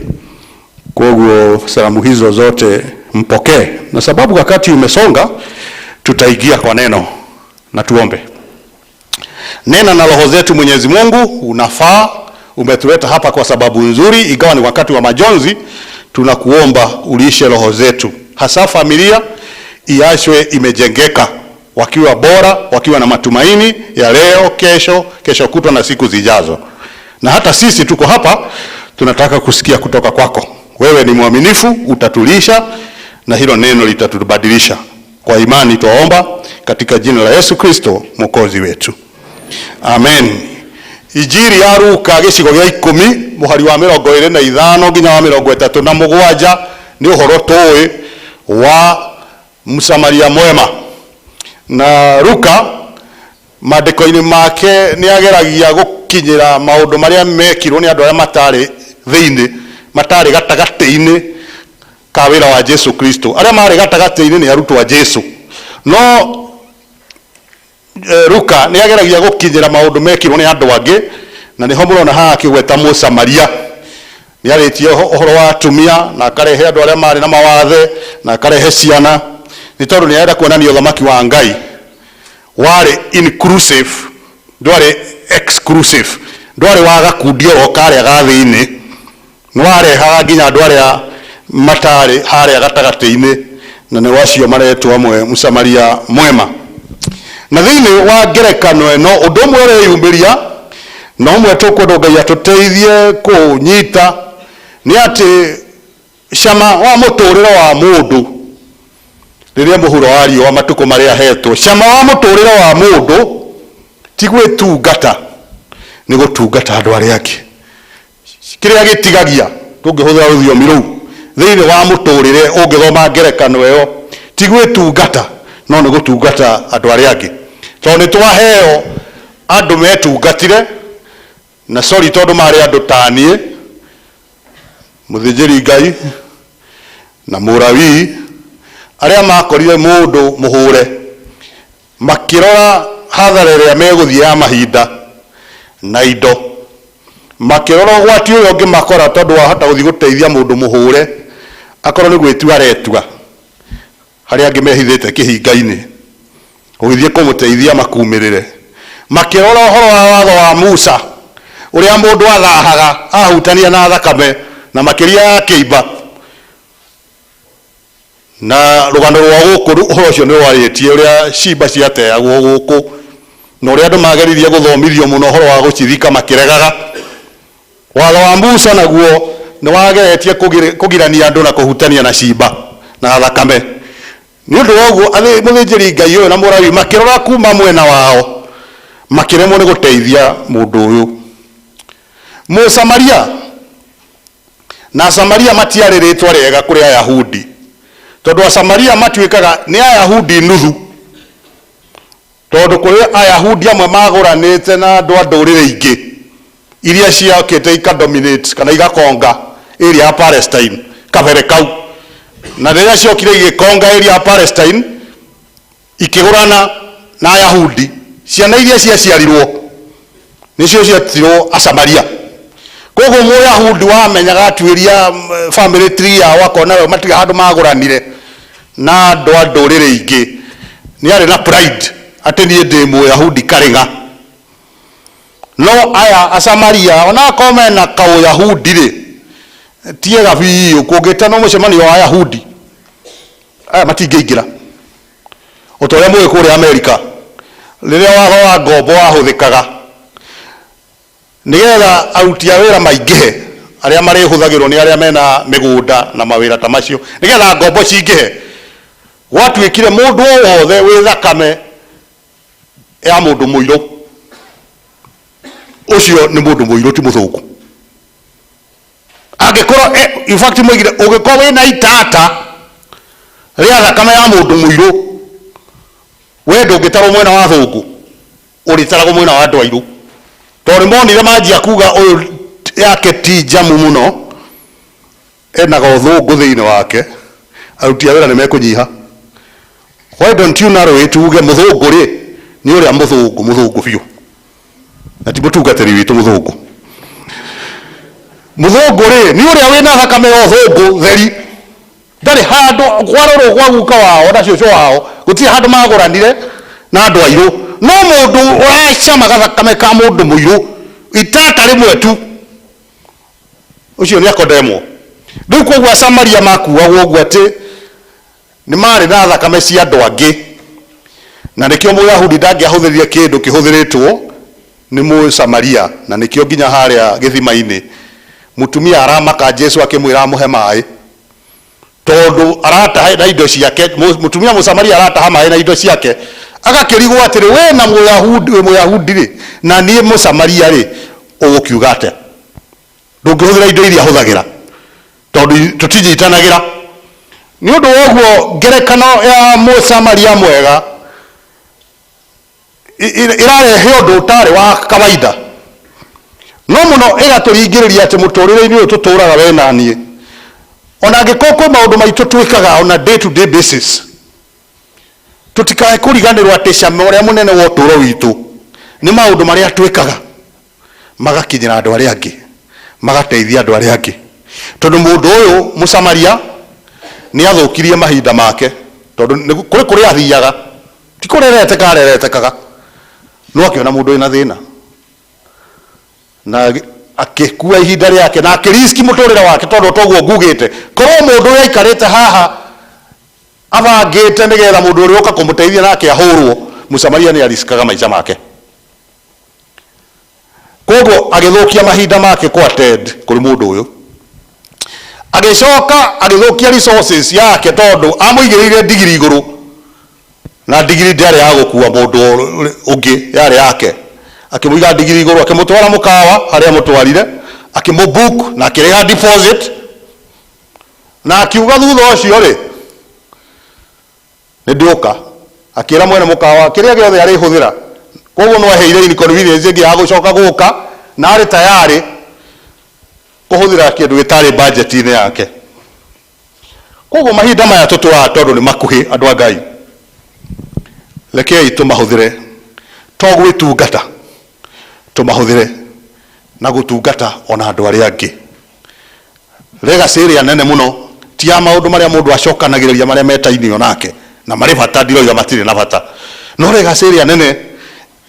Koguo salamu hizo zote mpokee, na sababu wakati umesonga, tutaingia kwa neno na tuombe. Nena na roho zetu Mwenyezi Mungu, unafaa, umetuleta hapa kwa sababu nzuri, ingawa ni wakati wa majonzi. Tunakuomba ulishe roho zetu, hasa familia iachwe imejengeka, wakiwa bora, wakiwa na matumaini ya leo, kesho, kesho kutwa na siku zijazo. Na hata sisi tuko hapa tunataka kusikia kutoka kwako. Wewe ni mwaminifu, utatulisha na hilo neno litatubadilisha. Kwa imani twaomba katika jina la Yesu Kristo Mwokozi wetu. Amen. Injiri ya Luka gĩcigo gĩa 10 mũhari wa 25 nginya wa 37 nĩ ũhoro tũĩ wa Msamaria mwema. Na Luka maandĩko-inĩ make nĩ ageragia gũkinyĩra maũndũ marĩa mekirwo nĩ andũ arĩa matarĩ thĩinĩ, matarĩ gatagatĩ-inĩ ka wĩra wa Jesu Kristo. Arĩa marĩ gatagatĩ-inĩ nĩ arutwo a Jesu, no Luka nĩ ageragia gũkinyĩra maũndũ mekirwo nĩ andũ angĩ, na nĩho mũrona haha akĩgweta Mũsamaria. Nĩ arĩtie ũhoro wa atumia na akarehe andũ arĩa marĩ na mawathe na akarehe ciana, nĩ tondũ nĩ arenda kuonania ũthamaki wa Ngai warĩ inclusive, ndwarĩ exclusive, ndwarĩ wa gakundi oro karĩa ga thĩinĩ, nĩ warehaga nginya andũ arĩa matarĩ harĩa gatagatĩ-inĩ, na nĩ wacio maretwo amwe Mũsamaria mwema. Na thĩinĩ wa ngerekano ĩno ũndũ ũmwe ũreyumĩria na ũmwe tũkwenda Ngai atũteithie kũũnyita nĩ atĩ cama wa mũtũrĩre wa mũndũ rĩrĩa mũhuro wa riũa matukũ marĩa ahetwo, cama wa mũtũrĩre wa mũndũ ti gwĩtungata, nĩ gũtungata andũ arĩa angĩ. Kĩrĩa gĩtigagia tũngĩhũthĩra rũthiomi rũu thĩinĩ wa mũtũrĩre ũngĩthoma ngerekano ĩyo ti gwĩtungata no nĩ gũtungata andũ arĩa angĩ, tondũ nĩ twaheo andũ metungatire na sorry tondũ marĩ andũ ta niĩ, mũthĩnjĩri Ngai na mũrawii, arĩa makorire mũndũ mũhũre makĩrora hathara ĩrĩa megũthiĩ ya mahinda na indo, makĩrora ũgwati ũrĩa ũngĩmakora tondũ wahota gũthiĩ gũteithia mũndũ mũhũre akorwo nĩ gwĩtua aretua harĩa angĩ mehithĩte kĩhinga-inĩ, ũgĩthiĩ kũmũteithia makumĩrĩre. Makĩrora ũhoro wa watho wa Musa ũrĩa mũndũ athahaga ahutania na thakame na makĩria ya kĩimba, na rũgano rwa gũkũ ũhoro ũcio nĩ warĩtie ũrĩa cimba ciateagwo gũkũ na ũrĩa andũ mageririe gũthomithio mũno ũhoro wa gũcithika makĩregaga. Watho wa Musa naguo nĩ wageretie kũgirania andũ na kũhutania na cimba na thakame. Nĩ ũndũ wa ũguo mũthĩnjĩri Ngai ũyũ na mũrawi makĩrora kuma mwena wao makĩremwo nĩ gũteithia mũndũ ũyũ. Mũsamaria na Samaria matiarĩ rĩtwa rĩega kũrĩ Ayahudi, tondũ Asamaria matuĩkaga nĩ Ayahudi nuthu, tondũ kũrĩ Ayahudi amwe magũranĩte na andũ a ndũrĩrĩ ingĩ iria ciokĩte ikadominate kana igakonga area ya Palestine kabere kau, na rĩrĩa ciokire igĩkonga area ya Palestine ikĩgũrana na Ayahudi, ciana iria ciaciarirwo nĩcio cietirwo Asamaria. Koguo Mũyahudi wamenyaga atuĩria family tree yao akona we matirĩ handũ magũranire na andũ a ndũrĩrĩ ingĩ, nĩ arĩ na pride atĩ niĩ ndĩ Mũyahudi karĩng'a. No aya Asamaria ona akorwo mena kaũyahudi rĩ, tiega biũ. Kũngĩtanwo mũcemanio wa Ayahudi aya matingĩingĩra. O ta ũrĩa mũĩ kũrĩa Amerika rĩrĩa watho wa ngombo wahũthĩkaga nĩgetha aruti a wĩra maingĩhe arĩa marĩhũthagĩrwo nĩ arĩa mena mĩgũnda na mawĩra ta macio, nĩgetha ngombo cingĩhe, gwatuĩkire mũndũ o wothe wĩ thakame ya mũndũ mũirũ ũcio nĩ mũndũ mũirũ, ti mũthũngũ. Angĩkorwo in fact moigire ũngĩkorwo wĩna itata rĩa thakame ya mũndũ mũirũ, we ndũngĩtarwo mwena wa thũngũ, ũrĩtaragwo mwena wa andũ airũ, tondũ nĩmonire manjia kuga ũyũ yake ti njamu mũno, enaga ũthũngũ thĩinĩ wake, aruti a wĩra nĩ mekũnyiha. Why don't you narrow it uge mũthũngũ rĩ nĩ ũrĩa mũthũngũ, mũthũngũ biũ, na ti mũtungatĩri witũ mũthũngũ. Mũthũngũ rĩ nĩ ũrĩa wĩna thakame ya ũthũngũ theri, ndarĩ handũ kwarorwo gwa guka wao na cũcũ wao gũtirĩ handũ magũranire na andũ airũ, no mũndũ ũracama gathakame ka mũndũ mũirũ itata rĩmwe tu, ũcio nĩ akondemwo. Rĩu koguo Asamaria makuagwo ũguo atĩ nĩ marĩ na thakame cia andũ angĩ, na nĩkĩo Mũyahudi ndangĩahũthĩrire kĩndũ kĩhũthĩrĩtwo nĩ Mũsamaria, na nĩkĩo nginya harĩa gĩthima-inĩ mũtumia aramaka Jesu akĩmwĩra amũhe maĩ, tondũ arataha na indo ciake. Mũtumia Mũsamaria arataha maĩ na indo ciake, agakĩrigwo atĩrĩ, we na Mũyahudi, wĩ Mũyahudi rĩ, na niĩ Mũsamaria rĩ, ũgũkiuga atĩa? Ndũngĩhũthĩra indo iria hũthagĩra tondũ tũtinyitanagĩra. Nĩ ũndũ wa ũguo ngerekano ya Mũsamaria mwega ĩrarehe ũndũ ũtarĩ wa kawaida, no mũno ĩgatũringĩrĩria atĩ mũtũrĩre-inĩ ũyũ tũtũraga we na niĩ, ona angĩkorwo kwĩ maũndũ maitũ twĩkaga on a day to day basis, Tutikae kuriganirwo atĩ cama ũrĩa mũnene wa ũtũũro witũ nĩ maũndũ marĩa twĩkaga magakinyĩra andũ arĩa angĩ, magateithia andũ arĩa angĩ. Tondũ mũndũ ũyũ Mũsamaria nĩ athũkirie mahinda make, tondũ kũrĩ kũrĩa athiaga ti kũrereteka areretekaga, no akĩona mũndũ wĩna thĩna na akĩkua ihinda rĩake na akĩriski mũtũrĩre wake, tondũ toguo ngugĩte korwo mũndũ ũrĩa aikarĩte haha abangĩte nĩgetha mũndũ ũrĩa ũka kũmũteithia nake ahũrwo, Mũsamaria nĩ ariskaga maica make. Koguo agĩthũkia mahinda make kwa attend kũrĩ mũndũ ũyũ, agĩcoka agĩthũkia resources yake tondũ amũigĩrĩire ndigiri igũrũ, na ndigiri ndĩarĩ ya gũkua mũndũ ũngĩ, yarĩ yake. Akĩmũiga ndigiri igũrũ, akĩmũtwara mũkawa harĩa amũtwarire, akĩmũbook na akĩrĩha deposit, na akiuga thutha ũcio rĩ nĩ ndĩũka. Akĩra mwene mũkawa kĩrĩa gĩothe arĩhũthĩra, koguo no aheire inconvenience ĩngĩ ya gũcoka gũka, na arĩ tayarĩ kũhũthĩra kĩndũ gĩtarĩ budget-inĩ yake. Koguo mahinda maya tũtũraga tondũ nĩ makuhĩ, andũ a Ngai, rekei tũmahũthĩre to gwĩtungata, tũmahũthĩre na gũtungata ona andũ arĩa angĩ. Legacy ĩrĩa nene mũno ti ya maũndũ marĩa mũndũ acokanagĩrĩria marĩa metainio nake na marĩ bata, ndiroiga matirĩ na bata, no legacy ĩrĩa nene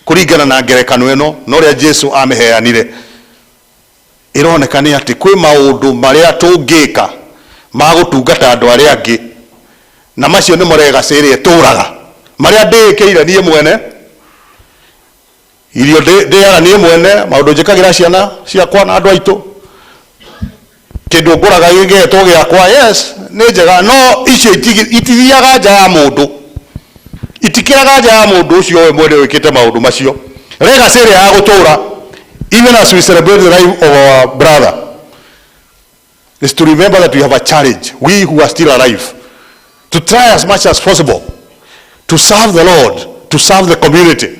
kũringana na ngerekano ĩno na ũrĩa Jesu amĩheanire ĩroneka nĩ atĩ kwĩ maũndũ marĩa tũngĩka ma gũtungata andũ arĩa angĩ, na macio nĩmo legacy ĩrĩa ĩtũraga. Marĩa ndĩĩkĩire niĩ mwene, irio ndĩaga niĩ mwene, maũndũ njĩkagĩra ciana ciakwa na andũ aitũ, kĩndũ ngũraga gĩgetwo gĩakwa, yes, nĩ njega, no icio itithiaga nja ya mũndũ, itikĩraga nja ya mũndũ ũcio we mwene wĩkĩte maũndũ macio. Legacy ĩrĩa ya gũtũra, even as we celebrate the life of our brother, is to remember that we have a challenge, we who are still alive, to try as much as possible to serve the Lord, to serve the community.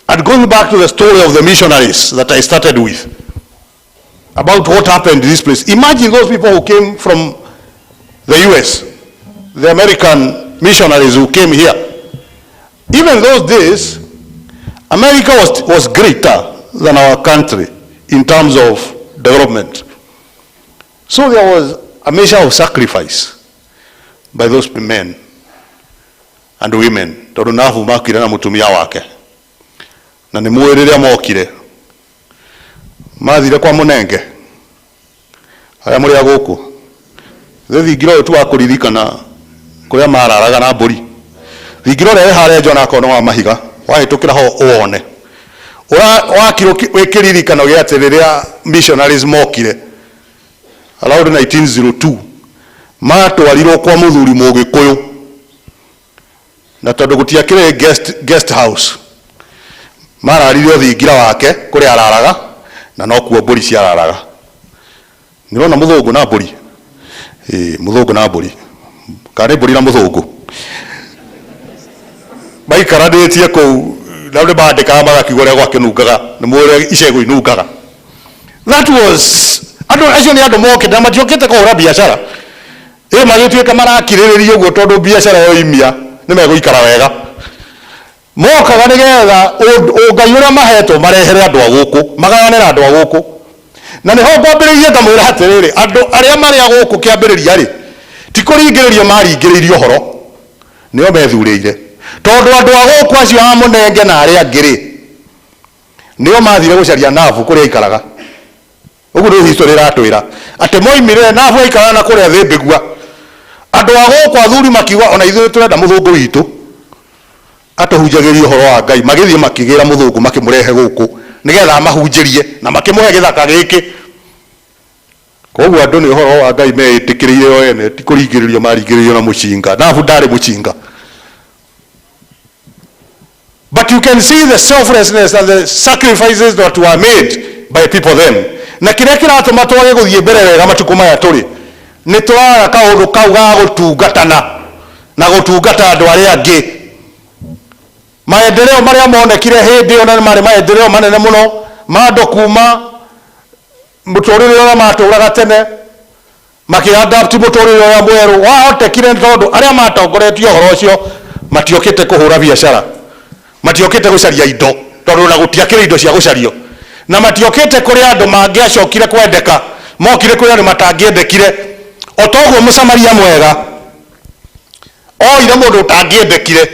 And going back to the story of the missionaries that I started with, about what happened in this place. Imagine those people who came from the US, the American missionaries who came here. Even those days, America was greater than our country in terms of development. So there was a measure of sacrifice by those men and women. Tondũ Nabu makire na mũtumia wake. Na nĩ mũĩ rĩrĩa mokire, mathire kwa mũnenge arĩa mũrĩ a gũkũ thingira ũyũ tu wa kũririkana kũrĩa mararaga na mbũri, thingira ũrĩa wĩ harĩa nja onakorwo nĩ wa mahiga, wahĩtũkĩra ho ũwone wakirwo wĩ kĩririkano gĩa atĩ rĩrĩa missionaries mokire around 1902 matwarirwo kwa mũthuri Mũgĩkũyũ, na tondũ gũtiakĩrĩ guest house, mararire thingira wake kũrĩa araraga, na nokuo mbũri ciararaga. Nĩũrona mũthũngũ na mbũri, ĩĩ, mũthũngũ na mbũri, kana nĩ mbũri na mũthũngũ maikaranĩtie kũu, na nĩ mandĩkaga magakiuga ũrĩa gwakĩnungaga, nĩ mũĩ ũrĩa icegũ inungaga. That was andũ acio nĩ andũ mokĩte na matiokĩte kũhũra biacara, ĩ magĩtuĩka marakirĩrĩria ũguo tondũ biacara yoimia nĩ megũikara wega. Mokaga nĩgetha ũngai ũrĩa mahetwo marehere andũ a gũkũ, magayanĩre andũ a gũkũ. Na nĩho ngwambĩrĩirie ngamwĩra atĩrĩrĩ, andũ arĩa marĩ a gũkũ kĩambĩrĩria rĩ, ti kũringĩrĩrio maringĩrĩirio ũhoro, nĩo methurĩire, tondũ andũ a gũkũ acio a mũnenge na arĩa angĩ rĩ, nĩo mathire gũcaria Nabu kũrĩa aikaraga. Ũguo nĩ history ĩratwĩra atĩ moimire Nabu aikaraga na kũrĩa Thĩmbĩgua. Andũ a gũkũ athuri makiuga ona ithuĩ tũrenda mũthũngũ witũ atũhunjagĩrie ũhoro wa Ngai, magĩthiĩ makĩgĩra mũthũngũ makĩmũrehe gũkũ nĩgetha amahunjĩrie, na makĩmũhe gĩthaka gĩkĩ. Koguo andũ nĩ ũhoro wa Ngai meĩtĩkĩrĩire o ene, ti kũringĩrĩrio maringĩrĩirio na mũcinga. Nabu ndarĩ mũcinga. But you can see the selflessness and the sacrifices that were made by people then. Na kĩrĩa kĩratũma twage gũthiĩ mbere wega matukũ maya tũrĩ, nĩ tũraga kaũndũ kau ga gũtungatana na gũtungata andũ arĩa angĩ. Maendeleo marĩa monekire hĩndĩ ĩyo na nĩ marĩ maendeleo manene mũno ma andũ kuma mũtũrĩre ũrĩa matũraga tene makĩadapt mũtũrĩre ũrĩa mwerũ wahotekire, nĩ tondũ arĩa matongoretie ũhoro ũcio matiarĩ. Matiokĩte kũhũra biacara, matiokĩte gũcaria indo, tondũ na gũtiakĩrĩ indo cia gũcario, na matiokĩte kũrĩ andũ mangĩacokire kwendeka, mokire kũrĩ andũ matangĩendekire. O toguo Mũsamaria mwega oire mũndũ ũtangĩendekire.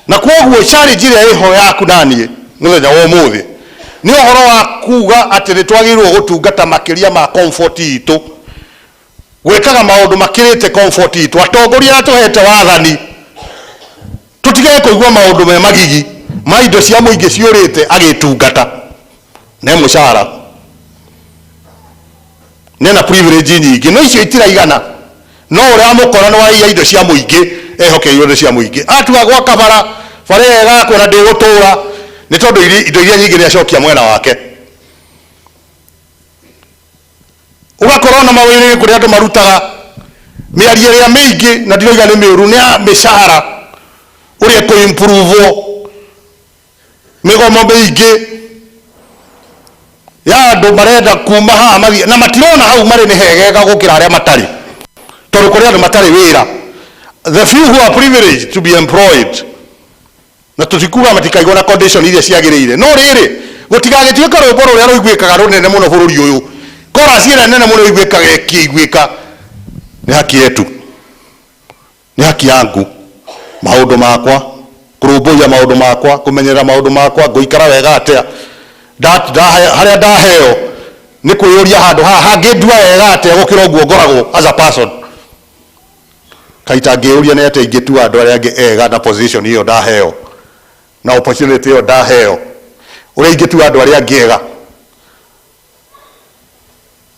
Na kwoguo challenge ĩrĩa ĩho yaku naniĩ mũthenya wa ũmũthĩ nĩ ũhoro wa kuga atĩ nĩ twagĩrĩirwo gũtungata makĩria ma comfort itũ, gwĩkaga maũndũ makĩrĩte comfort itũ. Atongoria arĩa tũhete wathani, tũtigage kũigua maũndũ me magigi ma indo cia mũingĩ ciũrĩte agĩtungata ne mũcara nena privilege nyingĩ, no icio itiraigana. No ũrĩa mũkora nĩ waiya indo cia mũingĩ, ehokeirwo indo cia mũingĩ, atua gwaka bara, bara ĩyo ĩgakwo na ndĩgũtũra nĩ tondũ indo iria nyingĩ nĩ acokia mwena wake. Ũgakorwo na mawĩra-inĩ kũrĩa andũ marutaga mĩario ĩrĩa mĩingĩ, na ndiroiga nĩ mĩũru, nĩ ya mĩcara ũrĩa ĩkũ-improve-wo, mĩgomo mĩingĩ ya andũ marenda kuma haha mathiĩ, na matirona hau marĩ nĩ hegega gũkĩra arĩa matarĩ, tondũ kũrĩ andũ matarĩ wĩra. The few who are privileged to be employed, na tũtikuga matikaigwo na condition iria ciagĩrĩire, no rĩrĩ gũtigagĩtuĩka rwĩmbo rũrĩa rũiguĩkaga rũnene mũno bũrũri ũyũ, chorus ĩrĩa nene mũno ĩiguĩkaga ĩkĩiguĩka, nĩ haki yetu, nĩ haki yangu, maũndũ makwa, kũrũmbũiya maũndũ makwa, kũmenyerera maũndũ makwa, ngũikara wega atĩa, harĩa ndaheo nĩ kwĩyũria handũ haha hangĩndua wega atĩa gũkĩra ũguo ngoragwo as a person. Kaita ngĩyũria nĩ atĩa ingĩtua andũ arĩa angĩ ega na position ĩyo ndaheo, na opportunity ĩyo ndaheo, ũrĩa ingĩtua andũ arĩa angĩ ega.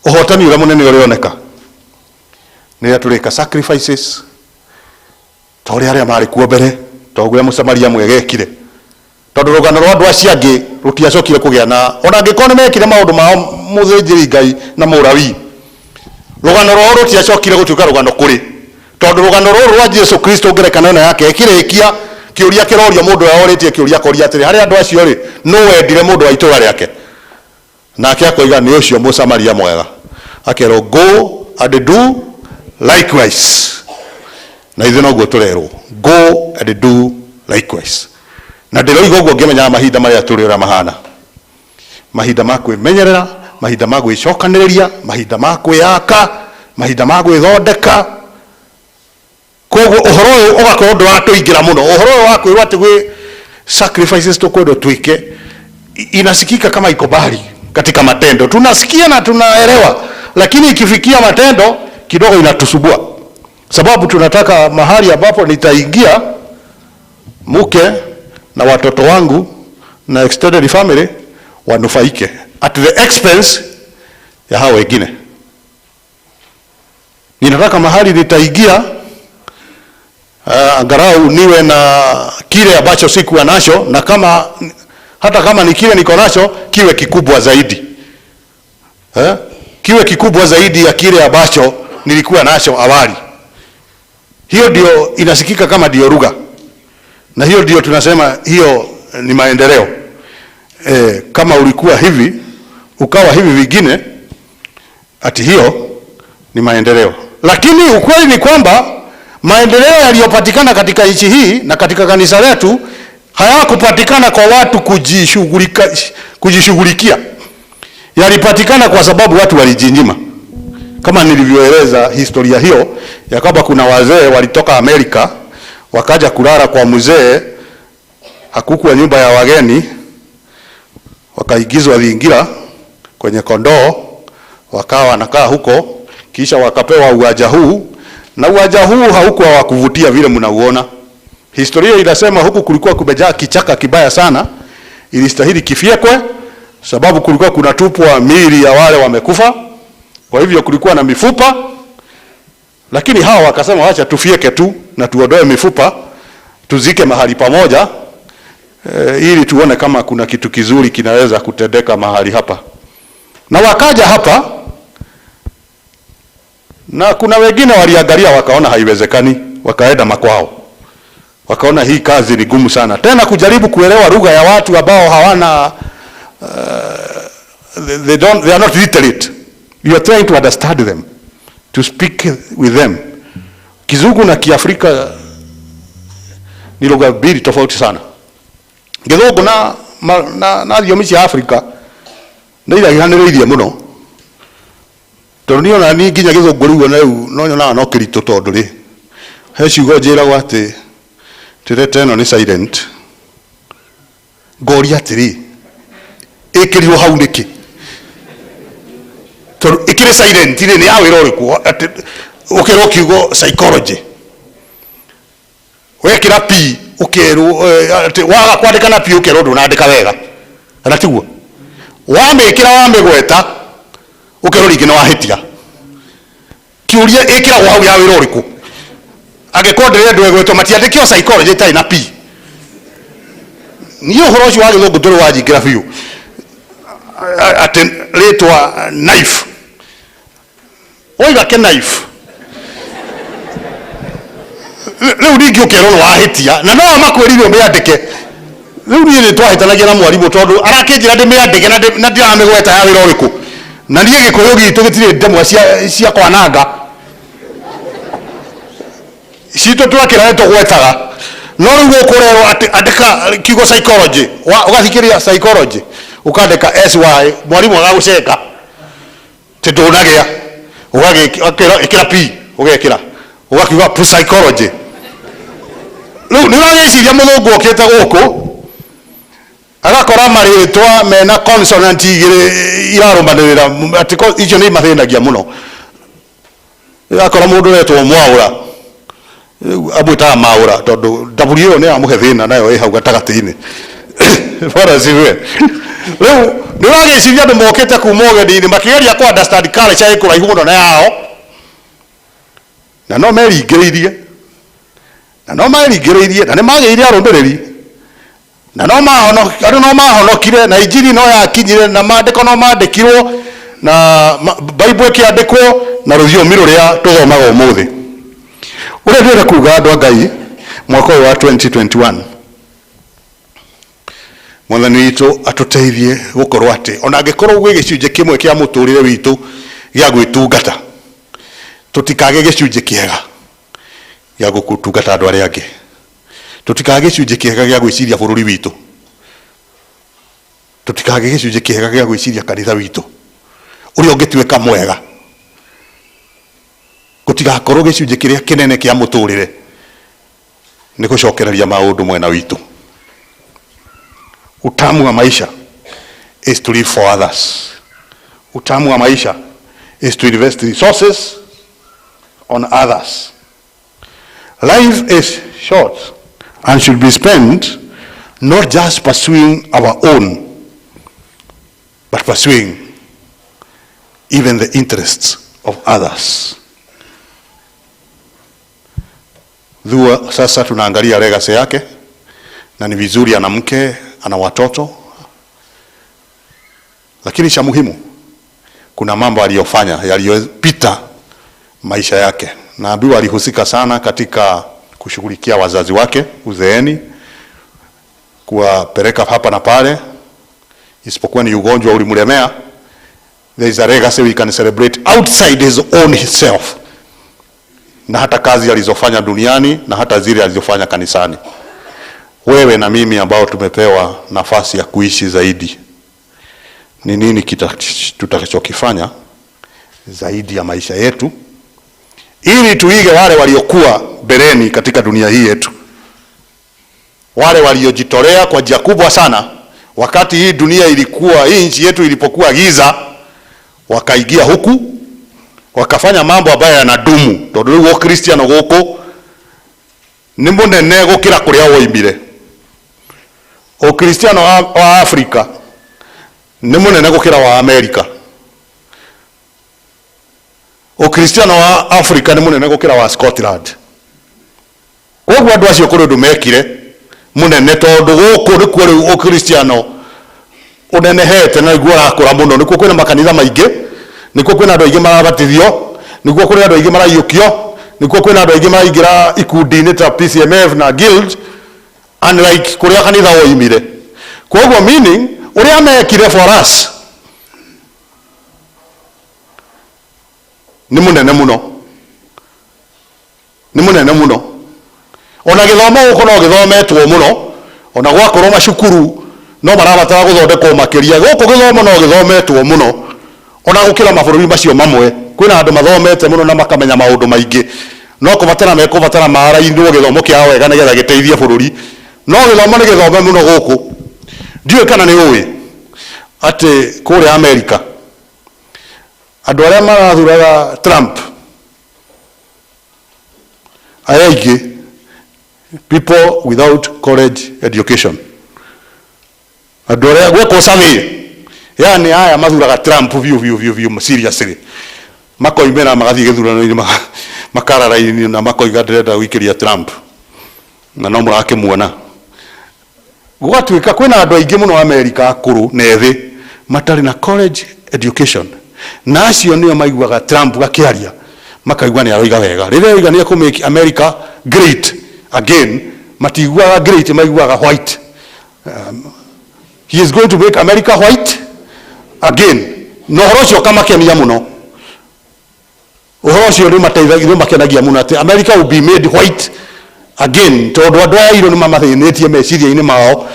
Ũhotani ũrĩa mũnene ũrĩoneka nĩ rĩrĩa tũrĩka sacrifices ta ũrĩa arĩa marĩ kuo mbere, ta ũrĩa Mũsamaria mwega ekire, tondũ rũgano rwa andũ acio angĩ rũtiacokire kũgĩa na, ona angĩkorwo nĩ mekire maũndũ mao mũthĩnjĩri Ngai na mũrawi, rũgano rwao rũtiacokire gũtuĩka rũgano kũrĩ, tondũ rũgano rũrũ rwa Jesu Kristo ngerekano ĩno yake ĩkĩrĩkia kĩũria kĩrorio mũndũ ũrĩa orĩtie kĩũria akoria atĩrĩ, harĩ andũ acio rĩ, nũ wendire mũndũ wa itũũra rĩake? Nake akoiga nĩ ũcio Mũsamaria mwega. Akerwo go and do likewise. Na ithuĩ noguo tũrerwo go and do likewise. Na ndĩroiga ũguo ngĩmenyaga mahinda marĩa tũrĩ ũrĩa mahana, mahinda ma kwĩmenyerera, mahinda ma gwĩcokanĩrĩria, mahinda ma kwĩyaka, mahinda ma gwĩthondeka. Koguo ũhoro ũyũ ũgakorwo ndũratũingĩra mũno. Ũhoro ũyũ wa kwĩrwo atĩ gwĩ sacrifices tũkwendwo twĩke inasikika kama iko mbali katika matendo. Tunasikia na tunaelewa, lakini ikifikia matendo kidogo inatusubua, sababu tunataka mahali ambapo nitaingia mke na watoto wangu na extended family wanufaike at the expense ya hao wengine. Ninataka mahali nitaingia angalau niwe na kile ambacho sikuwa nacho, na hata kama ni kile niko nacho kiwe kikubwa zaidi. Kiwe kikubwa zaidi ya kile ambacho nilikuwa nacho awali. Hiyo ndio inasikika kama ndio lugha, na hiyo ndio tunasema hiyo ni maendeleo. Kama ulikuwa hivi ukawa hivi vingine, ati hiyo ni maendeleo. Lakini ukweli ni kwamba maendeleo yaliyopatikana katika nchi hii na katika kanisa letu hayakupatikana kwa watu kujishughulikia. Yalipatikana kwa sababu watu walijinyima. Kama nilivyoeleza historia hiyo ya kwamba kuna wazee walitoka Amerika wakaja kulala kwa mzee, hakukuwa nyumba ya wageni, wakaingizwa vingira kwenye kondoo, wakawa wanakaa huko, kisha wakapewa uwanja huu, na uwanja huu haukuwa wa kuvutia vile mnauona. Historia inasema huku kulikuwa kumejaa kichaka kibaya sana, ilistahili kifyekwe sababu kulikuwa kunatupwa miili ya wale wamekufa, kwa hivyo kulikuwa na mifupa. Lakini hawa wakasema wacha tufyeke tu na tuondoe mifupa, tuzike mahali pamoja, ili tuone kama kuna kitu kizuri kinaweza kutendeka mahali hapa. Na wakaja hapa, na kuna wengine waliangalia wakaona haiwezekani, wakaenda makwao. Wakaona hii kazi ni gumu sana. Tena kujaribu kuelewa lugha ya watu ambao hawana they are not literate. You are trying to understand them, to speak with them. Kizungu na Kiafrika Ni lugha mbili tofauti sana. Gĩthũngũ na na, na thiomi cia Afrika nĩ irahihanĩrĩirie mũno, tondũ niĩ ona niĩ nginya gĩthũngũ rĩu ona rĩu no nyonaga no kĩritũ, tondũ rĩ he ciugo njĩragwo atĩ letter ĩno nĩ silent, ngoria atĩrĩ, ĩkĩrirwo hau nĩkĩ? Tondũ ĩkĩrĩ silent rĩ, nĩ ya wĩra ũrĩkũ? Atĩ ũkerwo kiugo psychology, wekĩra p ũkerwo atĩ waga kwandĩka na p, ũkerwo ndũnandĩka wega, kana tiguo? Wamĩkĩra, wamĩgweta, ũkerwo rĩngĩ nĩ wahĩtia. Kĩũria, ĩkĩragwo hau ya wĩra ũrĩkũ angĩkorwo ndĩrendwo ĩgwetwo? Matiandĩkio psychology ĩtarĩ na p. Niĩ ũhoro ũcio wa gĩthũngũ ndũrĩ wanjingĩra biũ, atĩ rĩtwa knife, oiga ke knife, rĩu ningĩ ũkerwo nĩ wahĩtia, na no makwĩrire ũmĩandĩke. Rĩu niĩ nĩ twahĩtanagia na mwarimũ, tondũ arakĩnjĩra ndĩmĩandĩke na ndiramĩgweta, ya wĩra ũrĩkũ? Na niĩ gĩkũyũ gitũ gĩtirĩ ndemwa cia kwananga citũ, twakĩra nĩ tũgwetaga. No rĩu gũkũ ũrerwo atĩ andĩka kiugo psychology, ũgathikĩrĩria psychology, ũkandĩka sy, mwarimũ agagũceka tĩ ndũnagĩa, ũgagĩkĩra ĩkĩra p, ũgekĩra, ũgakiuga psychology. Rĩu nĩ ũragĩciria mũthũngũ okĩte gũkũ agakora marĩtwa mena consonant igĩrĩ irarũmanĩrĩra, atĩ icio nĩ imathĩnagia mũno. Akora mũndũ ũretwo Mwaũra, rĩu amwĩtaga Maũra, tondũ W ĩyo nĩ yamũhe thĩna, nayo ĩ hau gatagatĩ-inĩ. Bwana asifiwe. Rĩu nĩ ũragĩciria andũ mokĩte kuma ũgeni-inĩ makĩgeria kũ understand culture ĩ kũraihu mũno na yao, na no meringĩrĩirie, na no meringĩrĩirie, na nĩ magĩire arũmĩrĩri, na no andũ no mahonokire, na injiri no yakinyire, na maandĩko no mandĩkirwo, na Bible ĩkĩandĩkwo na rũthiomi rũrĩa tũthomaga ũmũthĩ. Ũrĩa ndĩrenda kuga, andũ a Ngai, mwaka ũyũ wa 2021, Mwathani witũ atũteithie gũkorwo atĩ ona angĩkorwo gwĩ gĩcunjĩ kĩmwe kĩa mũtũrĩre witũ gĩa gwĩtungata, tũtikage gĩcunjĩ kĩega gĩa gũtungata andũ arĩa angĩ, tũtikage gĩcunjĩ kĩega gĩa gwĩciria bũrũri witũ, tũtikage gĩcunjĩ kĩega gĩa gwĩciria kanitha witũ ũrĩa ũngĩtuĩka mwega. Gũtigakorwo gĩcunjĩ kĩrĩa kĩnene kĩa mũtũrĩre nĩ gũcokereria maũndũ mwena witũ. Utamu wa maisha is to live for others. Utamu wa maisha is to invest resources on others. Life is short and should be spent not just pursuing our own, but pursuing even the interests of others. Thua sasa tunaangalia legacy yake, na ni vizuri, ana mke, ana watoto, lakini cha muhimu kuna mambo aliyofanya yaliyopita maisha yake. Naambiwa alihusika sana katika kushughulikia wazazi wake uzeeni, kuwapeleka hapa na pale, isipokuwa ni ugonjwa ulimlemea. There is a legacy we can celebrate outside his own self, na hata kazi alizofanya duniani na hata zile alizofanya kanisani. Wewe na mimi ambao tumepewa nafasi ya kuishi zaidi, ni nini tutakachokifanya zaidi ya maisha yetu ili tuige wale waliokuwa mbeleni katika dunia hii yetu, wale waliojitolea kwa njia kubwa sana wakati hii dunia ilikuwa, hii nchi yetu ilipokuwa giza, wakaingia huku wakafanya mambo ambayo yanadumu, tondu riu Ukristiano guku ni munene gukira kuria woimire. Ukristiano wa Afrika ni munene gukira wa Amerika. Ukristiano wa Afrika ni munene gukira wa Scotland. Koguo andu acio kuri undu mekire munene, tondu guku nikuo riu Ukristiano unenehete na niguo urakura muno. Nikuo kwina makanitha maingi, nikuo kwina andu aingi marabatithio, nikuo kwina andu aingi maraiyukio, nikuo kwina andu aingi maraingira ikundi-ini ta PCMF na Guild, unlike kuria kanitha woimire. Koguo meaning uria mekire for us ni munene muno, ni munene muno. Ona gĩthomo gũkũ no gĩthometwo mũno, ona gwakorwo macukuru no marabatara gũthondekwo makĩria. Gũkũ gĩthomo no gĩthometwo mũno ona gũkĩra mabũrũri macio mamwe. Kwĩna andũ mathomete mũno na makamenya maũndũ maingĩ, no kũbatara mekũbatara marainwo gĩthomo kĩao wega nĩgetha gĩteithie bũrũri. No gĩthomo nĩ gĩthome mũno gũkũ. Ndiũĩ kana nĩ ũĩ atĩ kũrĩa Amerika andũ arĩa marathuraga Trump arĩa aingĩ people without college education. Andũ arĩa gwekwo survey, yani aya mathuraga Trump biũ biũ biũ biũ seriously, makoimĩra magathiĩ gĩthurano-inĩ, makara raini na makoiga ndĩrenda gũikĩria Trump, na no mũrakĩmuona. Gũgatuĩka kwĩna andũ aingĩ mũno Amerika akũrũ na ethĩ matarĩ na college education, na acio nĩo maiguaga Trump gakĩaria makaigua nĩ aroiga wega. Rĩrĩa oiga nĩ ekũ make America great again, matiguaga great, maiguaga white. He is going to make America white again, na ũhoro ũcio ũkamakenia mũno. Ũhoro ũcio nĩ ũmateithagia, nĩ ũmakenagia mũno atĩ America will be made white again, tondũ andũ aya airũ nĩ mamathĩnĩtie meciria-inĩ mao.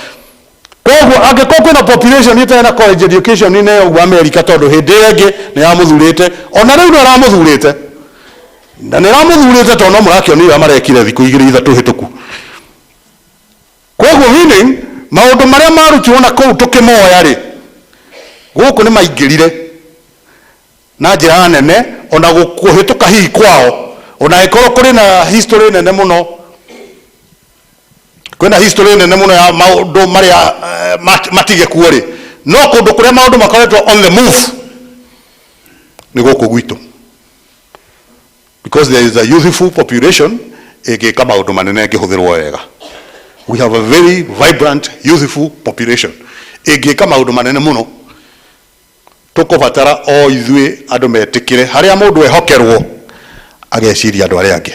Koguo angĩkorwo kwĩna population ĩtarĩ na college education nĩ ũguo America, tondũ hĩndĩ ĩyo ĩngĩ nĩ yamũthurĩte, ona rĩu nĩ ĩramũthurĩte, na nĩ ĩramũthurĩte tondũ no mũrakĩonire ũrĩa marekire thikũ igĩrĩ ithatũ hĩtũku. Koguo meaning maũndũ marĩa marutirwo na kũu tũkĩmoya rĩ, gũkũ nĩ maingĩrire na njĩra nene, ona kũhĩtũka hihi kwao, ona ĩkorwo kũrĩ na history nene mũno, kwĩna history nene mũno ya maũndũ marĩa matige kuo rĩ, no kũndũ kũrĩa maũndũ makoretwo on the move nĩ gũkũ gwitũ, because there is a youthful population ĩngĩka maũndũ manene ĩngĩhũthĩrwo wega. We have a very vibrant youthful population ĩngĩka maũndũ manene mũno. Tũkũbatara o ithuĩ andũ metĩkĩre harĩa mũndũ ehokerwo ageciria andũ arĩa angĩ,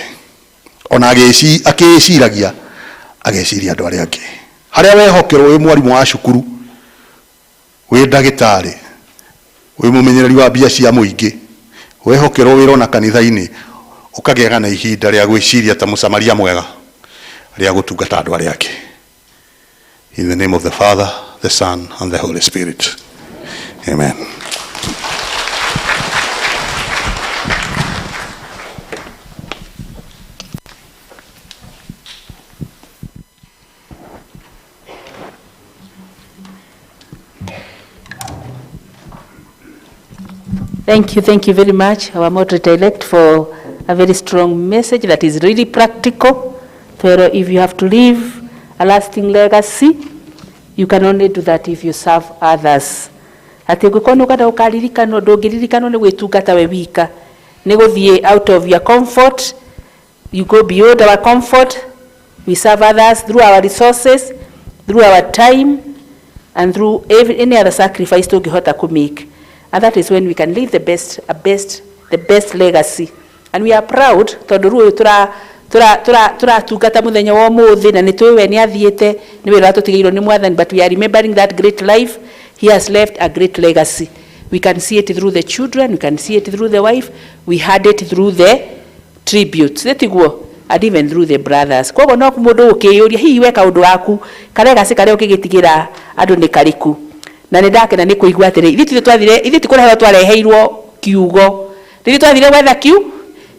ona akĩĩciragia ageciria andũ arĩa angĩ. Harĩa wehokerwo wĩ mwarimũ wa cukuru, wĩ ndagĩtarĩ, wĩ mũmenyereri wa mbia cia mũingĩ, wehokerwo wĩra ona kanitha-inĩ, ũkagĩaga na ihinda rĩa gwĩciria ta mũsamaria mwega rĩa gũtungata andũ arĩa angĩ. In the name of the Father, the Son, and the Holy Spirit. Amen. Thank you very much, our moderator-elect, for a very strong message that is really practical. So if you have to leave a lasting legacy, you can only do that if you serve others. Atĩ ũngĩkorwo nĩ ũkwenda gũkaririkanwo, ndũngĩririkanwo nĩ gwĩtungata we wika, nĩ gũthiĩ out of your comfort. You go beyond our comfort. We serve others through our resources, through our time, and through any other sacrifice tũngĩhota kũ make. And that is when we can leave the best legacy. And we are proud tondũ rĩu ũyũ tũratungata mũthenya wa ũmũthĩ, na nĩ tũĩ we nĩ athiĩte, nĩ wĩra tũtigĩirwo nĩ Mwathani, but we are remembering that great life. He has left a great legacy. We can see it through the children, we can see it through the wife, we had it through the tributes, nĩ tiguo? And even through the brothers. Koguo no mũndũ ũkĩyũria hihi weka ũndũ waku karegacĩ karĩa ũkĩgĩtigĩra andũ nĩ karĩkũ. Na nĩ ndakena nĩ kũigua atĩrĩ, ithuĩ tithuĩ twathire, ithuĩ ti kũreherwo twareheirwo kiugo, ithuĩ twathire gwetha kiu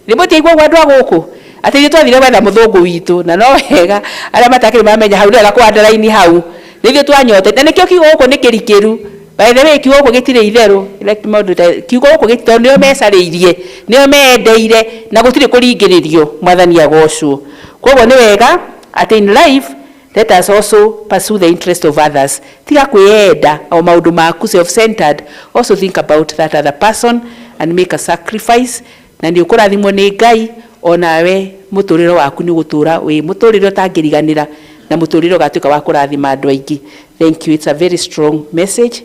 nĩ mũtiaigua ũguo andũ a gũkũ atĩ ithuĩ twathire gwetha mũthũngũ witũ, na no wega arĩa matakĩrĩ mamenya hau, nĩ wega kũ underline hau, nĩ ithuĩ twanyotete, na nĩkĩo kiugo gũkũ nĩ kĩrikĩru. By the way, kiugo gũkũ gĩtirĩ itherũ, like maũndũ ta kiugo gũkũ gĩtirĩ, tondũ nĩo mecarĩirie, nĩo mendeire, na gũtirĩ kũringĩrĩrio. Mwathani agocwo. Koguo nĩ wega atĩ in life let us also pursue the interest of others. Tiga kwĩyenda o maũndũ maku, self-centered. Also think about that other person and make a sacrifice, na nĩ ũkũrathimwo nĩ Ngai. Onawe mũtũrĩre waku nĩ ũgũtũra wĩ mũtũrĩre ũtangĩriganĩra, na mũtũrĩre ũgatuĩka wa kũrathima andũ aingĩ. Thank you. It's a very strong message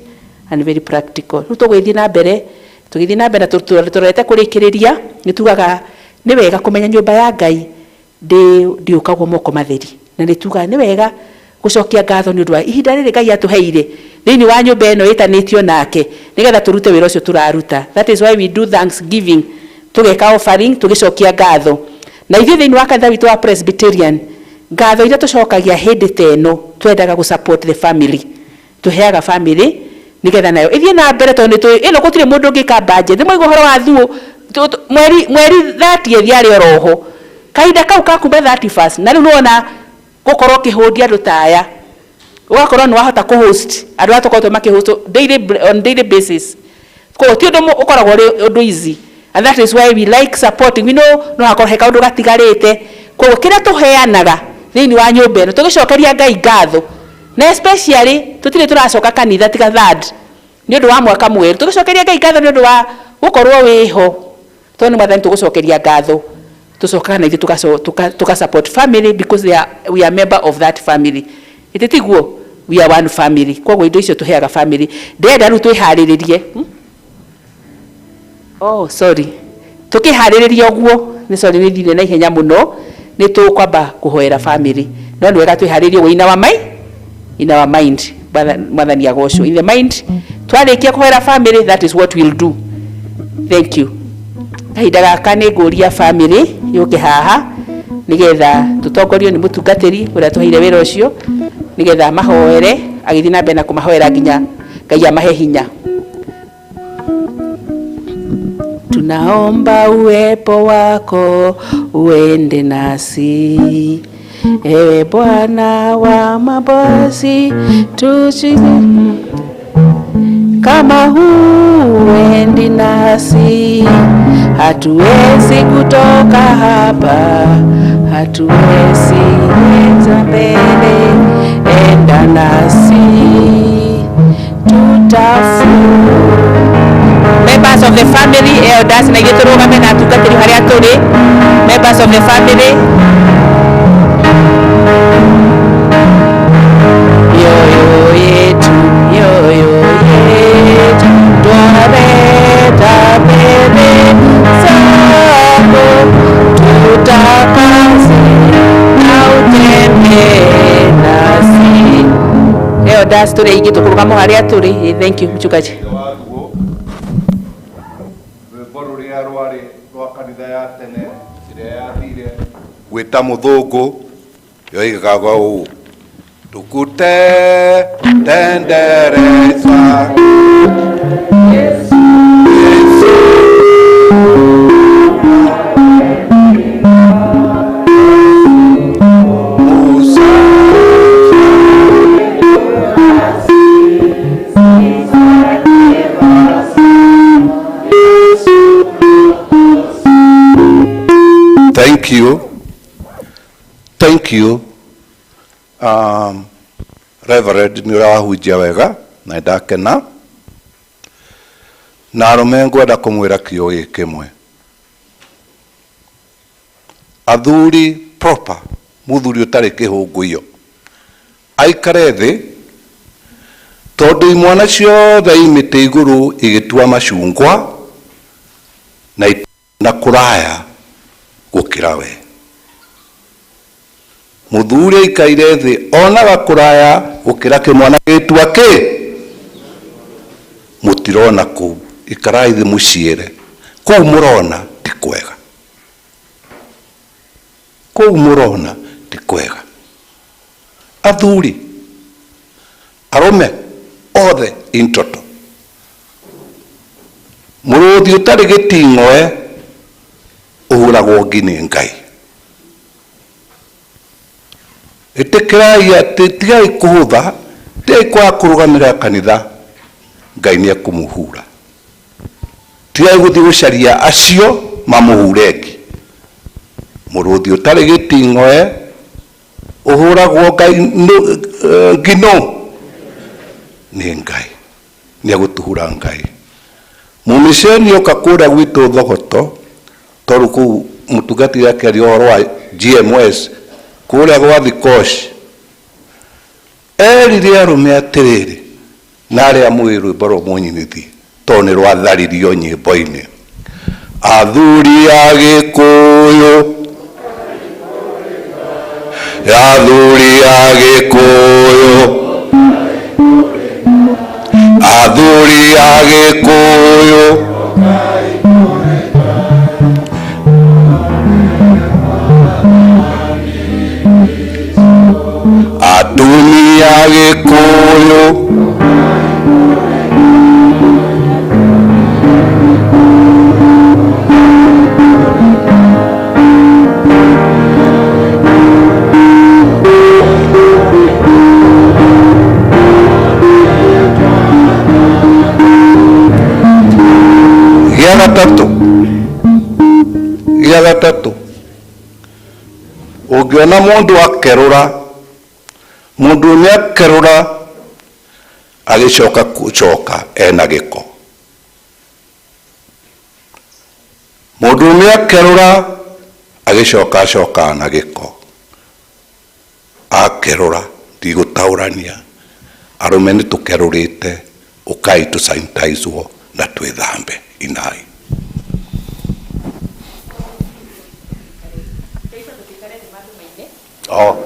and very practical. Rĩu tũgũgĩthiĩ na mbere, tũgĩthiĩ na mbere na tũrorete kũrĩkĩrĩria, nĩ tugaga nĩ wega kũmenya nyũmba ya Ngai ndĩũkagwo moko matheri, na nĩ tugaga nĩ wega gũcokia ngatho nĩ ũndũ wa ihinda rĩrĩ Ngai atũheire thĩinĩ wa nyũmba ĩno ĩtanĩtio nake, nĩgetha tũrute wĩra ũcio tũraruta. That is why we do thanksgiving, tũgeka offering, tũgĩcokia ngatho. Na ithuĩ thĩinĩ wa kanitha witũ wa Presbyterian Ngatho iria tũcokagia hĩndĩ ta ĩno twendaga gũ support the family, tũheaga family nigetha nayo ĩthiĩ na mbere, tondũ nĩtũĩ ĩno gũtirĩ mũndũ ũngĩka budget. Nĩ mwaigua ũhoro wa thuo mweri mweri 30 arĩ oroho kahinda kau ka kuma 31st, na rĩu nĩwona gũkorwo ũkĩhũndia andũ ta aya, ũgakorwo nĩ wahota kũ-host andũ arĩa tũkoretwo makĩ-host daily, on daily basis. Koguo ti ũndũ ũkoragwo ũrĩ ũndũ easy, and that is why we like supporting. We know no hakorwo he kaũndũ gatigarĩte, koguo kĩrĩa tũheanaga thĩinĩ wa nyũmba ĩno tũgĩcokeria Ngai ngatho, na especially tũtirĩ tũracoka kanitha tiga third nĩ ũndũ wa mwaka mwerũ, tũgĩcokeria Ngai ngatho nĩ ũndũ wa gũkorwo wĩho, tondũ nĩ Mwathani tũgũcokeria ngatho, tũcokaga na ithuĩ tũka support family because we are member of that family. Ĩtĩ tiguo? We are one family. Koguo indo icio tũheaga family, ndĩrenda rĩu twĩharĩrĩrie. Oh, sorry, tũkĩharĩrĩria ũguo nĩ sorry, nĩ thire na ihenya mũno. Nĩ tũkwamba kũhoera family, no nĩ wega twĩharĩrie ũguo in our mind. Mwathani agocwo. In the mind, twarĩkia kũhoera family, that is what we'll do. Thank you. Kahinda gaka nĩ ngũria family yũke haha nĩgetha tũtongorio nĩ mũtungatĩri ũrĩa tũheire wĩra ũcio, nĩgetha mahoere, agĩthiĩ na mbere na kũmahoera nginya Ngai amahe hinya. Tunaomba uwepo wako uende nasi, ewe Bwana wa mabosi, tusi kama huendi nasi, hatuwezi kutoka hapa, hatuwezi enda mbele, enda nasi tutafu. Members of the family, elders, na ithuĩ tũrũgame na atungatĩri harĩa tũrĩ. Members of the family, mioyo yetu, mioyo yetu twaleta mbele zako, tutakase na utembee nasi. Elders, tũrĩ aingĩ, tũkũrũgama harĩa tũrĩ. Thank you, mchungaji. Rwĩmbo rũrĩa rwarĩ rwa kanitha ya tene ĩrĩa yathire gwĩta mũthũngũ yoigaga ũũ: tukute tendereza Yesu. Musa. Thank you. Thank you. Reverend nĩ ũrahunjia wega na ndakena, na arũme ngwenda kũmwĩra kiugo gĩkĩ kĩmwe. Athuri proper, mũthuri ũtarĩ kĩhũngũiyo aikare thĩ, tondũ imwana ciothe imĩtĩ igũrũ igĩtua macungwa na na kũraya gũkĩra we. Mũthuri aikaire thĩ onaga kũraya gũkĩra kĩmwana gĩtua kĩ mũtirona kũu. Ikarai thĩ mũciĩre kũu mũrona ti kwega, kũu mũrona ti kwega. Athuri arũme othe in total, mũrũthi ũtarĩ gĩting'oe ũhũragwo ngi nĩ Ngai. Ĩtĩkĩrai atĩ tigai kũhũtha, tigai kwaga kũrũgamĩrĩra kanitha, Ngai nĩ ekũmũhura. Tigai gũthiĩ gũcaria acio mamũhure ngi. Mũrũthi ũtarĩ gĩting'oe ũhũragwo Ngai ngi no nĩ Ngai, nĩ egũtũhura Ngai. Mũmĩceni oka kũrĩa gwitũ Thogoto, tondũ kũu mũtungatĩri akĩaria ũhoro wa GMS kũrĩa gwa Thikosh, erire arũme atĩrĩrĩ, na arĩa mũĩ rwĩmbo rwa mũnyinithie tondũ nĩ rwatharirio nyĩmbo-inĩ: athuri a Gĩkũyũ, athuri a Gĩkũyũ, athuri a Gĩkũyũ. Agĩkũyũ. Gĩa gatatũ, gĩa gatatũ, ũngĩona mũndũ akerũra, mũndũ nĩ akerũra agĩcoka gũcoka ena gĩko. Mũndũ nĩ akerũra agĩcoka acokaga na gĩko. Akerũra, ndigũtaũrania, arũme nĩ tũkerũrĩte, ũkai tũ sanitize-wo na twĩthambe inai. Oh.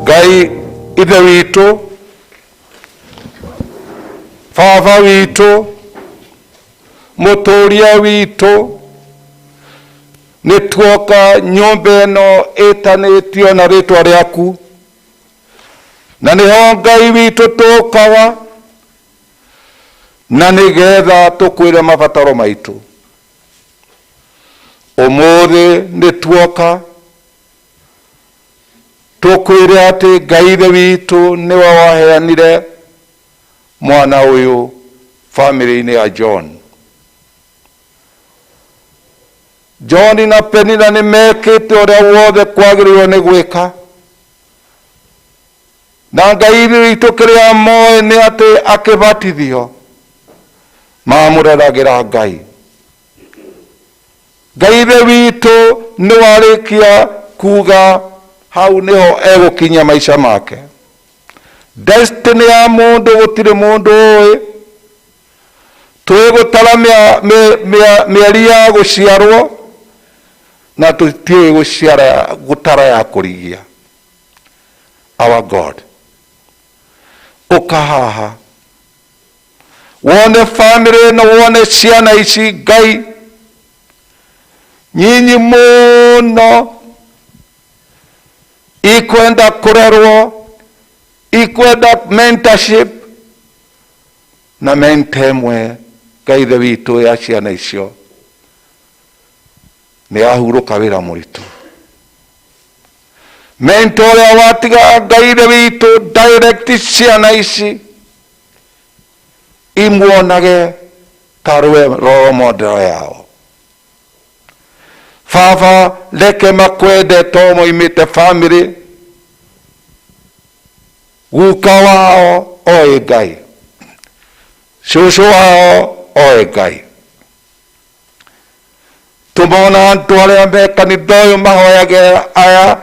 Ngai ithe witũ, baba witũ, mũtũria witũ, nĩ tuoka nyũmba ĩno ĩtanĩtio na rĩtwa rĩaku, na nĩho Ngai witũ tũkaga na nĩgetha tũkwĩre mabataro maitũ. Ũmũthĩ nĩ tuoka tũkwĩre atĩ Ngai ithe witũ nĩwe waheanire mwana ũyũ bamĩrĩ-inĩ ya John. John na Penina nĩ mekĩte ũrĩa wothe kwagĩrĩirwo nĩ gwĩka na Ngai witũ kĩrĩa moĩ nĩ atĩ akĩbatithio mamũreragĩra Ngai. Ngai ithe witũ nĩ warĩkia kuga hau nĩho egũkinyia maica make. Destiny ya mũndũ gũtirĩ mũndũ ũĩ, twĩgũtara mĩeri ya gũciarwo na tũtiũĩ gũciara gũtara ya kũrigia. Our God, ũka haha wone family ĩno, wone ciana ici Ngai nyinyi mũno ikwenda kũrerwo, ikwenda mentorship na mentor ĩmwe Ngai ithe witũ ya ciana icio nĩ yahurũka wĩra mũritũ. Mentor ũrĩa watiga Ngai ithe witũ direct ciana ici imuonage tarwe role model yao. Baba reke makwende to moimĩte family guka wao oĩ Ngai, cũcũ wao oĩ Ngai. Tũmona andũ arĩa me kanitha ũyũ mahoyage aya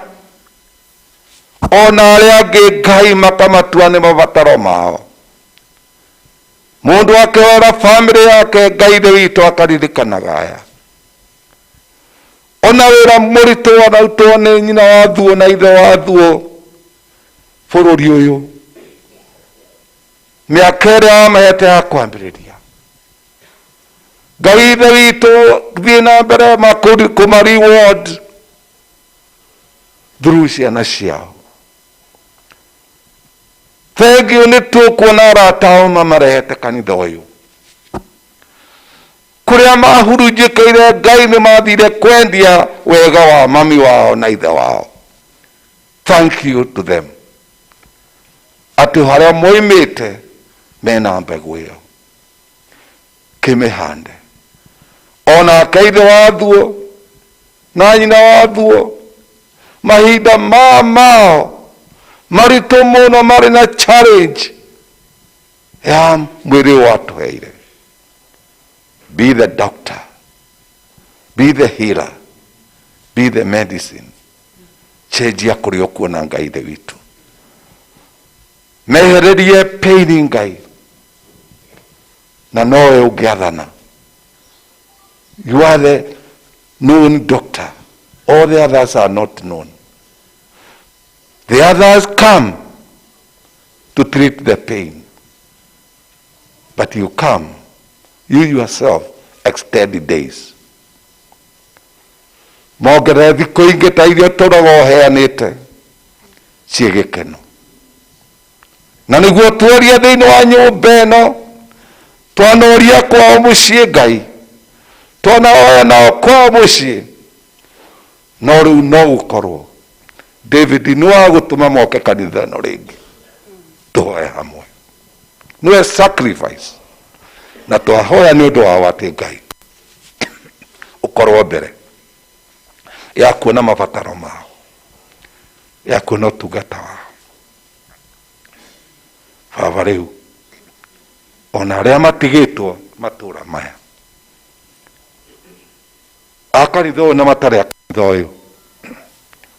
ona arĩa angĩ Ngai makamatua nĩ mabataro mao. Mũndũ akĩhoera family yake Ngai ithe witũ akaririkanaga aya. Ona wĩra mũritũ wanautwo nĩ nyina wa thuo na ithe wa thuo bũrũri ũyũ, mĩaka ĩrĩa wamahete ya kwambĩrĩria Ngai ithe witũ thiĩ na mbere kũma reward through ciana ciao. Thengiũ nĩ tũkuona arata ao mamarehete kanitha ũyũ kũrĩa mahurunjĩkĩire Ngai nĩ mathire kwendia wega wa mami wao na ithe wao. Thank you to them atĩ harĩa moimĩte mena mbegũ ĩyo kĩmĩhande. Onake ithe wa thuo na nyina wa thuo mahinda ma mao maritũ mũno marĩ na challenge ya mwĩrĩ watũheire. Be the doctor, be the healer, be the medicine. Cenjia kũrĩa ũkuona Ngai ithe witũ, mehererie pain Ngai, na nowe ũngĩathana. You are the known doctor, all the others are not known. The others come to treat the pain, but you come, you yourself extend the days. Mongerere thikũ ingĩ ta iria tũraga ũheanĩte ciĩ gĩkeno, na nĩguo tuorie thĩinĩ wa nyũmba ĩno twanoria kwao mũciĩ Ngai, twanahoya nao kwao mũciĩ, no rĩu no gũkorwo David nĩ wa gũtũma moke kanitha ĩno rĩngĩ tũhoe hamwe, nĩwe sacrifice na twahoya nĩ ũndũ wao atĩ Ngai ũkorwo mbere ya kuona mabataro mao, ya kuona ũtungata wao. Baba rĩu ona arĩa matigĩtwo matũra maya a kanitha ũyũ na matarĩ a kanitha ũyũ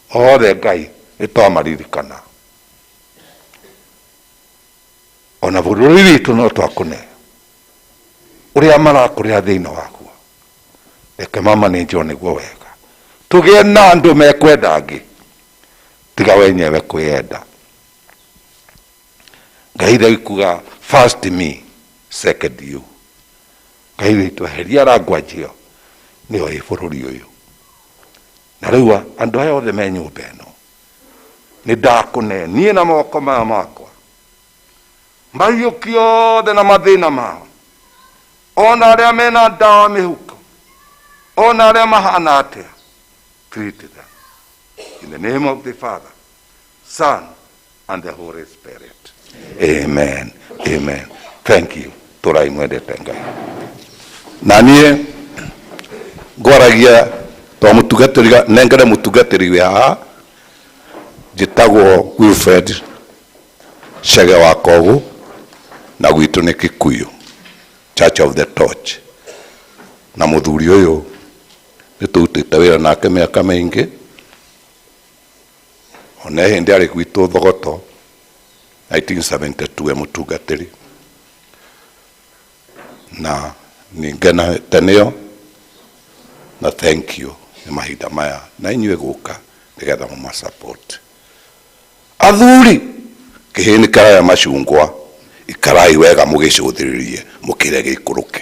othe Ngai nĩ twamaririkana. Ona bũrũri witũ no twakũne ũrĩa marakũrĩra thĩinĩ waguo, reke mamanĩnjwo nĩguo wega, tũgĩe na andũ mekwenda angĩ tiga wenyewe kwĩyenda. Ngai ithe kuga first me, second you. Ngai witũ eheria language ĩyo nĩyo ĩ bũrũri ũyũ. Na rĩu andũ aya othe me nyũmba ĩno nĩ ndakũne niĩ na moko maya makwa mariũki othe na mathĩna mao, ona arĩa mena ndawa mĩhuko, ona arĩa mahana atĩa, treat them in the name of the Father, Son and the Holy Spirit. Amen. Amen. Thank you. Tũrai mwendete Ngai. Na niĩ ngwaragia To mũtungatĩri nengere mũtungatĩri wĩ haha njĩtagwo Wilfred Chege wa Kogu na gwitũ nĩ Kikuyu Church of the Torch, na mũthuri ũyũ nĩ tũrutĩte wĩra nake mĩaka mĩingĩ, ona hĩndĩ arĩ gwitũ Thogoto 1972 e mũtungatĩri, na nĩngenete nĩo na thank you nĩ mahinda maya na inyuĩ gũka nĩgetha mũma support. Athuri kĩhĩ nĩ karaya macungwa, ikarai wega mũgĩcũthĩrĩrie mũkĩre gĩikũrũke.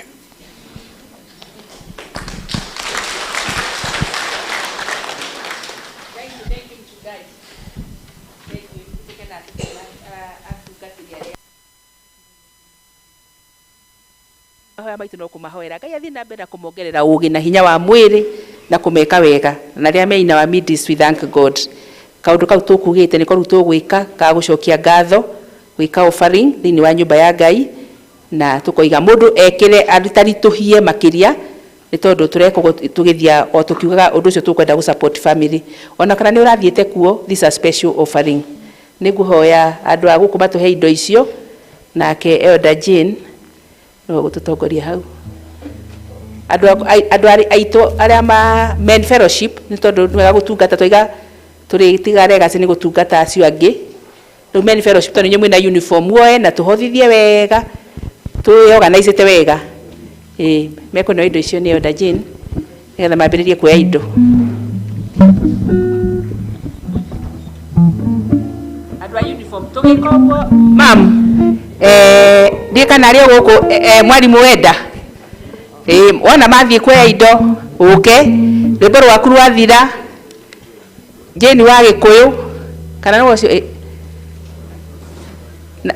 Mahoya maitũ no kũmahoera Ngai athiĩ na mbere na kũmongerera ũgĩ na hinya wa mwĩrĩ na kũmeka wega, na arĩa me in our midst, we thank God. Kaũndũ kau tũkugĩte nĩko rĩu tũgwĩka ka gũcokia ngatho, gwĩka offering thĩinĩ wa nyũmba ya Ngai, na tũkoiga mũndũ ekĩre aritaritũhie makĩria nĩ tondũ tũreka ũguo tũgĩthiĩ o tũkiugaga ũndũ ũcio tũkwenda gũ support family, ona kana nĩ ũrathiĩte kuo, this is a special offering. Nĩ ngũhoya andũ a gũkũ matũhe indo icio, nake Elder Jane no gũtũtongoria hau. Andũ aitũ arĩa ma men fellowship, nĩ tondũ nĩ wega gũtungata, twaiga tũrĩtiga legacy nĩ gũtungata acio angĩ. Rĩu men fellowship tondũ inyuĩ mwĩna uniform muoe na tũhothithie wega, twĩorganizĩte wega. Ĩĩ, mekũneo indo icio nĩ Elder Jane nĩgetha mambĩrĩrie kuoya indo. Andũ a uniform tũgĩka ũguo mam, ndiĩ kana arĩ o gũkũ, mwarimũ wenda. Wona mathiĩ kuoya indo ũke, rwĩmbo rwaku rwathira, Jane wa Gĩkũyũ kana no ũcio,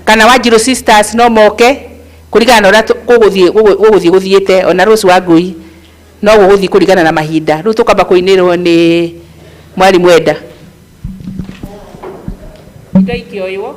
kana Wanjirũ sisters no moke kũringana na ũrĩa gũgũthiĩ gũthiĩte, ona Rose wa Ngui no gũgũthiĩ kũringana na mahinda. Rĩu tũkwamba kũinĩrwo nĩ mwarimũ Enda. Indo ikĩoywo.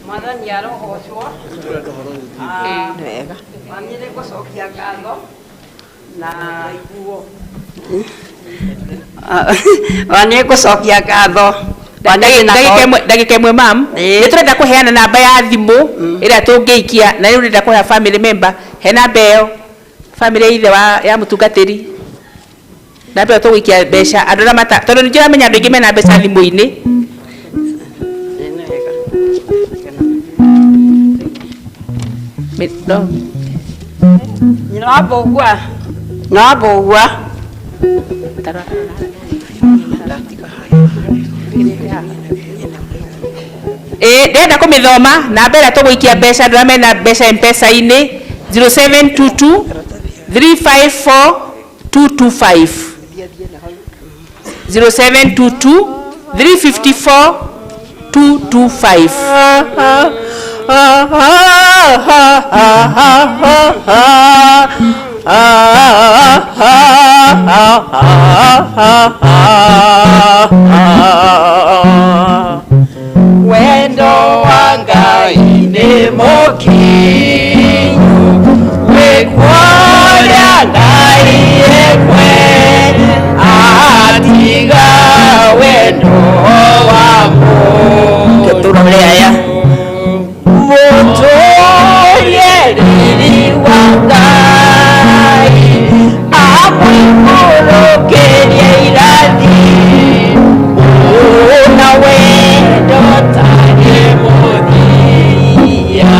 Mwathani arogocwo. Wega. Niĩ nĩ ngũcokia ngatho na iguo. Nĩ ngũcokia ngatho. Ndagĩka ĩmwe mam, nĩ tũrenda kũheana namba ya thimũ ĩrĩa tũngĩikia, na rĩu ndĩrenda kũhe family member, he namba ĩyo family ya ithe wa ya mũtungatĩri, namba ĩyo tũgũikia mbeca andũ arĩa mata, tondũ nĩ ndĩramenya andũ aingĩ mena mbeca thimũ-inĩ. No. Nyina wa Mbũgua. Nyina wa Mbũgua. Ndĩrenda kũmĩthoma namba ĩrĩa tũgũikia mbeca andũ arĩa mena mbeca M-Pesa-inĩ 0722 354 225. 0722 354 225. Wendo wa Ngai nĩ mũkinyu, wĩkuoya Ngai ĩmwe, atiga wendo wa mũndũ. Mũtũrie riri wa Ngai, amũikũrũkĩrie irathi, na wendo tarĩ mũthia.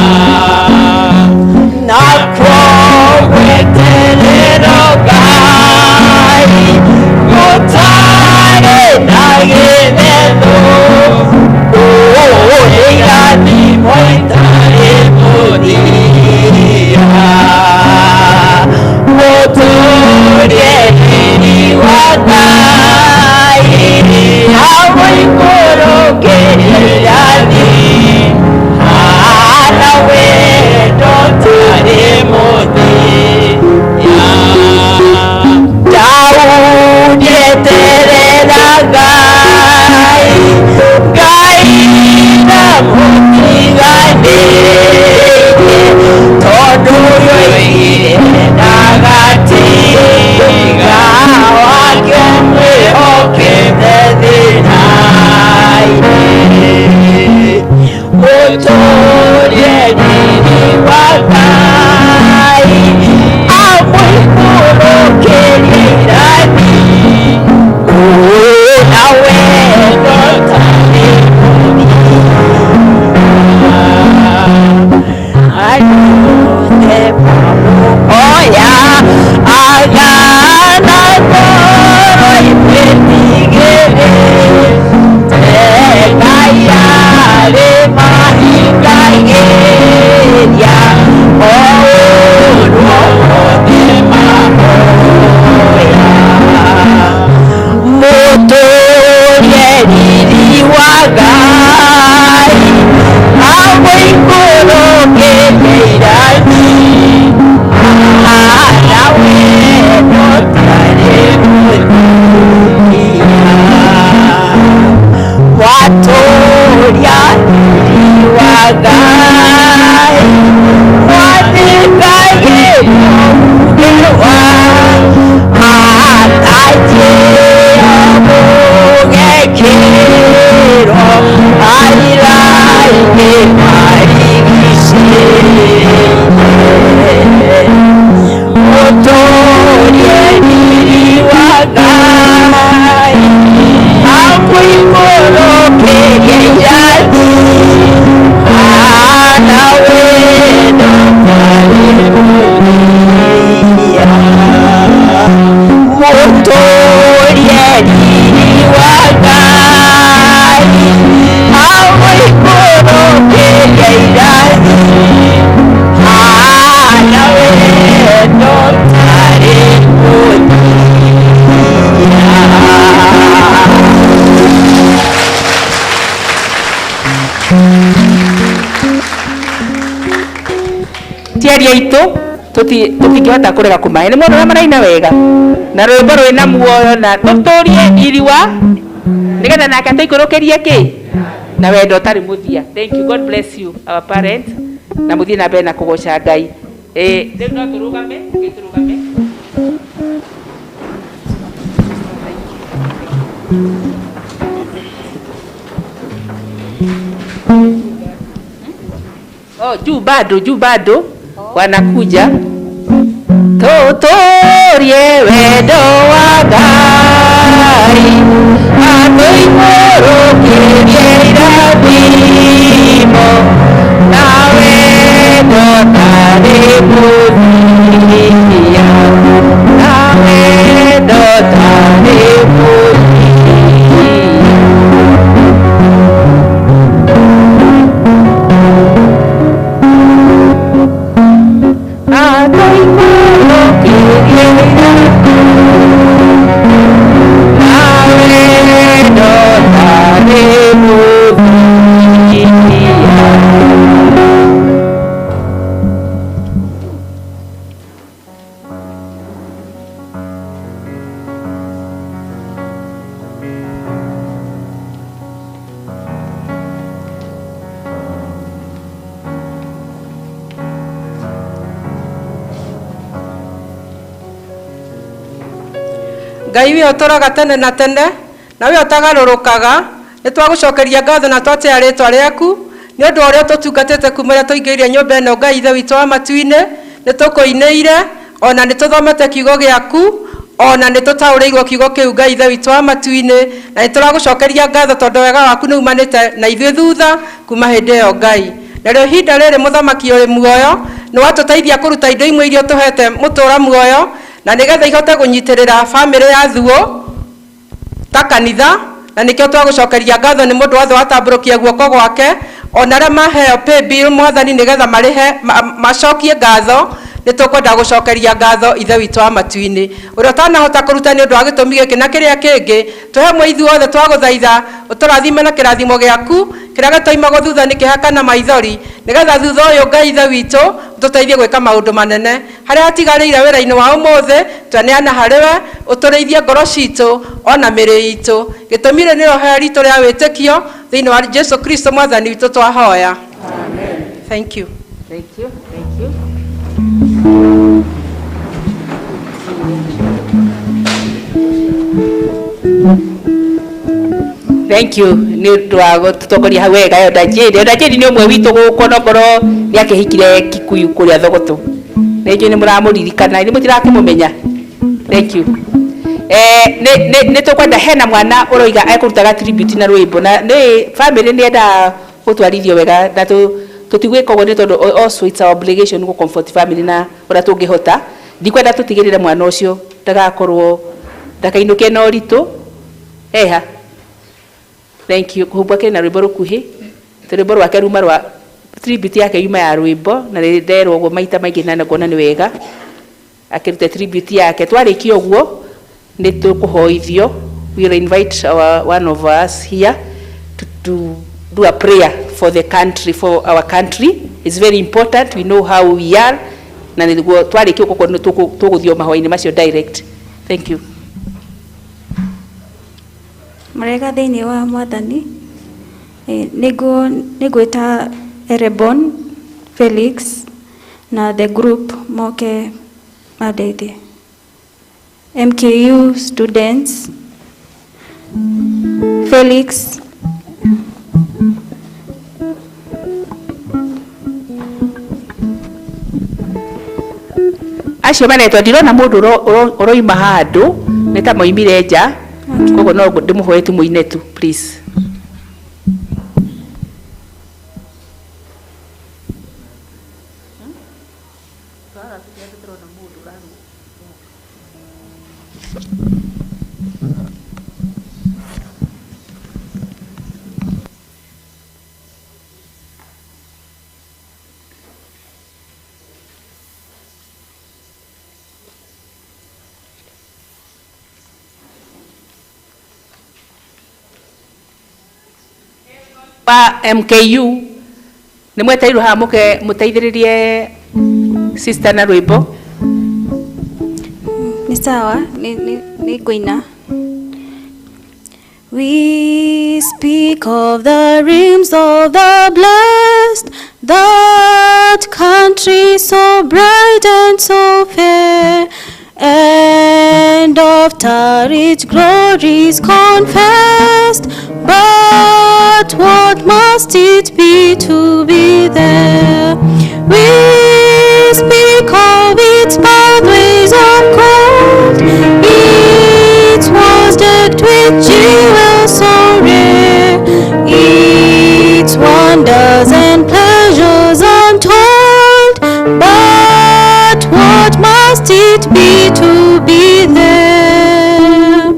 Mũtũũrie riri wa Ngai, amũikũrũkĩrie irathi, na wendo ũtarĩ mũthia. Arute mamuoya, agana ngoro imwĩtigĩre, Ngai arĩ mahingagĩria o ũndũ wothe mahoya. Mũtũũrie riri wa Ngai, amũikũrũkĩrie irathi, na wendo ũtarĩ mũthia. Watũũria riri wa Ngai, mwathĩkagĩria uuge wa atajĩra mũgekĩrwo airaingĩ marigicĩirie. Mũtũũrie riri wa Ngai, amũikũrũkĩrie irathi, na wendo ũtarĩ mũthia. Mũtũũrie riri wa Ngai, amũikũrũkĩrie irathi, na wendo ũtarĩ mũthia. Tiari aitũ tũtingĩhota kũrega kũmahe nĩ mũndũ ũrĩa maraina wega na rwĩmbo rwĩna muoyo na tũtũrie iriwa nĩgetha nake atũikũrũkĩrie kĩ na wendo ũtarĩ mũthia. Thank you. God bless you our parents, na mũthiĩ na mbere na kũgoca Ngai. Rĩu no tũrũgame, tũrũgame. Oh, juu bado wanakuja. Tũtũrie wendo wa Ngai, atũikũrũkĩrie irathimo, na wendo ũtarĩ mũthia, na wendo ũtarĩ mũthia. Atũikũrũkĩrie irathimo, na wendo ũtarĩ mũthia. Ngai we ũtũraga tene na tene na we ũtagarũrũkaga, nĩ twagũcokeria ngatho na twatĩa rĩtwa rĩaku nĩ ũndũ wa ũrĩa ũtũtungatĩte kuma rĩrĩa tũingĩrire nyũmba ĩno. Ngai Ithe witũ wa matu-inĩ, nĩ tũkũinĩire ona nĩ tũthomete kiugo gĩaku ona nĩ tũtaũrĩirwo kiugo kĩu. Ngai Ithe witũ wa matu-inĩ, na nĩ tũragũcokeria ngatho tondũ wega waku nĩ umanĩte na ithuĩ thutha kuma hĩndĩ ĩyo. Ngai, narĩo ihinda rĩrĩ mũthamaki ũrĩ muoyo nĩ watũteithia kũruta indo imwe iria ũtũhete mũtũra muoyo na nĩgetha ihote kũnyitĩrĩra bamĩrĩ ya Thuo ta kanitha, na nĩkĩo twagũcokeria ngatho nĩ mũndũ wothe watambũrũkia guoko gwake ona arĩa maheo pay bill mwathani nĩgetha marĩhe macokie ngatho. Nĩ tũkwenda gũcokeria ngatho Ithe witũ wa matu-inĩ ũrĩa ũtanahota kũruta nĩ ũndũ wa gĩtũmi gĩkĩ na kĩrĩa kĩngĩ. Tũhe mwe ithuothe twagũthaitha ũtũrathime na kĩrathimo gĩaku kĩrĩa gĩtoimagwo thutha nĩ kĩeha kana maithori, nĩgetha thutha ũyũ Ngai Ithe witũ ũtũteithie gwĩka maũndũ manene harĩa hatigarĩire wĩra-inĩ wa ũmũthĩ. Tweneana harĩ we, ũtũrĩithie ngoro citũ ona mĩrĩ itũ. Gĩtũmi rĩ nĩ roho ritũ rĩa wĩtĩkio thĩinĩ wa Jesu Kristo mwathani witũ twahoya. Thank you. Thank you. Thank you. Thank you nĩ ũndũ wa gũtũtongoria hau wega. Elder Jane, Elder Jane nĩ ũmwe witũ gũkũ, onokorwo nĩ akĩhikire Kikuyu kũrĩa Thogoto, nĩ njũĩ nĩ mũramũririkana, nĩ mũtirakĩmũmenya. Thank you. Nĩ tũkwenda hena mwana ũroiga ekũrutaga tribute na rwĩmbo, na nĩ family nĩ endaga gũtwarithio wega, na tũtigwĩka ũguo nĩ tondũ also it's our obligation gũ comfort family na ũrĩa tũngĩhota. Ndikwenda tũtigĩrĩre mwana ũcio ndagakorwo ndakainũke na ũritũ eha. Thank you. Kũhumbwo akĩrĩ na rwĩmbo rũkuhĩ, rwĩmbo rwake ruma rwa tribute yake yuma ya rwĩmbo, na nderwo ũguo maita maingĩ na ngona nĩ wega akĩruta tribute yake. Twarĩkia ũguo nĩ tũkũhoithio. We will invite our one of us here to do a prayer for the country, for our country. It's very important we know how we are, na nĩguo twarĩkia ũguo nĩ tũgũthiĩ mahoya-inĩ macio direct. Thank you. Mũrega thĩinĩ wa Mwathani. Nĩngwĩta Erebon Felix na the group moke mandeithie. MKU students, Felix. Acio maretwo, ndirona mũndũ ũroima handũ, nĩ ta moimire nja, koguo no ndĩmũhoe tu mũine tu, please. Wa MKU nĩ mwetereirwo haha mũke mũteithĩrĩrie sister na rwĩmbo. Nĩ sawa, nĩ ngũina. We speak of the realms of the blessed, that country so bright and so fair, and of rich glories confessed. But what must it be to be there? We speak of its pathways of gold, its walls decked with jewels so rare, its wonders and pleasures untold. But what must it be to be there?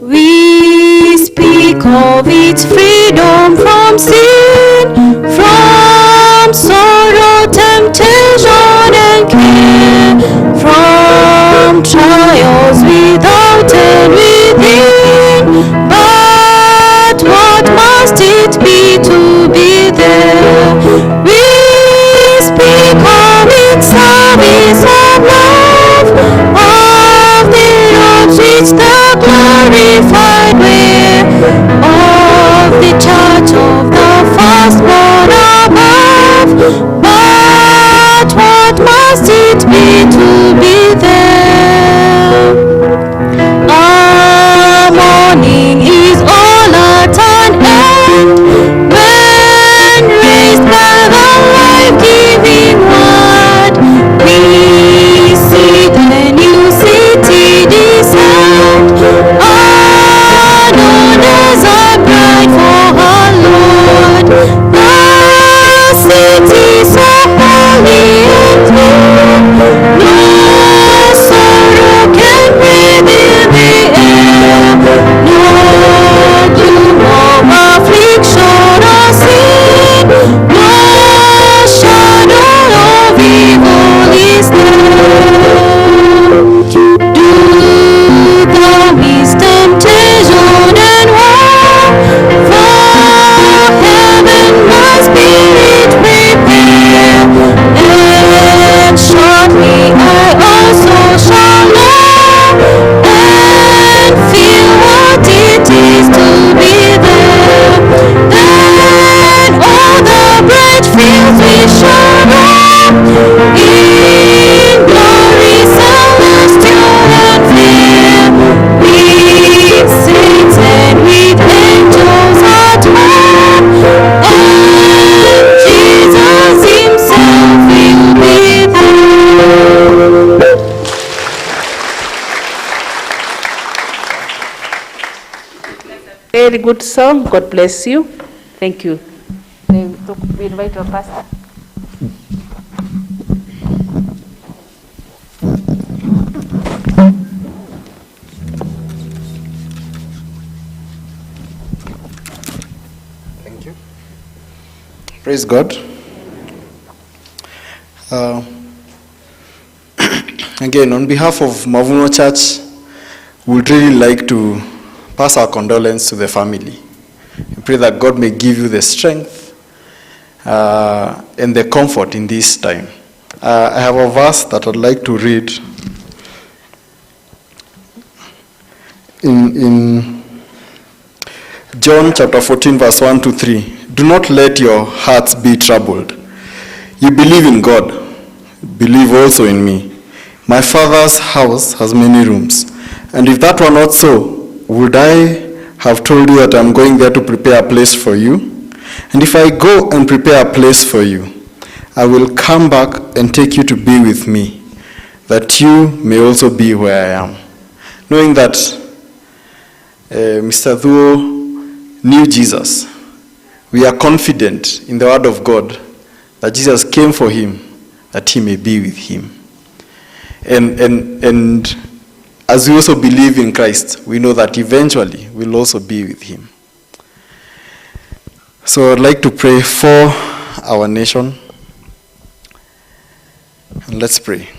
We speak of its freedom from sin, good song. God bless you. Thank you. We invite our pastor. Thank you. Praise God. Again, on behalf of Mavuno Church, we would really like to pass our condolence to the family. We pray that God may give you the strength and the comfort in this time. I have a verse that I'd like to read in John chapter 14, verse 1 to 3. Do not let your hearts be troubled. You believe in God, believe also in me. My Father's house has many rooms, and if that were not so, would I have told you that I'm going there to prepare a place for you? And if I go and prepare a place for you, I will come back and take you to be with me, that you may also be where I am. Knowing that Mr. Thuo knew Jesus, we are confident in the word of God that Jesus came for him, that he may be with him. And as we also believe in Christ, we know that eventually we'll also be with him. So I'd like to pray for our nation. And let's pray.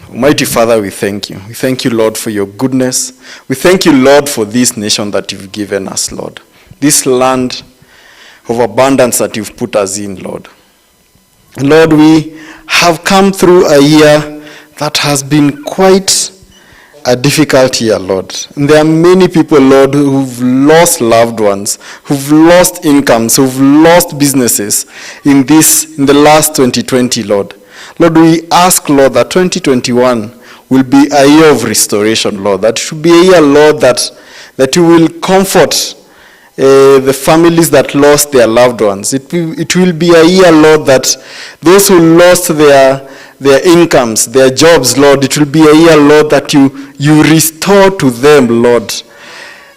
Almighty Father, we thank you. We thank you, Lord, for your goodness. We thank you, Lord, for this nation that you've given us, Lord. This land of abundance that you've put us in, Lord. Lord, we have come through a year that has been quite a difficult year, Lord. And there are many people, Lord, who've lost loved ones, who've lost incomes, who've lost businesses in the last 2020, Lord. Lord, we ask, Lord, that 2021 will be a year of restoration, Lord. That should be a year, Lord, that you will comfort the families that lost their loved ones. It will be a year, Lord, that those who lost their incomes, their jobs, Lord, it will be a year, Lord, that you restore to them, Lord,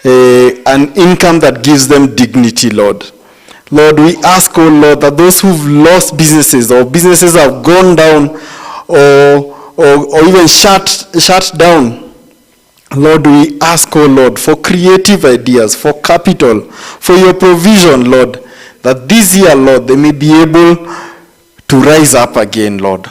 an income that gives them dignity, Lord. Lord, we ask, oh Lord, that those who've lost businesses or businesses have gone down or even shut down, Lord, we ask, oh Lord, for creative ideas, for capital, for your provision, Lord, that this year, Lord, they may be able to rise up again, Lord.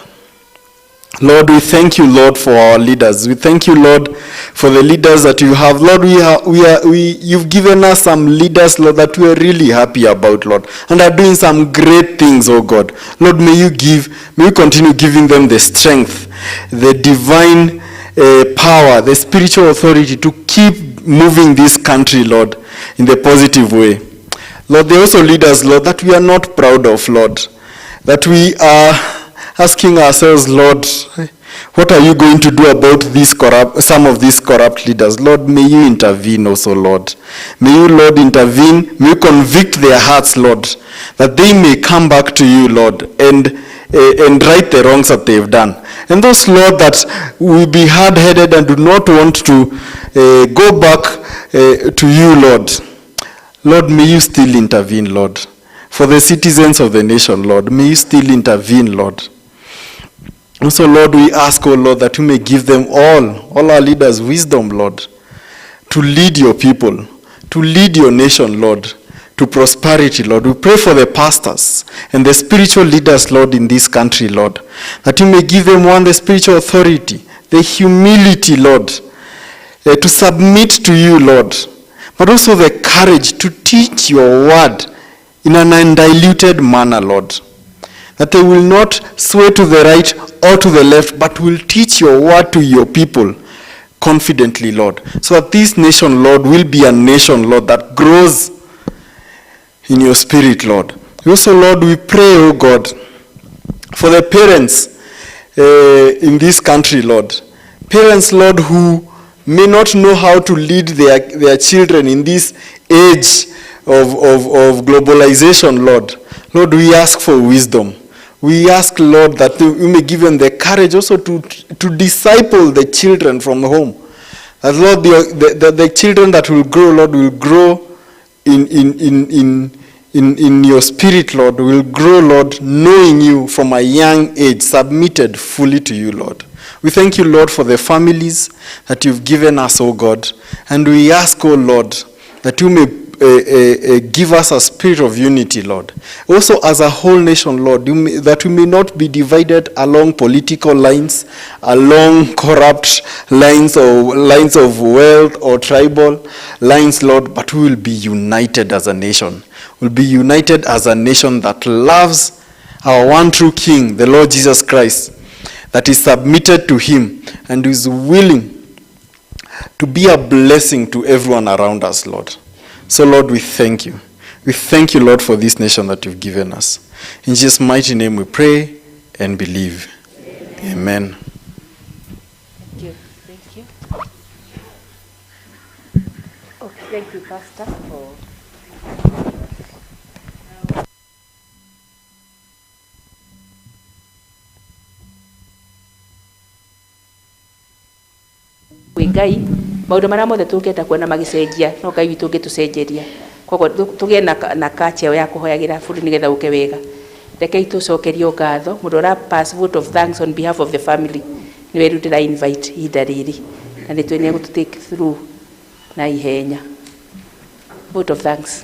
Lord, we thank you, Lord, for our leaders. We thank you, Lord, for the leaders that you have. Lord, you've given us some leaders, Lord, that we are really happy about, Lord, and are doing some great things, oh God. Lord, may you continue giving them the strength, the divine power, the spiritual authority to keep moving this country, Lord, in the positive way. Lord, there are also leaders, Lord, that we are not proud of, Lord, that we are asking ourselves, Lord, what are you going to do about these some of these corrupt leaders? Lord, may you intervene also, Lord. May you, Lord, intervene. May you convict their hearts, Lord, that they may come back to you, Lord, and right the wrongs that they've done. And those, Lord, that will be hard-headed and do not want to go back to you, Lord. Lord, may you still intervene, Lord. For the citizens of the nation, Lord, may you still intervene, Lord. Also, Lord, we ask, oh Lord, that you may give them all our leaders, wisdom, Lord, to lead your people, to lead your nation, Lord, to prosperity, Lord. We pray for the pastors and the spiritual leaders, Lord, in this country, Lord, that you may give them, one, the spiritual authority, the humility, Lord, to submit to you, Lord, but also the courage to teach your word in an undiluted manner, Lord, that they will not sway to the right or to the left, but will teach your word to your people confidently, Lord, so that this nation, Lord, will be a nation, Lord, that grows in your spirit, Lord. Also, Lord, we pray, oh God, for the parents in this country, Lord. Parents, Lord, who may not know how to lead their children in this age of globalization, Lord. Lord, we ask for wisdom. We ask, Lord, that you may give them the courage also to disciple the children from home. That, Lord, the children that will grow, Lord, will grow in, in, in, in, in, in your spirit, Lord, will grow, Lord, knowing you from a young age, submitted fully to you, Lord. We thank you, Lord, for the families that you've given us, O God. And we ask, O Lord, that you may give us a spirit of unity, Lord. Also, as a whole nation, Lord, you may, that we may not be divided along political lines, along corrupt lines or lines of wealth or tribal lines, Lord, but we will be united as a nation. We'll be united as a nation that loves our one true King, the Lord Jesus Christ, that is submitted to him and is willing to be a blessing to everyone around us, Lord. So, Lord, we thank you. We thank you, Lord, for this nation that you've given us. In Jesus' mighty name we pray and believe. Amen. Thank you. Thank you. Okay, thank you, Pastor, for kwĩ Ngai maũndũ marĩa mothe tũngĩenda kuona magĩcenjia no Ngai witũ ũngĩtũcenjeria. Koguo tũgĩe na culture ya kũhoyagĩra bũrũri nĩgetha ũke wega. Rekei tũcokerio ngatho mũndũ ũra pass vote of thanks on behalf of the family nĩwe rĩu ndĩra invite ihinda rĩrĩ na nĩ twĩ nĩ take through na ihenya. Vote of thanks.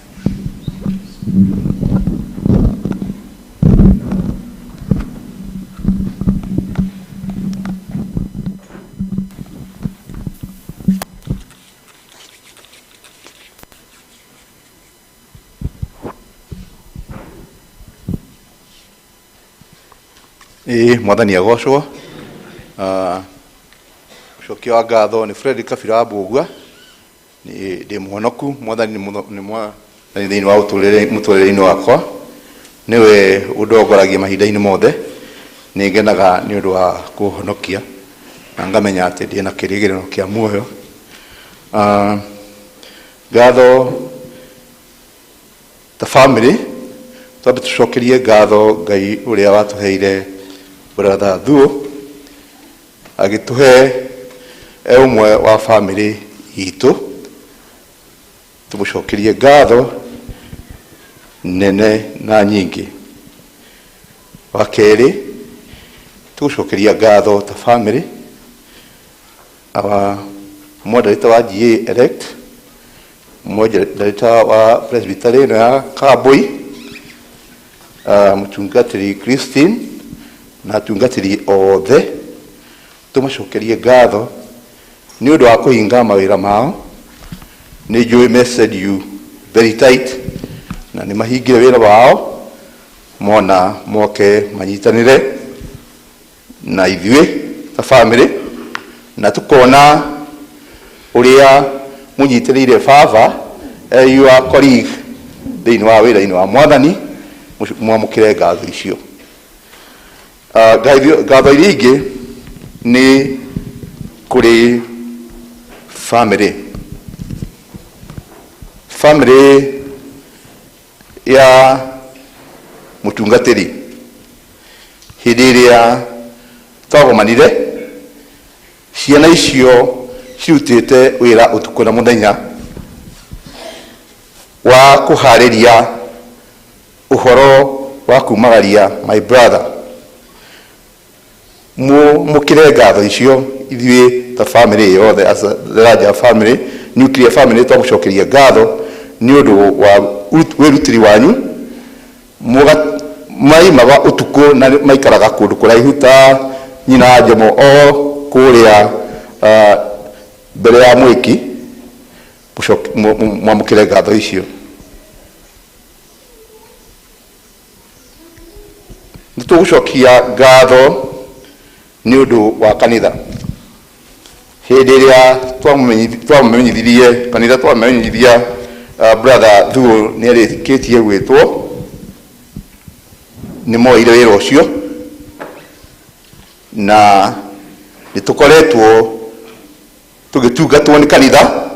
Ĩĩ mwathani agocwo. Ũcokia wa ngatho nĩ Fred Kabira wa Mbũgua, nĩ ndĩ mũhonoku. Mwathani nĩ mwathani thĩinĩ wa mũtũrĩre-inĩ wakwa, nĩwe ũndongoragia mahinda-inĩ mothe. Nĩ ngenaga nĩ ũndũ wa kũhonokia na ngamenya atĩ ndĩ na kĩrĩgĩrĩro kĩa muoyo. Ngatho ta family, twambe tũcokerie ngatho Ngai ũrĩa watũheire brother Thuo, agĩtũhe e ũmwe wa family itũ. Tũmũcokerie ngatho nene na nyingĩ. Wa kerĩ, tũgũcokeria ngatho ta family our moderator wa GA elect, moderator wa presbytery ĩno ya Kambui, mũtungatĩri Christine na atungatĩri othe, tũmacokerie ngatho nĩ ũndũ wa kũhinga mawĩra mao. Nĩ njũĩ message you very tight na nĩ mahingire wĩra wao mona moke manyitanĩre na ithuĩ ta family, na tukona ũrĩa mũnyitĩrĩire baba your colleague thĩinĩ wa wĩra-inĩ wa mwathani, mwamũkĩre ngatho icio. Ngatho iria ingĩ nĩ kũrĩ family. Family ya mũtungatĩri, hĩndĩ ĩrĩa twagomanire ciana icio cirutĩte wĩra ũtukũ na mũthenya wa kũharĩria ũhoro wa kumagaria my brother, mũkĩre ngatho icio ithuĩ ta family yothe, as a the larger family, nuclear family, twamũcokeria ngatho nĩ ũndũ wa wĩrutĩri wanyu. Maimaga ũtukũ na maikaraga kũndũ kũraihu ta nyina wa Njomo o kũrĩa mbere ya mwĩki, mwamũkĩre ngatho icio. Nĩ tũgũcokia ngatho nĩ ũndũ wa kanitha. Hĩndĩ ĩrĩa twamũmenyithirie kanitha, twamenyithia brother Thuo nĩ arĩkĩtie gwĩtwo, nĩ moire wĩra ũcio na nĩ tũkoretwo tũgĩtungatwo nĩ kanitha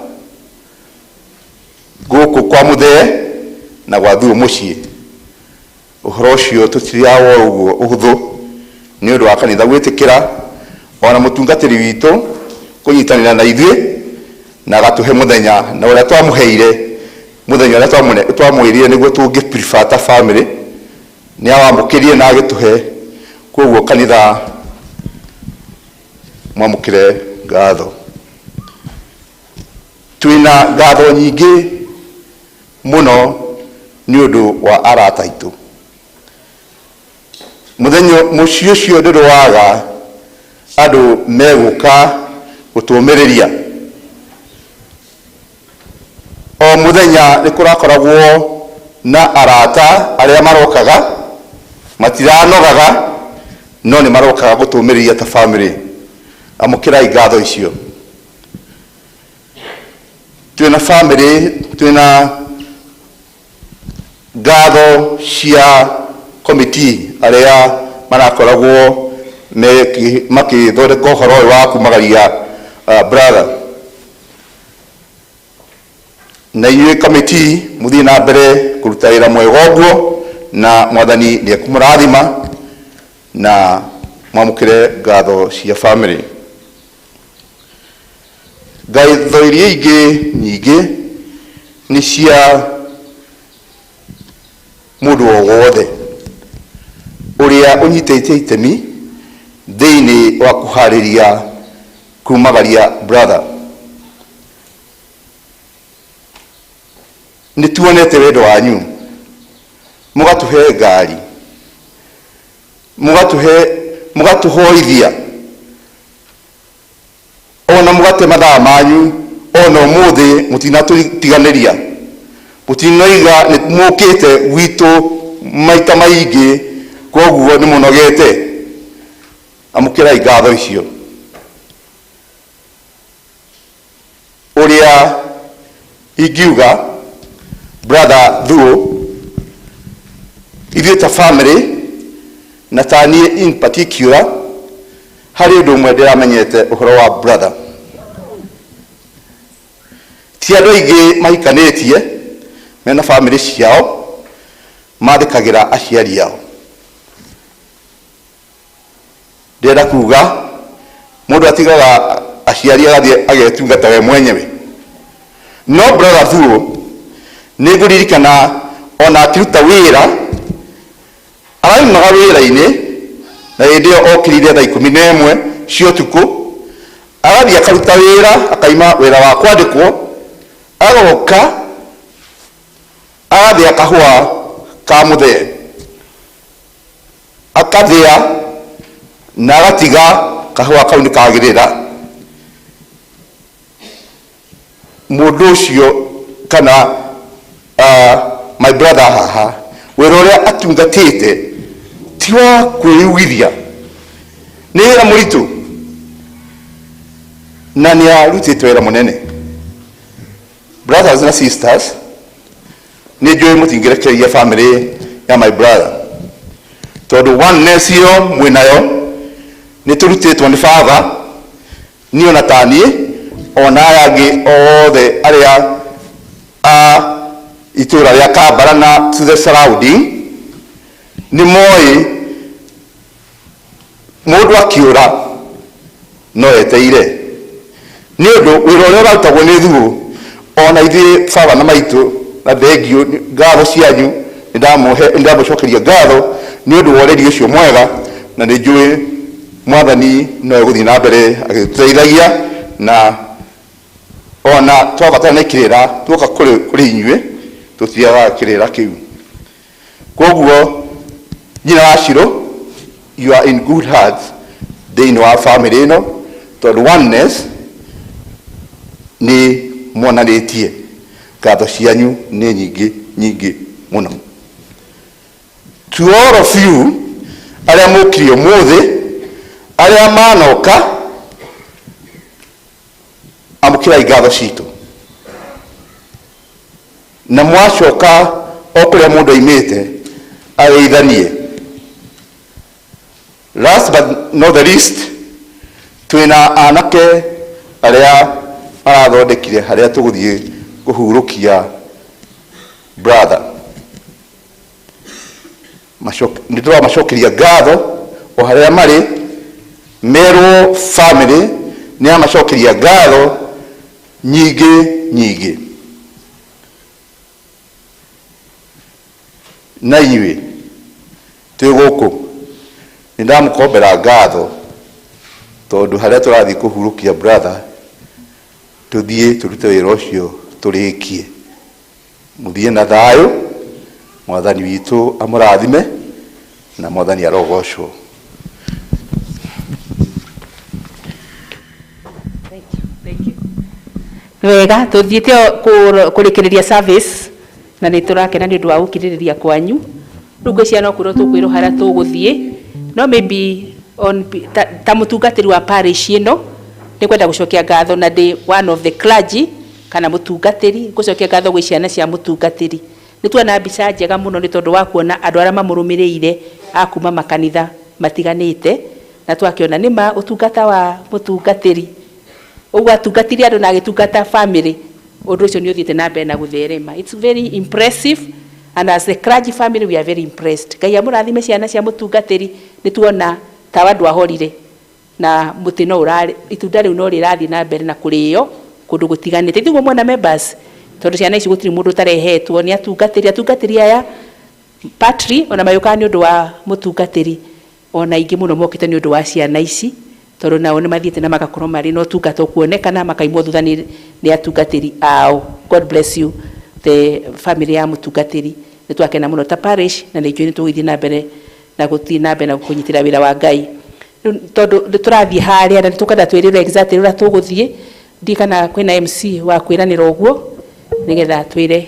gũkũ kwa mũthee na gwa Thuo mũciĩ. Ũhoro ũcio tũtirawo ũguo ũhũthũ nĩ ũndũ wa kanitha gwĩtĩkĩra ona mũtungatĩri witũ kũnyitanĩra na ithuĩ na agatũhe mũthenya na ũrĩa twamũheire Mũthenya ũrĩa twamwĩrire nĩguo tũngĩ prefer ta family, nĩ awamũkĩrie na agĩtũhe. Koguo kanitha mwamũkĩre ngatho. Twĩna ngatho nyingĩ mũno nĩ ũndũ wa arata aitũ. Mũthenya mũciĩ ũcio ndũrwaga andũ megũka gũtũmĩrĩria. O mũthenya nĩ kũrakoragwo na arata arĩa marokaga, matiranogaga, no nĩ marokaga gũtũmĩrĩria ta family. Amũkĩrai ngatho icio. Twĩna family, twĩna ngatho cia komiti arĩa marakoragwo makĩthondeka ũhoro ũyũ wa kumagaria brother. Na inyuĩ komiti mũthiĩ na mbere kũruta wĩra mwega ũguo, na mwathani nĩ ekũmũrathima na mwamũkĩre ngatho cia family. Ngatho iria ingĩ nyingĩ nĩ cia mũndũ o wothe ũrĩa ũnyitĩte itemi thĩinĩ wa kũharĩria kumagaria brother. Nĩ tuonete wendo wanyu, mũgatũhe ngari, mũgatũhe, mũgatũhoithia, ona mũgate mathaa manyu, ona ũmũthĩ mũtinatũtiganĩria, mũtinoiga nĩ mũkĩte gwitũ maita maingĩ, koguo nĩ mũnogete. Amũkĩrai ngatho icio. Ũrĩa ingiuga brother Thuo, ithuĩ ta family na ta niĩ in particular, harĩ ũndũ ũmwe ndĩramenyete ũhoro wa brother. Ti andũ aingĩ mahikanĩtie mena family ciao mathĩkagĩra aciari ao. Ndĩrenda kuga mũndũ atigaga aciari agathiĩ agetungata we mwenyewe. No brother Thuo nĩ ngũririkana ona akĩruta wĩra, araumaga wĩra-inĩ na hĩndĩ ĩyo okĩrire thaa 11 cia ũtukũ, agathiĩ akaruta wĩra, akaima wĩra wa kwandĩkwo, agoka agathĩa kahũa ka mũthee, akathĩa na agatiga kahũa kau nĩ kagĩrĩra. Mũndũ ũcio kana my brother haha, wĩra ũrĩa atungatĩte ti wa kwĩyugithia, nĩ wĩra mũritũ na nĩ arutĩte wĩra mũnene. Brothers na sisters, nĩ njũĩ mũtingĩrekereria family ya my brother, tondũ oneness ĩyo mwĩnayo nĩ tũrutĩtwo nĩ father, niĩ ona ta niĩ ona aya angĩ othe arĩa a itũra rĩa Kambara na to the surrounding nĩ moĩ mũndũ akĩũra no eteire, nĩ ũndũ wĩra ũrĩa ũrarutagwo nĩ Thuo. Ona ithuĩ baba na maitũ na thengio ngatho cianyu, nĩ ndamũcokeria ngatho nĩ ũndũ wa ũreri ũcio mwega, na nĩ njũĩ mwathani no egũthiĩ na mbere agĩtũteithagia, na ona twabatara nĩ kĩrĩra tuoka kũrĩ inyuĩ tũtiagaga kĩrĩra kĩu. Koguo nyina wa Shiro, you are in good hands thĩinĩ wa family ĩno, tondũ oneness nĩ monanĩtie. Ngatho cianyu nĩ nyingĩ nyingĩ mũno. To all of you arĩa mũkire ũmũthĩ, arĩa manoka, amũkĩrai ngatho citũ, na mwacoka o kũrĩa mũndũ aimĩte ageithanie. Last but not the least, twĩna anake arĩa marathondekire harĩa tũgũthiĩ kũhurũkia brother. Nĩ tũramacokeria ngatho o harĩa marĩ, merwo family nĩ amacokeria ngatho nyingĩ nyingĩ. Na inyuĩ twĩ gũkũ nĩ ndamũkombera ngatho tondũ harĩa tũrathiĩ kũhurũkia brother, tũthiĩ tũrute wĩra ũcio tũrĩkie. Mũthiĩ na thayũ, Mwathani witũ amũrathime na Mwathani arogocwo. Wega tuthiĩte kũrĩkĩrĩria service na nĩ tũrakena nĩ ũndũ wa gũkirĩrĩria kwanyu. Rĩu ngwĩciria no kwĩrwo tũkwĩrwo harĩa tũgũthiĩ, no maybe on ta mũtungatĩri wa parish ĩno nĩ kwenda gũcokia ngatho, na ndĩ one of the clergy kana mũtungatĩri, ngũcokia ngatho gwĩ ciana cia mũtungatĩri. Nĩ tuona mbica njega mũno nĩ tondũ wa kuona andũ arĩa mamũrũmĩrĩire a kuma makanitha matiganĩte, na twakĩona nĩ ma ũtungata wa mũtungatĩri ũguo atungatire andũ na agĩtungata family, ũndũ ũcio nĩ ũthiĩte na mbere na gũtherema. It's very impressive, and as a clergy family we are very impressed. Ngai amũrathime ciana cia mũtungatĩri. Nĩ tuona tawa ndwahorire na mũtĩ no ũrarĩ, itunda rĩu no rĩrathiĩ na mbere na kũrĩo kũndũ gũtiganĩte. Ithuĩ mwena members, tondũ ciana ici gũtirĩ mũndũ ũtarehetwo nĩ atungatĩri. Atungatĩri aya patri ona mayũkaga nĩ ũndũ wa mũtungatĩri, ona aingĩ mũno mokĩte nĩ ũndũ wa ciana ici, tondũ nao nĩ mathiĩte na magakorwo marĩ na ũtungata ũkuonekana, makaimwo thutha nĩ atungatĩri ao. God bless you, the family ya mũtungatĩri. Nĩ twakena mũno ta parish, na nĩ njũĩ nĩ tũgũthiĩ na mbere na gũthiĩ na mbere na kũnyitĩrĩra wĩra wa Ngai. Rĩu tondũ nĩ tũrathiĩ harĩa na nĩ tũkwenda twĩrĩrwo exactly ũrĩa tũgũthiĩ, ndiĩ kana kwĩna MC wa kwĩranĩra ũguo nĩgetha twĩre.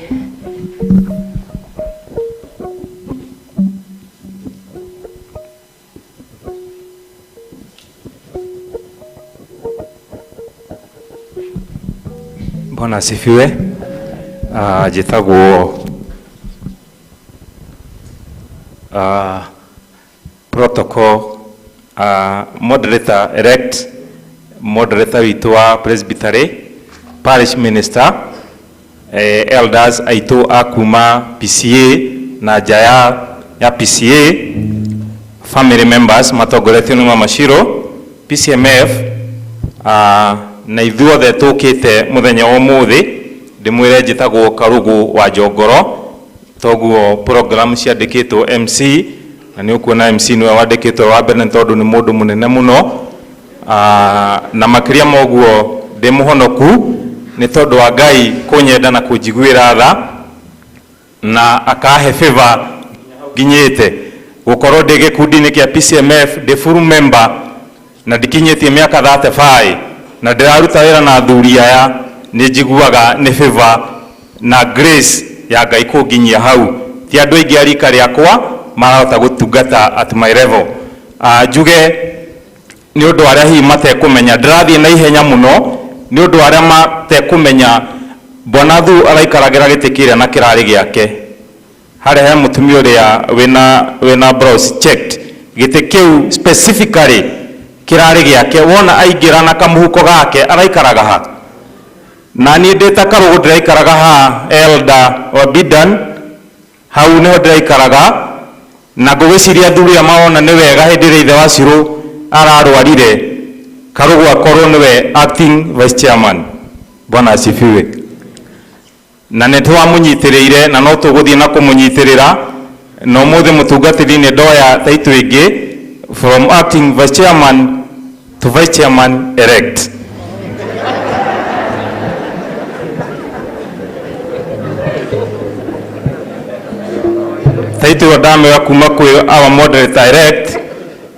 Bwana asifiwe. Njĩtagwo protocol moderator elect, moderator witũ wa presbytery, parish minister, elders aitũ a kuma PCA na nja ya PCA, family members matongoretio nĩ Mama Shiro, PCMF, na ithuothe tũkĩte mũthenya wa ũmũthĩ. Ndĩmwĩre njĩtagwo Karugu wa Njongoro, toguo program ciandĩkĩtwo MC, na nĩ ũkuona MC nĩwe wandĩkĩtwo wa mbere nĩ tondũ nĩ mũndũ mũnene mũno. Na makĩria ma ũguo ndĩ mũhonoku nĩ tondũ wa Ngai kũnyenda na kũnjiguĩra tha na akahe favor nginyĩte gũkorwo ndĩ gĩkundi-inĩ kĩa PCMF, ndĩ full member na ndikinyĩtie mĩaka 35 na ndĩraruta wĩra na athuri aya. Nĩ njiguaga nĩ favor na grace ya Ngai kũnginyia hau. Ti andũ aingĩ a rika rĩakwa marahota gũtungata at my level. Njuge nĩ ũndũ arĩa hihi matekũmenya, ndĩrathiĩ na ihenya mũno nĩ ũndũ arĩa matekũmenya, Bwana Thu araikaragĩra gĩtĩ kĩrĩa na kĩrarĩ gĩake. Harĩa he mũtumia ũrĩa wĩna blouse checked, gĩtĩ kĩu specifically kĩrarĩ gĩake. Wona aingĩra na kamũhuko gake araikaraga ha, na niĩ ndĩ ta Karũgũ ndĩraikaraga ha elder wa Bidan, hau nĩho ndĩraikaraga, na ngũgĩciria athuri aya marona nĩ wega hĩndĩ ĩrĩa ithe wa Cirũ ararwarire, Karũgũ akorwo nĩwe acting vice chairman. Bwana asifiwe. Na nĩ twamũnyitĩrĩire na no tũgũthiĩ na kũmũnyitĩrĩra, na ũmũthĩ mũtungatĩri nĩ ndoya taitũ ĩngĩ from acting vice chairman to vice chairman elect. Taitũ ĩyo ndamĩoya kuma kwĩ our moderator elect.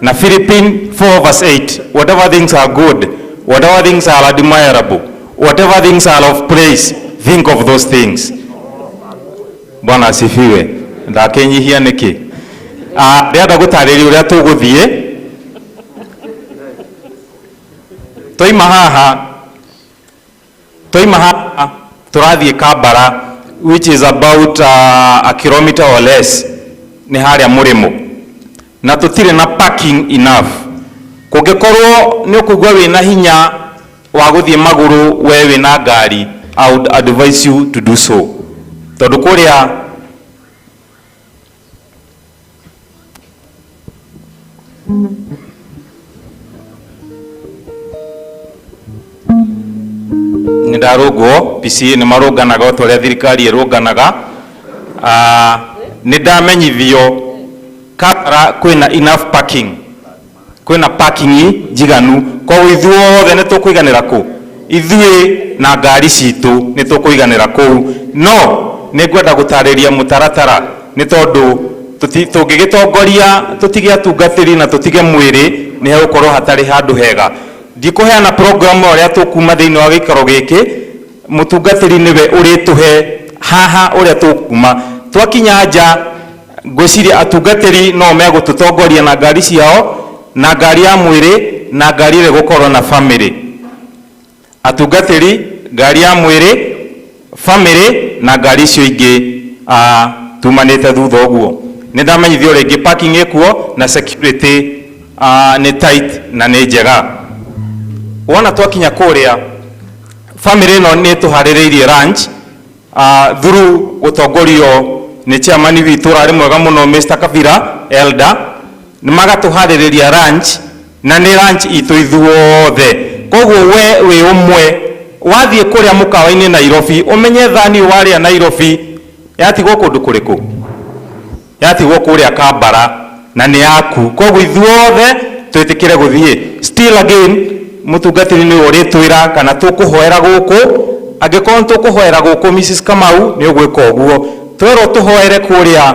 Na Philippines 4 verse 8, whatever things are good, whatever things are admirable, whatever things are of praise, think of those things. Bwana asifiwe. Ndakenyihia nĩkĩ? Ndĩrenda gũtarĩria ũrĩa tũgũthiĩ. Twaima haha tũrathiĩ Kambara, which is about a kilometer or less, nĩ harĩa mũrĩmo, na tũtirĩ na parking enough. Kũngĩkorwo nĩ ũkũigua wĩna hinya wa gũthiĩ magũrũ, we wĩna ngari, I would advise you to do so, tondũ kũrĩa nĩ ndarũngwo. PCA nĩ marũnganaga o ta ũrĩa thirikari ĩrũnganaga. Nĩ ndamenyithio Kabara kwĩna enough parking, kwĩna parking njiganu, koguo ithuothe nĩ tũkũiganĩra kũ ithuĩ na ngari citũ nĩ tũkũiganĩra kũu. No nĩ ngwenda gũtarĩria mũtaratara nĩ tondũ tũngĩgĩtongoria tũtige atungatĩri na tũtige mwĩrĩ nĩ hegũkorwo hatarĩ handũ hega. Ndikũheana program ũrĩa tũkuma thĩinĩ wa gĩikaro gĩkĩ, mũtungatĩri nĩwe ũrĩtũhe haha ũrĩa tũkuma. Twakinya nja ngwĩciria atungatĩri no megũtũtongoria na ngari ciao na ngari ya mwĩrĩ na ngari ĩrĩa ĩgũkorwo na family. Atungatĩri, ngari ya mwĩrĩ, family na ngari icio ingĩ tumanĩte thutha ũguo. Nĩ ndamenyithio rĩngĩ parking ĩkuo na security nĩ tight na nĩ njega. Wona twakinya kũrĩa family ĩno nĩ ĩtũharĩrĩirie lunch through gũtongorio nĩ chairman witũ ũrarĩ mwega mũno Mr. Kabira elder, nĩ magatũharĩrĩria lunch na nĩ lunch itũ ithuothe. Koguo we wĩ ũmwe wathiĩ kũrĩa mũkawa-inĩ Nairobi ũmenye thani warĩa Nairobi yatigwo kũndũ kũrĩkũ, yatigwo kũrĩa Kambara na nĩ yaku. Koguo ithuothe twĩtĩkĩre gũthiĩ. Still again mũtungatĩri nĩwe ũrĩtwĩra kana tũkũhoera gũkũ. Angĩkorwo nĩ tũkũhoera gũkũ Mrs. Kamau nĩ ũgwĩka ũguo, twerwo tũhoere kũrĩa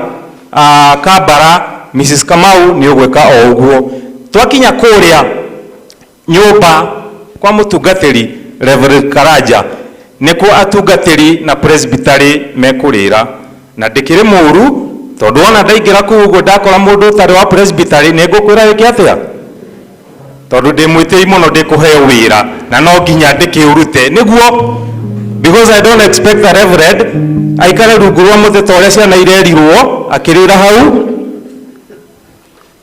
Kambara Mrs. Kamau nĩ ũgwĩka o ũguo. Twakinya kũrĩa nyũmba kwa mũtungatĩri Reverend Karanja nĩkuo atungatĩri na presbytery mekũrĩra, na ndĩkĩrĩ mũru tondũ wona ndaingĩra kũu ũguo ndakora mũndũ ũtarĩ wa presbytery nĩ ngũkwĩra wĩke atĩa, tondũ ndĩ mwĩtĩi mũno ndĩkũheo wĩra na no nginya ndĩkĩũrute nĩguo, because I don't expect a reverend aikare rungu rwa mũtĩ ta ũrĩa ciana irerirwo akĩrĩra hau.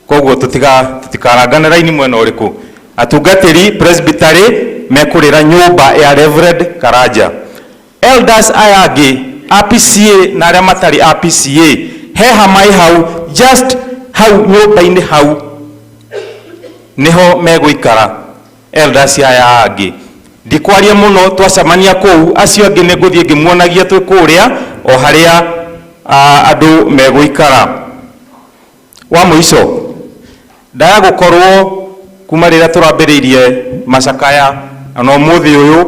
Koguo tũtikarangane raini mwena ũrĩkũ. Atungatĩri presbytery mekũrĩra nyũmba ya Reverend Karanja. Elders aya angĩ a PCA na arĩa matarĩ a PCA he hama ĩ hau, just hau nyũmba-inĩ hau niho megũikara elders aya angĩ. Ndikwaria mũno, twacemania kũu acio angĩ nĩ ngũthiĩ ngĩmuonagia twĩ kũrĩa o harĩa andũ megũikara. Wa mũico ndaga gũkorwo kuma rĩrĩa tũrambĩrĩirie macakaya na ũmũthĩ ũyũ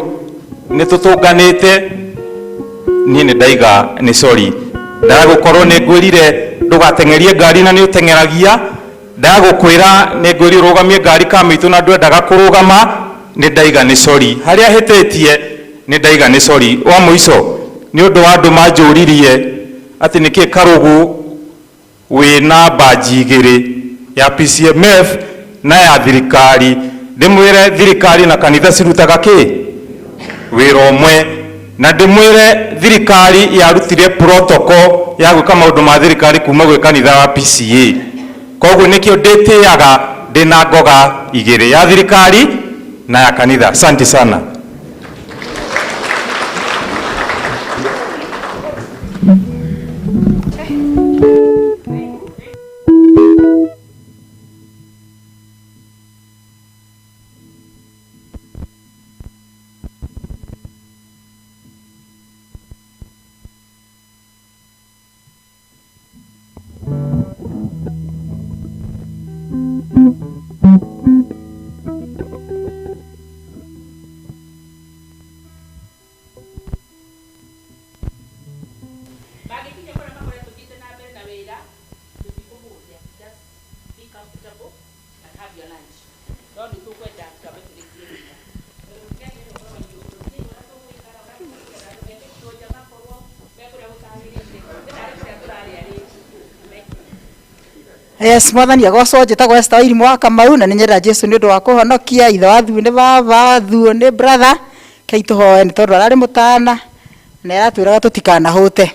nĩ tũtũnganĩte, niĩ nĩ ndaiga nĩ sorry. Ndaga gũkorwo nĩ ngwĩrire ndũgateng'erie ngari na nĩ ũteng'eragia, ndaga gũkwĩra nĩ ngwĩrire ũrũgamie ngari kamĩitũ na ndwendaga kũrũgama, nĩ ndaiga nĩ sorry. Harĩa hĩtĩtie nĩ ndaiga nĩ sorry. Wa mũico nĩ ũndũ wa andũ manjũririe atĩ nĩkĩ Karũgũ wĩna mbanji igĩrĩ ya PCMF na ya thirikari. Ndĩmwĩre thirikari na kanitha cirutaga kĩ wĩra ũmwe, na ndĩmwĩre thirikari yarutire protocol ya gwĩka maũndũ ma thirikari kuma gwĩ kanitha wa PCA. Koguo nĩkĩo ndĩtĩaga ndĩna ngoga igĩrĩ, ya thirikari na ya kanitha. Asante sana. Yes, mwathani agocwo. Njĩtagwo Esther Wairimu wa Kamau na nĩ nyenda Jesu nĩ ũndũ wa kũhonokia. Ithe wa Thuo nĩ baba, Thuo nĩ brother. Kei tũhoe nĩ tondũ ararĩ mũtana na aratwĩraga tũtikanahũte.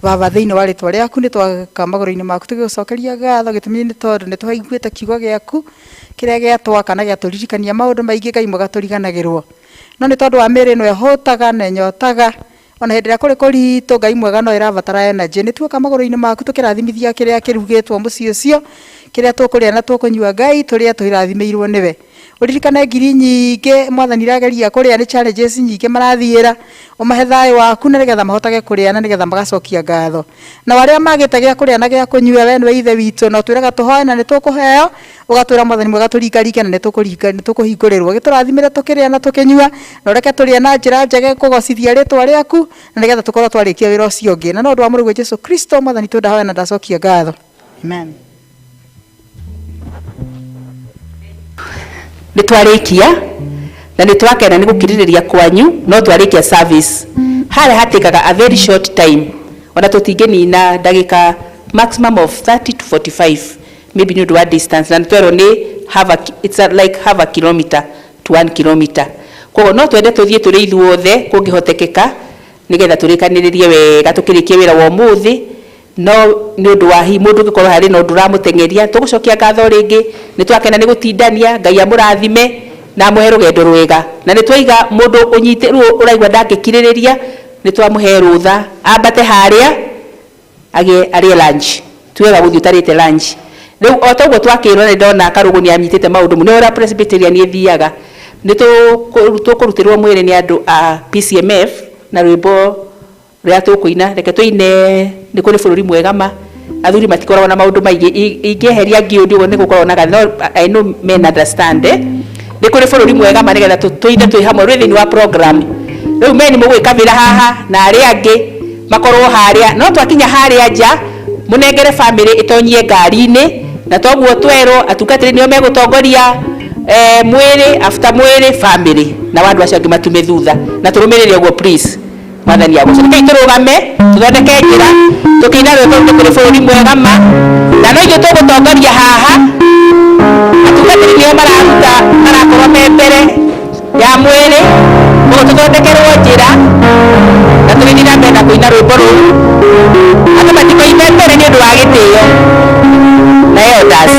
Baba, thĩinĩ wa rĩtwa rĩaku nĩ twaka magũrũ-inĩ maku tũgĩgũcokeria ngatho, gĩtũmi nĩ tondũ nĩ twaiguĩte kiugo gĩaku kĩrĩa gĩatwaka na gĩatũririkania maũndũ maingĩ Ngai mwega tũriganagĩrwo. No nĩ tondũ wa mĩĩrĩ ĩno ĩhũtaga na ĩnyotaga, ona hĩndĩ ĩrĩa kũrĩ kũritũ Ngai mwega no ĩrabatara energy. Nĩ tuoka magũrũ-inĩ maku tũkĩrathimithia kĩrĩa kĩrugĩtwo mũciĩ ũcio, kĩrĩa tũkũrĩa na tũkũnyua Ngai, tũrĩe tũrathimĩirwo nĩwe. Ũririkane ngiri nyingĩ Mwathani irageria kũrĩa nĩ challenges nyingĩ marathiĩra, ũmahe thayũ waku na nĩgetha mahotage kũrĩa na nĩgetha magacokia ngatho. Na arĩa magĩte gĩa kũrĩa na gĩa kũnyua, we nĩwe Ithe witũ, na ũtwĩraga tũhoe na nĩtũkũheo, ũgatwĩra Mwathani mwega tũringaringe na nĩtũkũhingũrĩrwo. Gĩtũrathimĩre tũkĩrĩa na tũkĩnyua, na ũreke tũrĩe na njĩra njega kũgocithia rĩtwa rĩaku, na nĩgetha tũkorwo twarĩkia wĩra ũcio ũngĩ. Na no ũndũ wa Mũrũguo Jesũ Kristo Mwathani tũndahoya na ndacokia ngatho. Amen. Nĩ twarĩkia na nĩ twakena nĩ gũkirĩrĩria kwanyu, no twarĩkia service harĩa hatĩkaga a very short time, ona tũtingĩnina ndagĩka maximum of 30 to 45 maybe nĩ ũndũ wa distance, na nĩ twerwo nĩ half a, it's a, like half a kilometer to 1 kilometer. Koguo no twende tũthiĩ tũrĩ ithuothe kũngĩhotekeka, nĩgetha tũrĩkanĩrĩrie wega tũkĩrĩkie wĩra wa ũmũthĩ. No nĩ ũndũ wa hihi mũndũ ũngĩkorwo harĩ na ũndũ ũramũteng'eria, tũgũcokia ngatho rĩngĩ. Nĩ twakena nĩ gũtindania, Ngai amũrathime na amũhe rũgendo rwega. Na nĩ twaiga mũndũ ũnyite rĩu ũraigua ndangĩkirĩrĩria, nĩ twamũhe rũtha ambate harĩa agĩe arĩe lunch. Ti wega gũthiĩ ũtarĩte lunch. Rĩu o ta ũguo twakĩrwo, nĩ ndona Karũgũ nĩ anyitĩte maũndũ mũno, ũrĩa Presbyterian ĩthiaga. Nĩ tũkũrutĩrwo mwĩrĩ nĩ andũ a PCMF na rwĩmbo rũrĩa tũkũina. Reke tũine nĩ kũrĩ bũrũri mwega ma athuri matikoragwo na maũndũ maingĩ. Ingĩeheria ngĩũndĩ ũguo nĩ gũkoragwo na gathĩ, no I know men understand, eh? Nĩ kũrĩ bũrũri mwega ma, nĩgetha tũine twĩ hamwe rwĩ thĩinĩ wa program. Rĩu meni mũgwĩkabĩra haha na arĩa angĩ makorwo harĩa, no twakinya harĩa nja mũnengere family ĩtonyie ngari-inĩ, na toguo twerwo atungatĩri nĩo megũtongoria mwĩrĩ, after mwĩrĩ family, na andũ acio angĩ matume thutha, na tũrũmĩrĩre ũguo please. Mwathani agũcoke. Rekei tũrũgame tũthondeke njĩra tũkĩina rwĩmbo rũu, nĩ kũrĩ bũrũri mwega ma, na no ithuĩ tũgũtongoria haha. Atungatĩri nĩo mararuta, marakorwo me mbere ya mwĩrĩ, koguo tũthondekerwo njĩra na tũgĩthiĩ na mbere na kũina rwĩmbo rũu. Andũ matikoime mbere nĩ ũndũ wa gĩtĩo na elders.